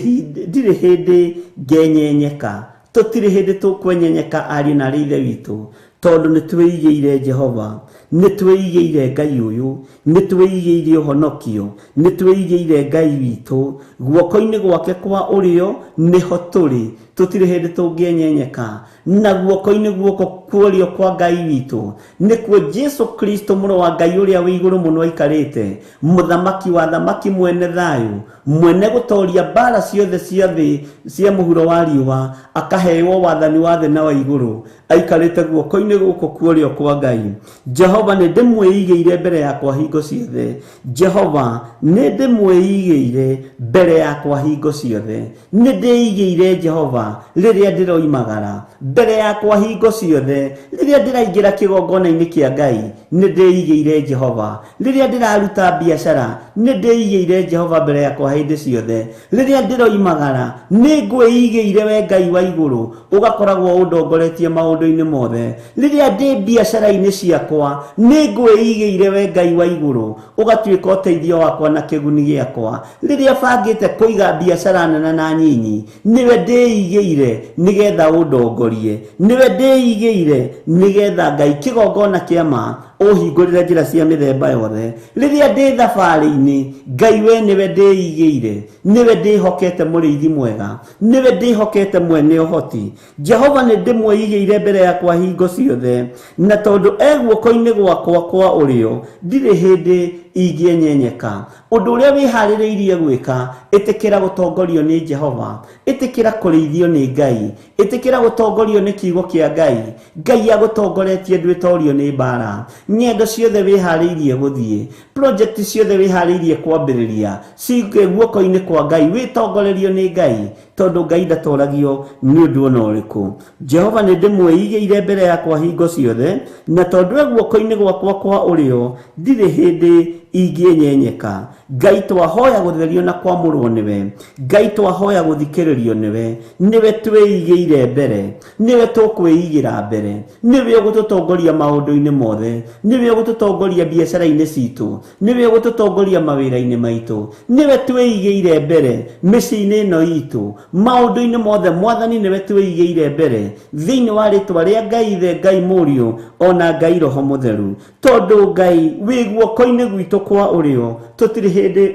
hĩndĩ ngenyenyeka. Tũtirĩ hĩndĩ tũkwenyenyeka ariũ na arĩ ithe witũ, tondũ nĩ twĩigĩire Jehova, nĩ twĩigĩire Ngai ũyũ, nĩ twĩigĩire ũhonokio, nĩ twĩigĩire Ngai witũ. Guoko-inĩ gwake kwa ũrĩo nĩho tũrĩ, tũtirĩ hĩndĩ tũngĩenyenyeka. Na guoko-inĩ guoko kwa ũrĩo kwa Ngai witũ nĩkuo Jesu Kristo mũrũ wa Ngai ũrĩa wĩ igũrũ mũno aikarĩte, mũthamaki wa thamaki, mwene thayũ, mwene gũtoria mbara ciothe cia thĩ cia mũhuro wa riũa, akaheo wathani wa thĩ na wa igũrũ, aikarĩte guoko-inĩ gũkũ kwa ũrĩo kwa Ngai. Jehova nĩ ndĩmwĩigĩire mbere yakwa hingo ciothe. Jehova nĩ ndĩmwĩigĩire mbere yakwa hingo ciothe. Nĩ ndĩigĩire Jehova rĩrĩa ndĩroimagara mbere yakwa hingo ciothe, rĩrĩa ndĩraingĩra kĩgongona-inĩ kĩa Ngai nĩ ndĩigĩire Jehova, rĩrĩa ndĩraruta biacara nĩ ndĩigĩire Jehova mbere yakwa hĩndĩ ciothe, rĩrĩa ndĩroimagara nĩ ngwĩigĩire we Ngai wa igũrũ, ũgakoragwo ũndongoretie maũndũ-inĩ mothe. Rĩrĩa ndĩ biacara-inĩ ciakwa nĩ ngwĩigĩire we Ngai wa igũrũ, ũgatuĩka ũteithio wakwa na kĩguni gĩakwa. Rĩrĩa bangĩte kũiga biacara nene na nyinyi, nĩwe ndĩigĩire nĩgetha ũndongorie, nĩwe ndĩigĩire nĩgetha Ngai kĩgongona kĩa ma ũhingũrĩre njĩra cia mĩthemba yothe. Rĩrĩa ndĩ thabarĩ-inĩ, Ngai we nĩwe ndĩigĩire, nĩwe ndĩhokete mũrĩithi mwega, nĩwe ndĩhokete mwene ũhoti. Jehova nĩ ndĩmwĩigĩire mbere yakwa hingo ciothe, na tondũ e guoko-inĩ gwakwa kwa ũrĩo ndirĩ hĩndĩ ingĩenyenyeka. Ũndũ ũrĩa wĩharĩrĩirie gwĩka, ĩtĩkĩra gũtongorio nĩ Jehova, ĩtĩkĩra kũrĩithio nĩ Ngai, ĩtĩkĩra gũtongorio nĩ kiugo kĩa Ngai. Ngai agũtongoretie ndwĩtorio nĩ mbara. Ng'endo ciothe wĩharĩirie gũthiĩ, project ciothe wĩharĩirie kwambĩrĩria, cige guoko-inĩ kwa Ngai, wĩtongorerio nĩ Ngai, tondũ Ngai ndatoragio nĩ ũndũ ona ũrĩkũ. Jehova nĩ ndĩmwĩigĩire mbere yakwa hingo ciothe, na tondũ e guoko-inĩ gwakwa kwa ũrĩo ndirĩ hĩndĩ ingĩenyenyeka. Ngai twahoya gũtherio na kwamũrwo nĩwe. Ngai twahoya gũthikĩrĩrio nĩwe. Nĩwe twĩigĩire mbere, nĩwe tũkwĩigĩra mbere, nĩwe ũgũtũtongoria maũndũ-inĩ mothe, nĩwe ũgũtũtongoria biacara-inĩ citũ, nĩwe ũgũtũtongoria mawĩra-inĩ maitũ, nĩwe twĩigĩire mbere mĩciĩ-inĩ ĩno itũ, maũndũ-inĩ mothe Mwathani nĩwe twĩigĩire mbere, thĩinĩ wa rĩtwa rĩa Ngai Ithe, Ngai Mũriũ ona Ngai Roho Mũtheru. Tondũ Ngai wĩ guoko-inĩ gwitũ kwa ũrĩo, tũtirĩ hĩndĩ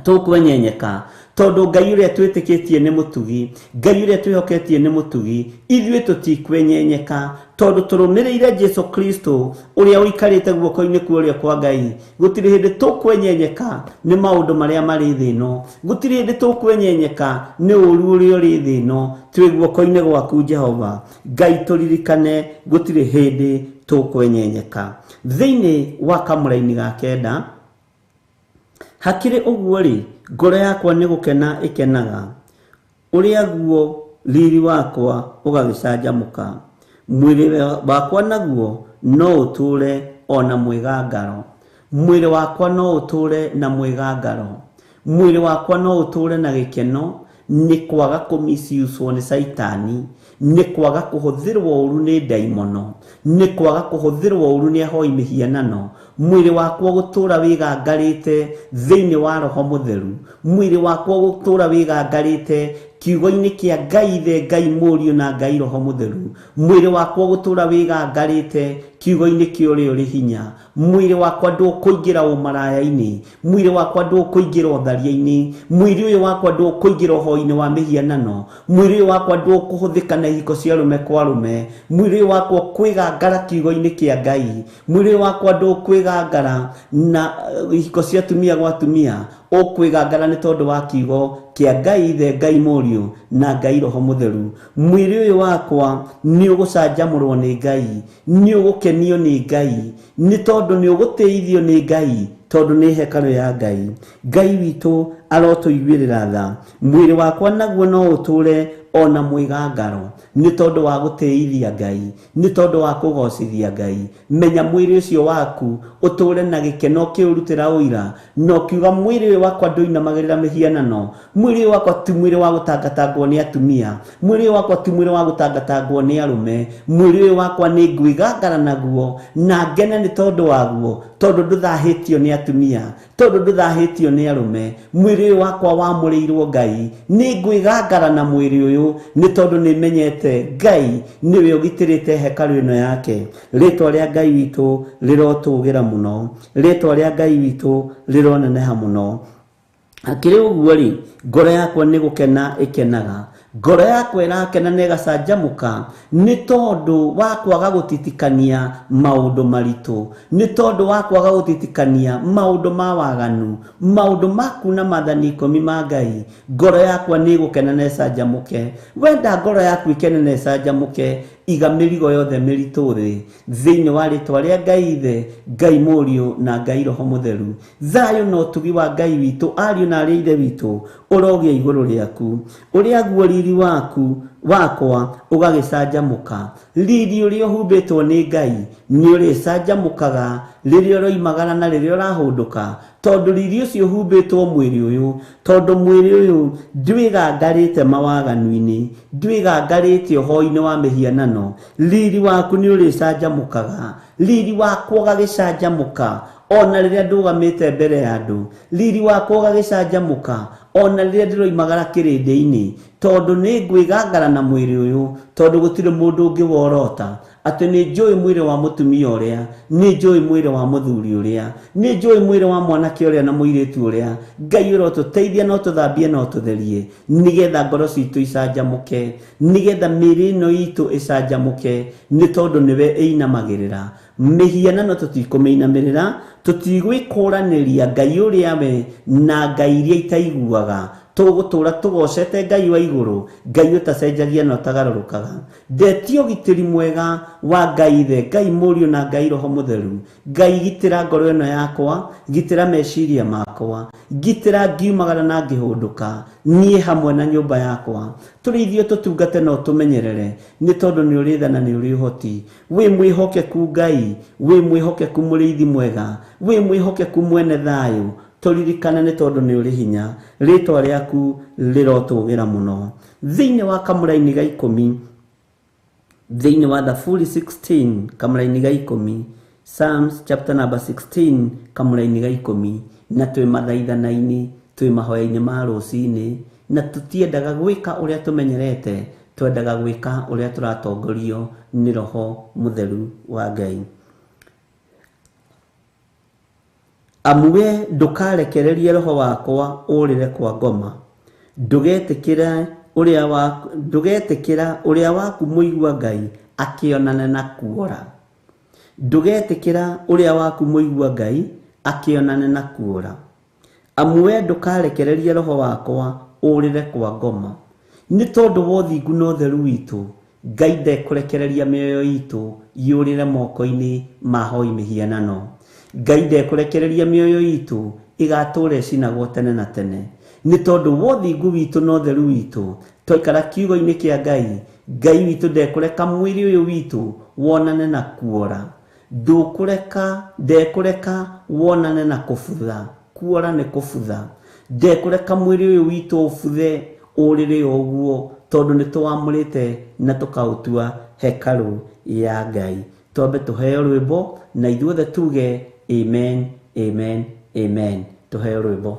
tũkwenyenyeka. Tondũ Ngai ũrĩa twĩtĩkĩtie nĩ mũtugi, Ngai ũrĩa twĩhoketie nĩ mũtugi, ithuĩ tũtikwenyenyeka, tondũ tũrũmĩrĩire Jesu Kristo ũrĩa ũikarĩte guoko-inĩ kwa ũrĩo kwa Ngai. Gũtirĩ hĩndĩ tũkwenyenyeka nĩ maũndũ marĩa marĩ thĩ ĩno, gũtirĩ hĩndĩ tũkwenyenyeka nĩ ũũru ũrĩa ũrĩ thĩ ĩno. Twĩ guoko-inĩ gwaku Jehova Ngai, tũririkane gũtirĩ hĩndĩ tũkwenyenyeka. Thĩinĩ wa kamũraini ga 9, hakĩrĩ ũguo rĩ, ngoro yakwa nĩ gũkena ĩkenaga, ũrĩa guo riri wakwa ũgagĩcanjamũka, mwĩrĩ wakwa naguo no ũtũũre ona mwĩgangaro, mwĩrĩ wakwa no ũtũũre na mwĩgangaro, mwĩrĩ wakwa no ũtũũre na gĩkeno, nĩ kwaga kũmiciucwo nĩ Caitani, nĩ kwaga kũhũthĩrwo ũru nĩ ndaimono, nĩ kwaga kũhũthĩrwo ũru nĩ ahoi mĩhianano. Mwĩrĩ wakwa gũtũũra wĩgangarĩte thĩinĩ wa Roho Mũtheru, mwĩrĩ wakwa gũtũũra wĩgangarĩte kiugo-inĩ kĩa Ngai Ithe, Ngai Mũriũ na Ngai Roho Mũtheru, mwĩrĩ wakwa gũtũũra wĩgangarĩte kiugo-inĩ kĩa ũrĩa ũrĩ hinya, mwĩrĩ wakwa ndũkũingĩra ũmaraya-inĩ, mwĩrĩ wakwa ndũkũingĩra ũtharia-inĩ, mwĩrĩ ũyũ wakwa ndũkũingĩra ũhoi-inĩ wa mĩhianano, mwĩrĩ ũyũ wakwa ndũkũhũthĩka na ihiko cia arũme kwa arũme, mwĩrĩ ũyũ wakwa kwĩgangara kiugo-inĩ kĩa Ngai, mwĩrĩ ũyũ wakwa ndũkwĩgangara na ihiko cia atumia gwa atumia, ũkwĩgangara nĩ tondũ wa kiugo kĩa Ngai Ithe, Ngai Mũriũ na Ngai Roho Mũtheru. Mwĩrĩ ũyũ wakwa nĩ ũgũcanjamũrwo nĩ Ngai, nĩ ũgũkenio nĩ Ngai, nĩ tondũ nĩ ũgũtĩithio nĩ Ngai, tondũ nĩ hekarũ ya Ngai. Ngai witũ arotũiguĩrĩra tha. Mwĩrĩ wakwa naguo no ũtũũre ona mwĩgangaro, nĩ tondũ wa gũtĩithia Ngai, nĩ tondũ wa kũgocithia Ngai. Menya mwĩrĩ ũcio waku ũtũũre na gĩkeno ũkĩũrutĩra ũira, na ũkiuga mwĩrĩ ũyũ wakwa ndũinamagĩrĩra mĩhianano, mwĩrĩ ũyũ wakwa ti mwĩrĩ wa gũtangatangwo nĩ atumia, mwĩrĩ ũyũ wakwa ti mwĩrĩ wa gũtangatangwo nĩ arũme, mwĩrĩ ũyũ wakwa nĩ ngwĩgangara naguo na ngene nĩ tondũ waguo, tondũ ndũthahĩtio nĩ atumia, tondũ ndũthahĩtio nĩ arũme. Mwĩrĩ ũyũ wakwa wamũrĩirwo Ngai, nĩ ngwĩgangara na mwĩrĩ ũyũ nĩ tondũ nĩ menyete Ngai nĩwe ũgitĩrĩte hekarũ ĩno yake. Rĩtwa rĩa Ngai witũ rĩrotũgĩra mũno, rĩtwa rĩa Ngai witũ rĩroneneha mũno. Hakĩrĩ ũguo rĩ, ngoro yakwa nĩ gũkena ĩkenaga, ngoro yakwa ĩrakena na ĩgacanjamũka, nĩ tondũ wa kwaga gũtitikania maũndũ maritũ, nĩ tondũ wa kwaga gũtitikania maũndũ ma waganu, maũndũ ma kuna maathani 10 ma Ngai. Ngoro yakwa nĩ ĩgũkena na ĩcanjamũke. Wenda ngoro yaku ĩkene na ĩcanjamũke, iga mĩrigo yothe mĩritũ thĩ, thĩinĩ wa rĩtwa rĩa Ngai Ithe, Ngai Mũriũ na Ngai Roho Mũtheru. Thayũ na ũtugi wa Ngai witũ, ariũ na arĩ Ithe witũ, ũrogĩa igũrũ rĩaku. Ũrĩa guo riri waku wakwa ũgagĩcanjamũka. Riri ũrĩa ũhumbĩtwo nĩ Ngai nĩ ũrĩcanjamũkaga rĩrĩa ũroimagara na rĩrĩa ũrahũndũka, tondũ riri ũcio ũhumbĩtwo mwĩrĩ ũyũ, tondũ mwĩrĩ ũyũ ndwĩgangarĩte mawaganu-inĩ, ndwĩgangarĩte ũhoi-inĩ wa mĩhianano. Riri waku nĩ ũrĩcanjamũkaga, riri wakwa ũgagĩcanjamũka ona rĩrĩa ndũgamĩte mbere ya andũ, riri wakwa ũgagĩcanjamũka ona rĩrĩa ndĩroimagara kĩrĩndĩ-inĩ, tondũ nĩ ngwĩgangara na mwĩrĩ ũyũ, tondũ gũtirĩ mũndũ ũngĩ worota atĩ nĩ njũĩ mwĩrĩ wa mũtumia ũrĩa, nĩ njũĩ mwĩrĩ wa mũthuri ũrĩa, nĩ njũĩ mwĩrĩ wa mwanake ũrĩa na mũirĩtu ũrĩa. Ngai ũrotũteithia na ũtũthambie na ũtũtherie, nĩgetha ngoro citũ icanjamũke, nĩgetha mĩĩrĩ ĩno itũ ĩcanjamũke, nĩ tondũ nĩwe ĩinamagĩrĩra. Mĩhianano tũtikũmĩinamĩrĩra, tũtigwĩkũranĩria Ngai ũrĩa we na ngai iria itaiguaga, Tũgũtũra tũgocete Ngai wa igũrũ, Ngai ũtacenjagia na ũtagarũrũkaga. Ndetia ũgitĩri mwega wa Ngai Ithe, Ngai Mũriũ na Ngai Roho Mũtheru. Ngai gitĩra ngoro ĩno yakwa, gitĩra meciria makwa, gitĩra ngiumagara na ngĩhũndũka, niĩ hamwe na nyũmba yakwa. Tũrĩithio tũtungate na ũtũmenyerere, nĩ tondũ nĩ ũrĩ tha na nĩ ũrĩ ũhoti. Wĩ mwĩhokeku Ngai, wĩ mwĩhokeku mũrĩithi mwega, wĩ mwĩhokeku mwene thayũ. Tũririkane nĩ tondũ nĩ ũrĩ hinya, rĩtwa rĩaku rĩrotũgĩra mũno. Thĩinĩ wa kamũraini ga 10, thĩinĩ wa Thaburi 16 kamũraini ga 10, Psalms chapter number 16 kamũraini ga 10, na twĩ mathaithana-inĩ, twĩ mahoya-inĩ ma rũcinĩ, na tũtiendaga gwĩka ũrĩa tũmenyerete, twendaga gwĩka ũrĩa tũratongorio nĩ Roho Mũtheru wa Ngai. Amu we ndũkarekererie roho wakwa ũrĩre kwa ngoma, ndũgetĩkĩra ũrĩa waku mũigua Ngai akĩonane na kuora. Ndũgetĩkĩra ũrĩa waku mũigua Ngai akĩonane na kuora. Amu we ndũkarekererie roho wakwa ũrĩre kwa ngoma. Nĩ tondũ wa ũthingu na ũtheru witũ, Ngai ndekũrekereria mĩoyo itũ yũrĩre moko-inĩ ma hoi mĩhianano. Ngai ndekũrekereria mĩoyo itũ ĩgatũũra ĩcinagwo tene na tene. Nĩ tondũ wa ũthingu witũ na ũtheru witũ, twaikara kiugo-inĩ kĩa Ngai, Ngai witũ ndekũreka mwĩrĩ ũyũ witũ wonane na kuora. Ndekũreka wonane na kũbutha. Kuora nĩ kũbutha. Ndekũreka mwĩrĩ ũyũ witũ ũbuthe ũrĩre ũguo, tondũ nĩ tũwamũrĩte na tũkaũtua hekarũ ya Ngai. Twambe tũheo rwĩmbo na ithuothe tuge amen, amen, amen. Tũheo rwĩmbo.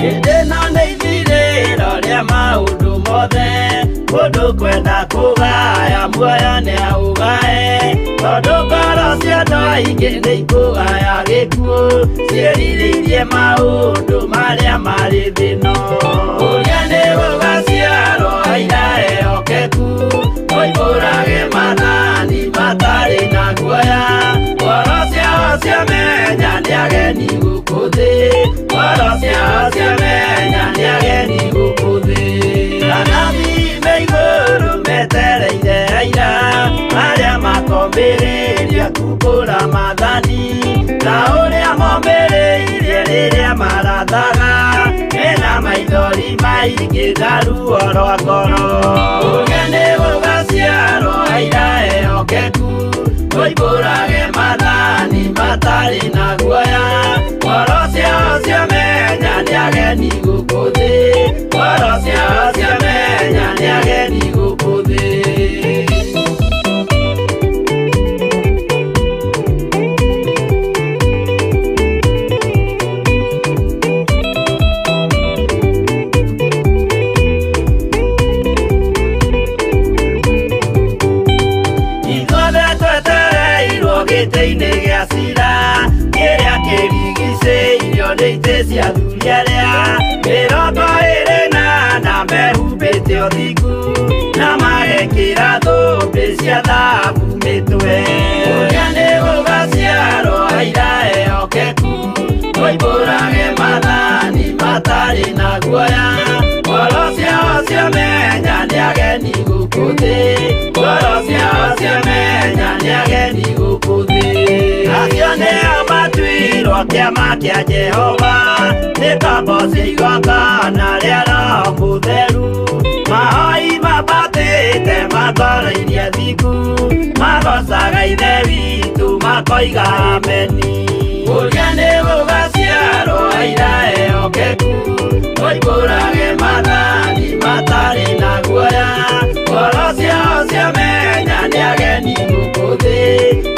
Hĩndĩ ĩno nĩ ithirĩro rĩa maũndũ mothe, mũndũ kwenda kũgaya muoyo nĩaũgae, tondũ ngoro cia andũ aingĩ nĩikũgaya gĩkuũ, ciĩrirĩirie maũndũ marĩa marĩ thĩ ĩno. Ũrĩa nĩ gũgaciarwo aira ehokeku, moimbũrage maathani matarĩ na guoya, ngoro ciao ciamenya nĩ ageni gũkũ thĩ, ngoro ciao ciamenya nĩ ageni gũkũ thĩ. Anabii me igũrũ metereire aira, arĩa makombĩrĩria kumbũra maathani, ta ũrĩa mombĩrĩirie rĩrĩa marathaga, mena maithori maingĩ na ruo rwa ngoro. Ũrĩa nĩ gũgaciarwo aira ehokeku, moimbũrage maathani matarĩ na guoya, ngoro ciao ciamenya nĩ ageni gũkũ thĩ, ngoro ciao ciamenya nĩ ageni gũkũ thĩ. Ithuothe twetereirwo gĩtĩ-inĩ gĩa cira, kĩrĩa kĩrigicĩirio nĩ itĩ cia athuri arĩa 24 mehumbĩte ũthingu, na magekĩra thũmbĩ cia thahabu mĩtwe. Ũrĩa nĩ gũgaciarwo aira ehokeku, moimbũrage maathani matarĩ na guoya, ngoro ciao ciamenya nĩ ageni gũkũ thĩ, ngoro ciao ciamenya nĩ ageni gũkũ thĩ. Acio nĩo matuirwo kĩama kĩa Jehova, nĩ ngombo cia igongona rĩa Roho Mũtheru, mahoi mambatĩte matoroirie thingu, magocaga Ithe witũ makoiga ameni. Ũrĩa nĩ gũgaciarwo aira ehokeku, moimbũrage maathani matarĩ na guoya, ngoro ciao ciamenya nĩ ageni gũkũ thĩ,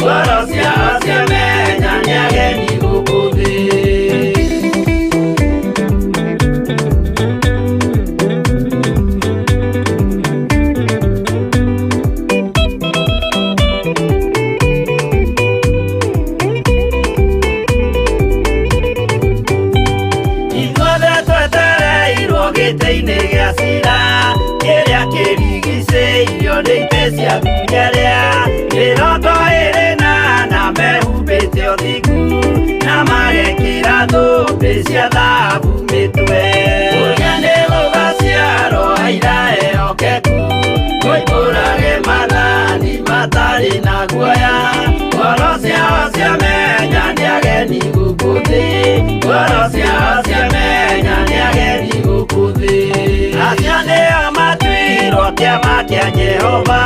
ngoro ciao ciamenya nĩ ageni gũkũ thĩ. Gĩtĩ-inĩ gĩa cira kĩrĩa kĩrigicĩirio nĩ itĩ cia athuri arĩa 24 mehumbĩte ũthingu na magekĩra thũmbĩ cia thahabu mĩtwe. Kũrĩa nĩ gũgaciarwo aira ehokeku, moimbũrage maathani matarĩ na guoya. Ngoro ciao ciamenya nĩ ageni gũkũ thĩ, ngoro ciao ciamenya nĩ ageni gũkũ thĩ. Acio nĩo matuirwo kĩama kĩa Jehova,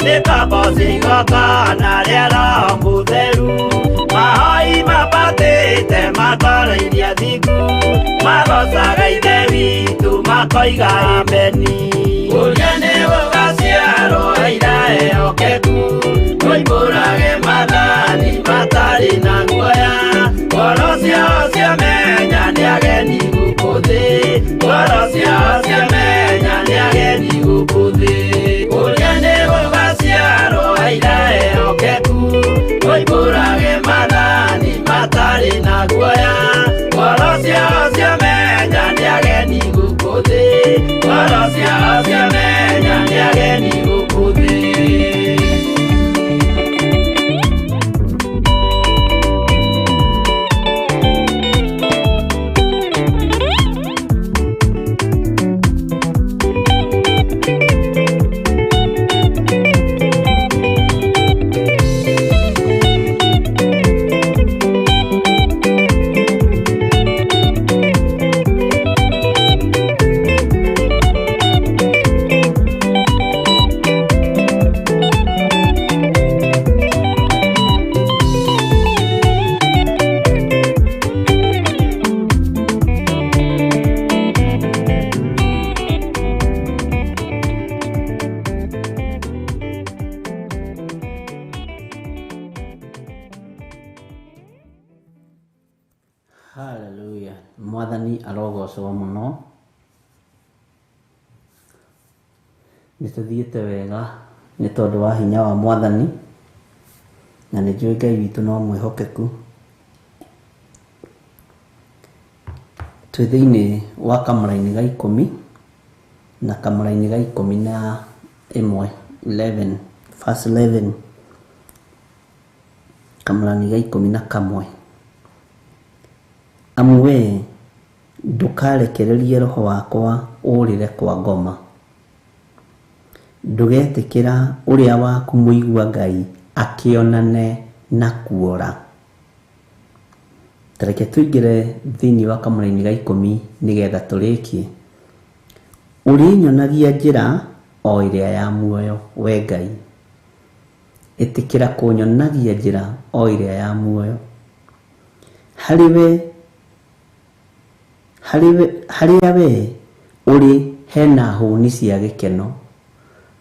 nĩ ngombo cia igongona rĩa Roho Mũtheru. Mahoi mabatĩte makoro iria thingu, magocaga Ithe witũ makoiga ameni. Kũrĩa nĩ gũgaciarwo aira ehokeku, moimbũrage maathani matarĩ na guoya. Ngoro ciao ciamenya nĩ ageni gũkũ thĩ, ngoro ciao ciamenya nĩ ageni gũkũ thĩ. Kũrĩa nĩ gũgaciarwo aira ehokeku, moimbũrage maathani matarĩ na guoya. Ngoro ciao ciamenya nĩ ageni gũkũ thĩ, ngoro ciao ciamenya nĩ ageni gũkũ thĩ. Hallelujah. Mwathani arogocwo mũno. Nĩ tũthiĩte wega nĩ tondũ wa hinya wa Mwathani, na nĩ njũĩ Ngai witũ no mwĩhokeku. Twĩ thĩinĩ wa kamũra-inĩ ga 10 na kamũra-inĩ ga 11, 11, verse 11, kamũra-inĩ ga 11. Amu wee ndũkarekererie roho wakwa ũrĩre kwa ngoma, ndũgetĩkĩra ũrĩa waku mũigua Ngai akĩonane na kuora. Tareke tũingĩre thĩinĩ wa kamũra-inĩ ga 10 nĩgetha tũrĩkie. Ũrĩnyonagia njĩra o ĩrĩa ya muoyo, we Ngai. Ĩtĩkĩra kũnyonagia njĩra o ĩrĩa ya muoyo. Harĩa we ũrĩ hena hũni cia gĩkeno,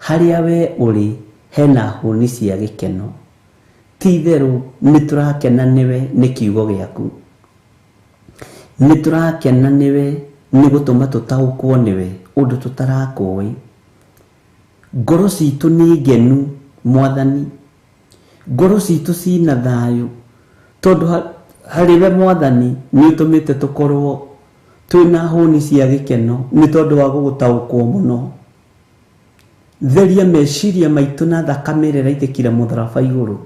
harĩa we ũrĩ hena hũni cia gĩkeno. Ti itherũ nĩ tũrakena nĩwe nĩ kiugo gĩaku, nĩ tũrakena nĩwe nĩ gũtũma tũtaũkwo nĩwe ũndũ tũtarakũĩ. Ngoro citũ nĩ ngenu Mwathani, ngoro citũ cina thayũ, tondũ harĩ we Mwathani nĩ ũtũmĩte tũkorwo twĩna hũni cia gĩkeno nĩ tondũ wa gũgũtaũkwo mũno. Theria meciria maitũ na thakame ĩrĩa ĩraitĩkire mũtharaba igũrũ.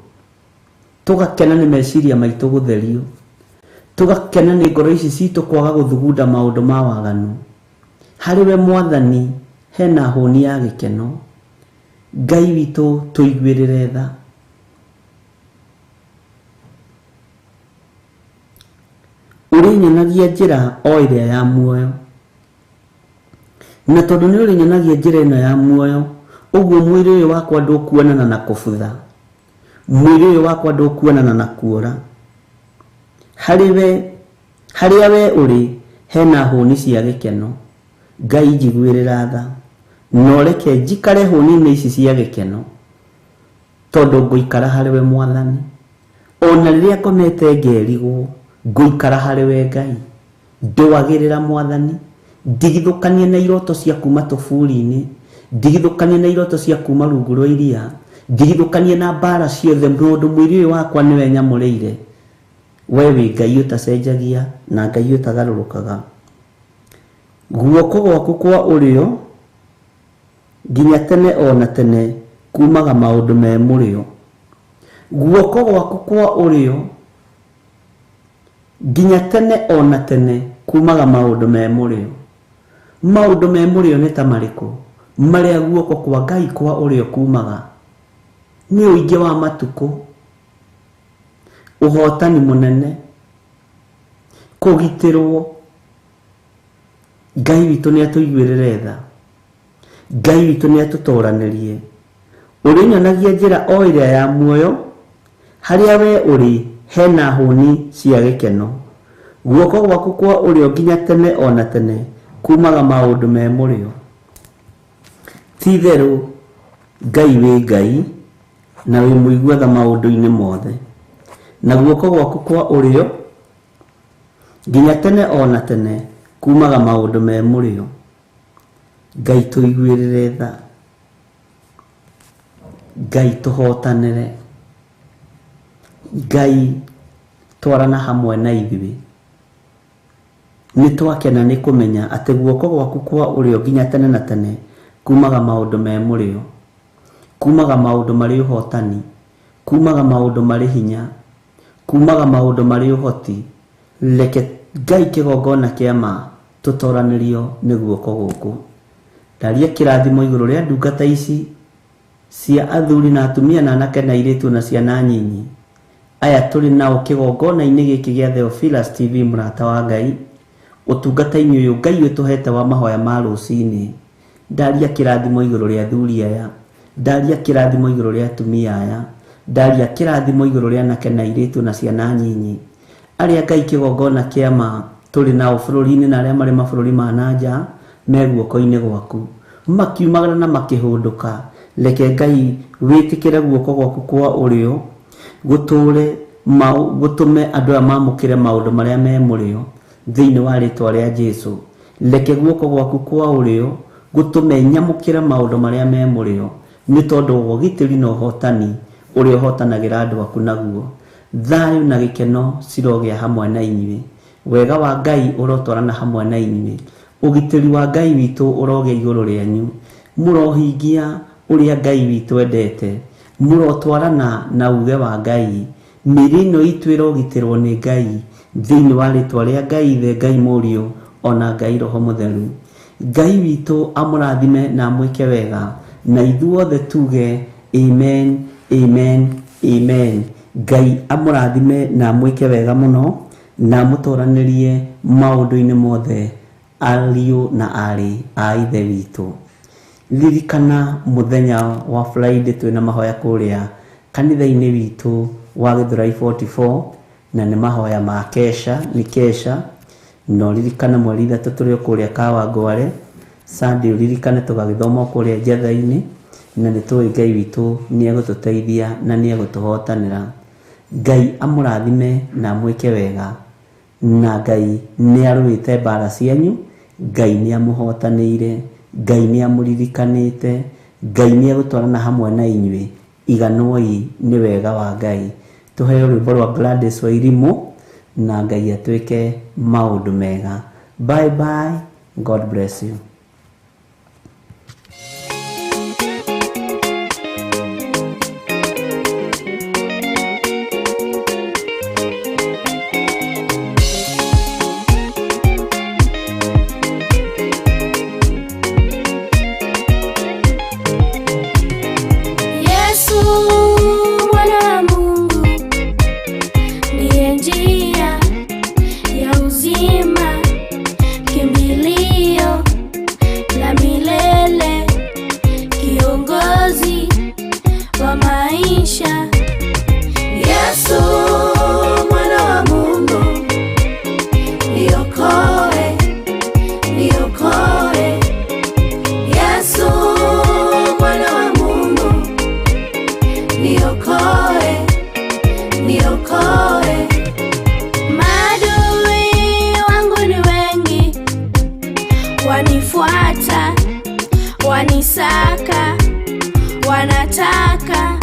Tũgakena nĩ meciria maitũ gũtherio, tũgakena nĩ ngoro ici citũ kwaga gũthugunda maũndũ ma waganu. Harĩ we Mwathani hena hũni ya gĩkeno. Ngai witũ tũiguĩrĩre tha. Ũrĩnyonagia njĩra o ĩrĩa ya muoyo, na tondũ nĩ ũrĩnyonagia njĩra ĩno ya muoyo, ũguo mwĩrĩ ũyũ wakwa ndũkuonana na kũbutha, mwĩrĩ ũyũ wakwa ndũkuonana na kuora. Harĩa we ũrĩ hena hũni cia gĩkeno. Ngai njiguĩrĩra tha, na ũreke njikare hũni-inĩ ici cia gĩkeno, tondũ ngũikara harĩ we Mwathani. Ona rĩrĩa ngomete ngerigwo, ngũikara harĩ we Ngai. Ndũagĩrĩra Mwathani, ndigithũkanie na iroto cia kuma tũburi-inĩ, ndigithũkanie na iroto cia kuma rungu rwa iria, ndigithũkanie na mbara ciothe, tondũ mwĩrĩ ũyũ wakwa nĩwe nyamũrĩire. We wĩ Ngai ũtacenjagia na Ngai ũtagarũrũkaga. Guoko gwaku kwa ũrĩo nginya tene o na tene kumaga maũndũ me mũrĩo. Guoko gwaku kwa ũrĩo nginya tene o na tene kumaga maũndũ me mũrĩo. Maũndũ me mũrĩo nĩ ta marĩkũ? Marĩa guoko kwa Ngai kwa ũrĩo kumaga nĩ ũingĩ wa matukũ, ũhotani mũnene, kũgitĩrwo. Ngai witũ nĩ atũiguĩrĩre tha, Ngai witũ nĩ atũtoranĩrie. Ũrĩnyonagia njĩra o ĩrĩa ya muoyo, harĩa we ũrĩ hena hũni cia gĩkeno. Guoko gwaku kwa ũrĩo nginya tene o na tene kumaga maũndũ me mũrĩo. Ti itherũ Ngai wĩ Ngai na wĩ mũigua tha maũndũ-inĩ mothe, na guoko gwaku kwa ũrĩo nginya tene o na tene kumaga maũndũ me mũrĩo. Ngai tũiguĩrĩre tha, Ngai tũhotanĩre, Ngai twarana hamwe na ithuĩ. Nĩ twakena nĩ kũmenya atĩ guoko gwaku kwa ũrĩo nginya tene na tene kumaga maũndũ me mũrĩo, kumaga maũndũ marĩ ũhotani, kumaga maũndũ marĩ hinya, kumaga maũndũ marĩ ũhoti. Reke Ngai kĩgongona kĩa ma tũtoranĩrio nĩ guoko gũkũ. Ndaria kĩrathimo igũrũ rĩa ndungata ici cia athuri na atumia na anake na airĩtu na ciana nyinyi aya tũrĩ nao kĩgongona-inĩ gĩkĩ gĩa Theophilus TV mũrata wa Ngai, ũtungata-inĩ ũyũ Ngai ũtũhete wa mahoya ma rũcinĩ. Ndaria kĩrathimo igũrũ rĩa athuri aya, ndaria kĩrathimo igũrũ rĩa atumia aya, ndaria kĩrathimo igũrũ rĩa anake na airĩtu na ciana nyinyi arĩa Ngai kĩgongona kĩa ma tũrĩ nao bũrũri-inĩ na arĩa marĩ mabũrũri ma na nja me guoko-inĩ gwaku, makiumagara na makĩhũndũka. Reke Ngai wĩtĩkĩre guoko gwaku kwa ũrĩo gũtũre gũtũme andũ aya mamũkĩre maũndũ marĩa me mũrĩo thĩinĩ wa rĩtwa rĩa Jesũ. Reke guoko gwaku kwa ũrĩo gũtũme nyamũkĩre maũndũ marĩa me mũrĩo, nĩ tondũ wa ũgitĩri na ũhotani ũrĩa ũhotanagĩra andũ aku naguo. Thayũ na gĩkeno cirogĩa hamwe na inyuĩ, wega wa Ngai ũrotwarana hamwe na inyuĩ, ũgitĩri wa Ngai witũ ũrogĩa igũrũ rĩanyu. Mũrohingia ũrĩa Ngai witũ endete, mũrotwarana na uge wa Ngai. Mĩĩrĩ ĩno itũ ĩrogitĩrwo nĩ Ngai thĩinĩ wa rĩtwa rĩa Ngai Ithe, Ngai Mũriũ ona Ngai Roho Mũtheru. Ngai witũ amũrathime na amwĩke wega, na ithuothe tuge amen, amen, amen. Ngai amũrathime na amwĩke wega mũno na amũtoranĩrie maũndũ-inĩ mothe, ariũ na aarĩ a Ithe witũ. Ririkana mũthenya wa Friday twĩna mahoya kũrĩa kanitha-inĩ witũ wa Gĩthũrai 44, na nĩ mahoya ma kesha, nĩ kesha. No ririkana mweri 3 tũrĩ o kũrĩa Kawangware. Sunday ũririkane tũgagĩthoma kũrĩa Njetha-inĩ, na nĩ tũĩ Ngai witũ nĩ egũtũteithia na nĩ egũtũhotanĩra. Ngai amũrathime na amwĩke wega, na Ngai nĩ arũĩte mbara cianyu, Ngai nĩ amũhotanĩire, Ngai nĩ amũririkanĩte, Ngai nĩ egũtwarana hamwe na inyuĩ. Iganwoi nĩ wega wa Ngai. Tũheo rwĩmbo rwa Gladys Wairimu na Ngai atwĩke maũndũ mega. Bye bye, God bless you. Yesu mwana wa Mungu ndiye njia ya uzima, kimbilio la milele, kiongozi wa maisha. Yesu mwana wa Mungu, niokoe, niokoe. Yesu mwana wa Mungu, niokoe, niokoe. Maadui wangu ni wengi, wanifuata, wanisaka, wanataka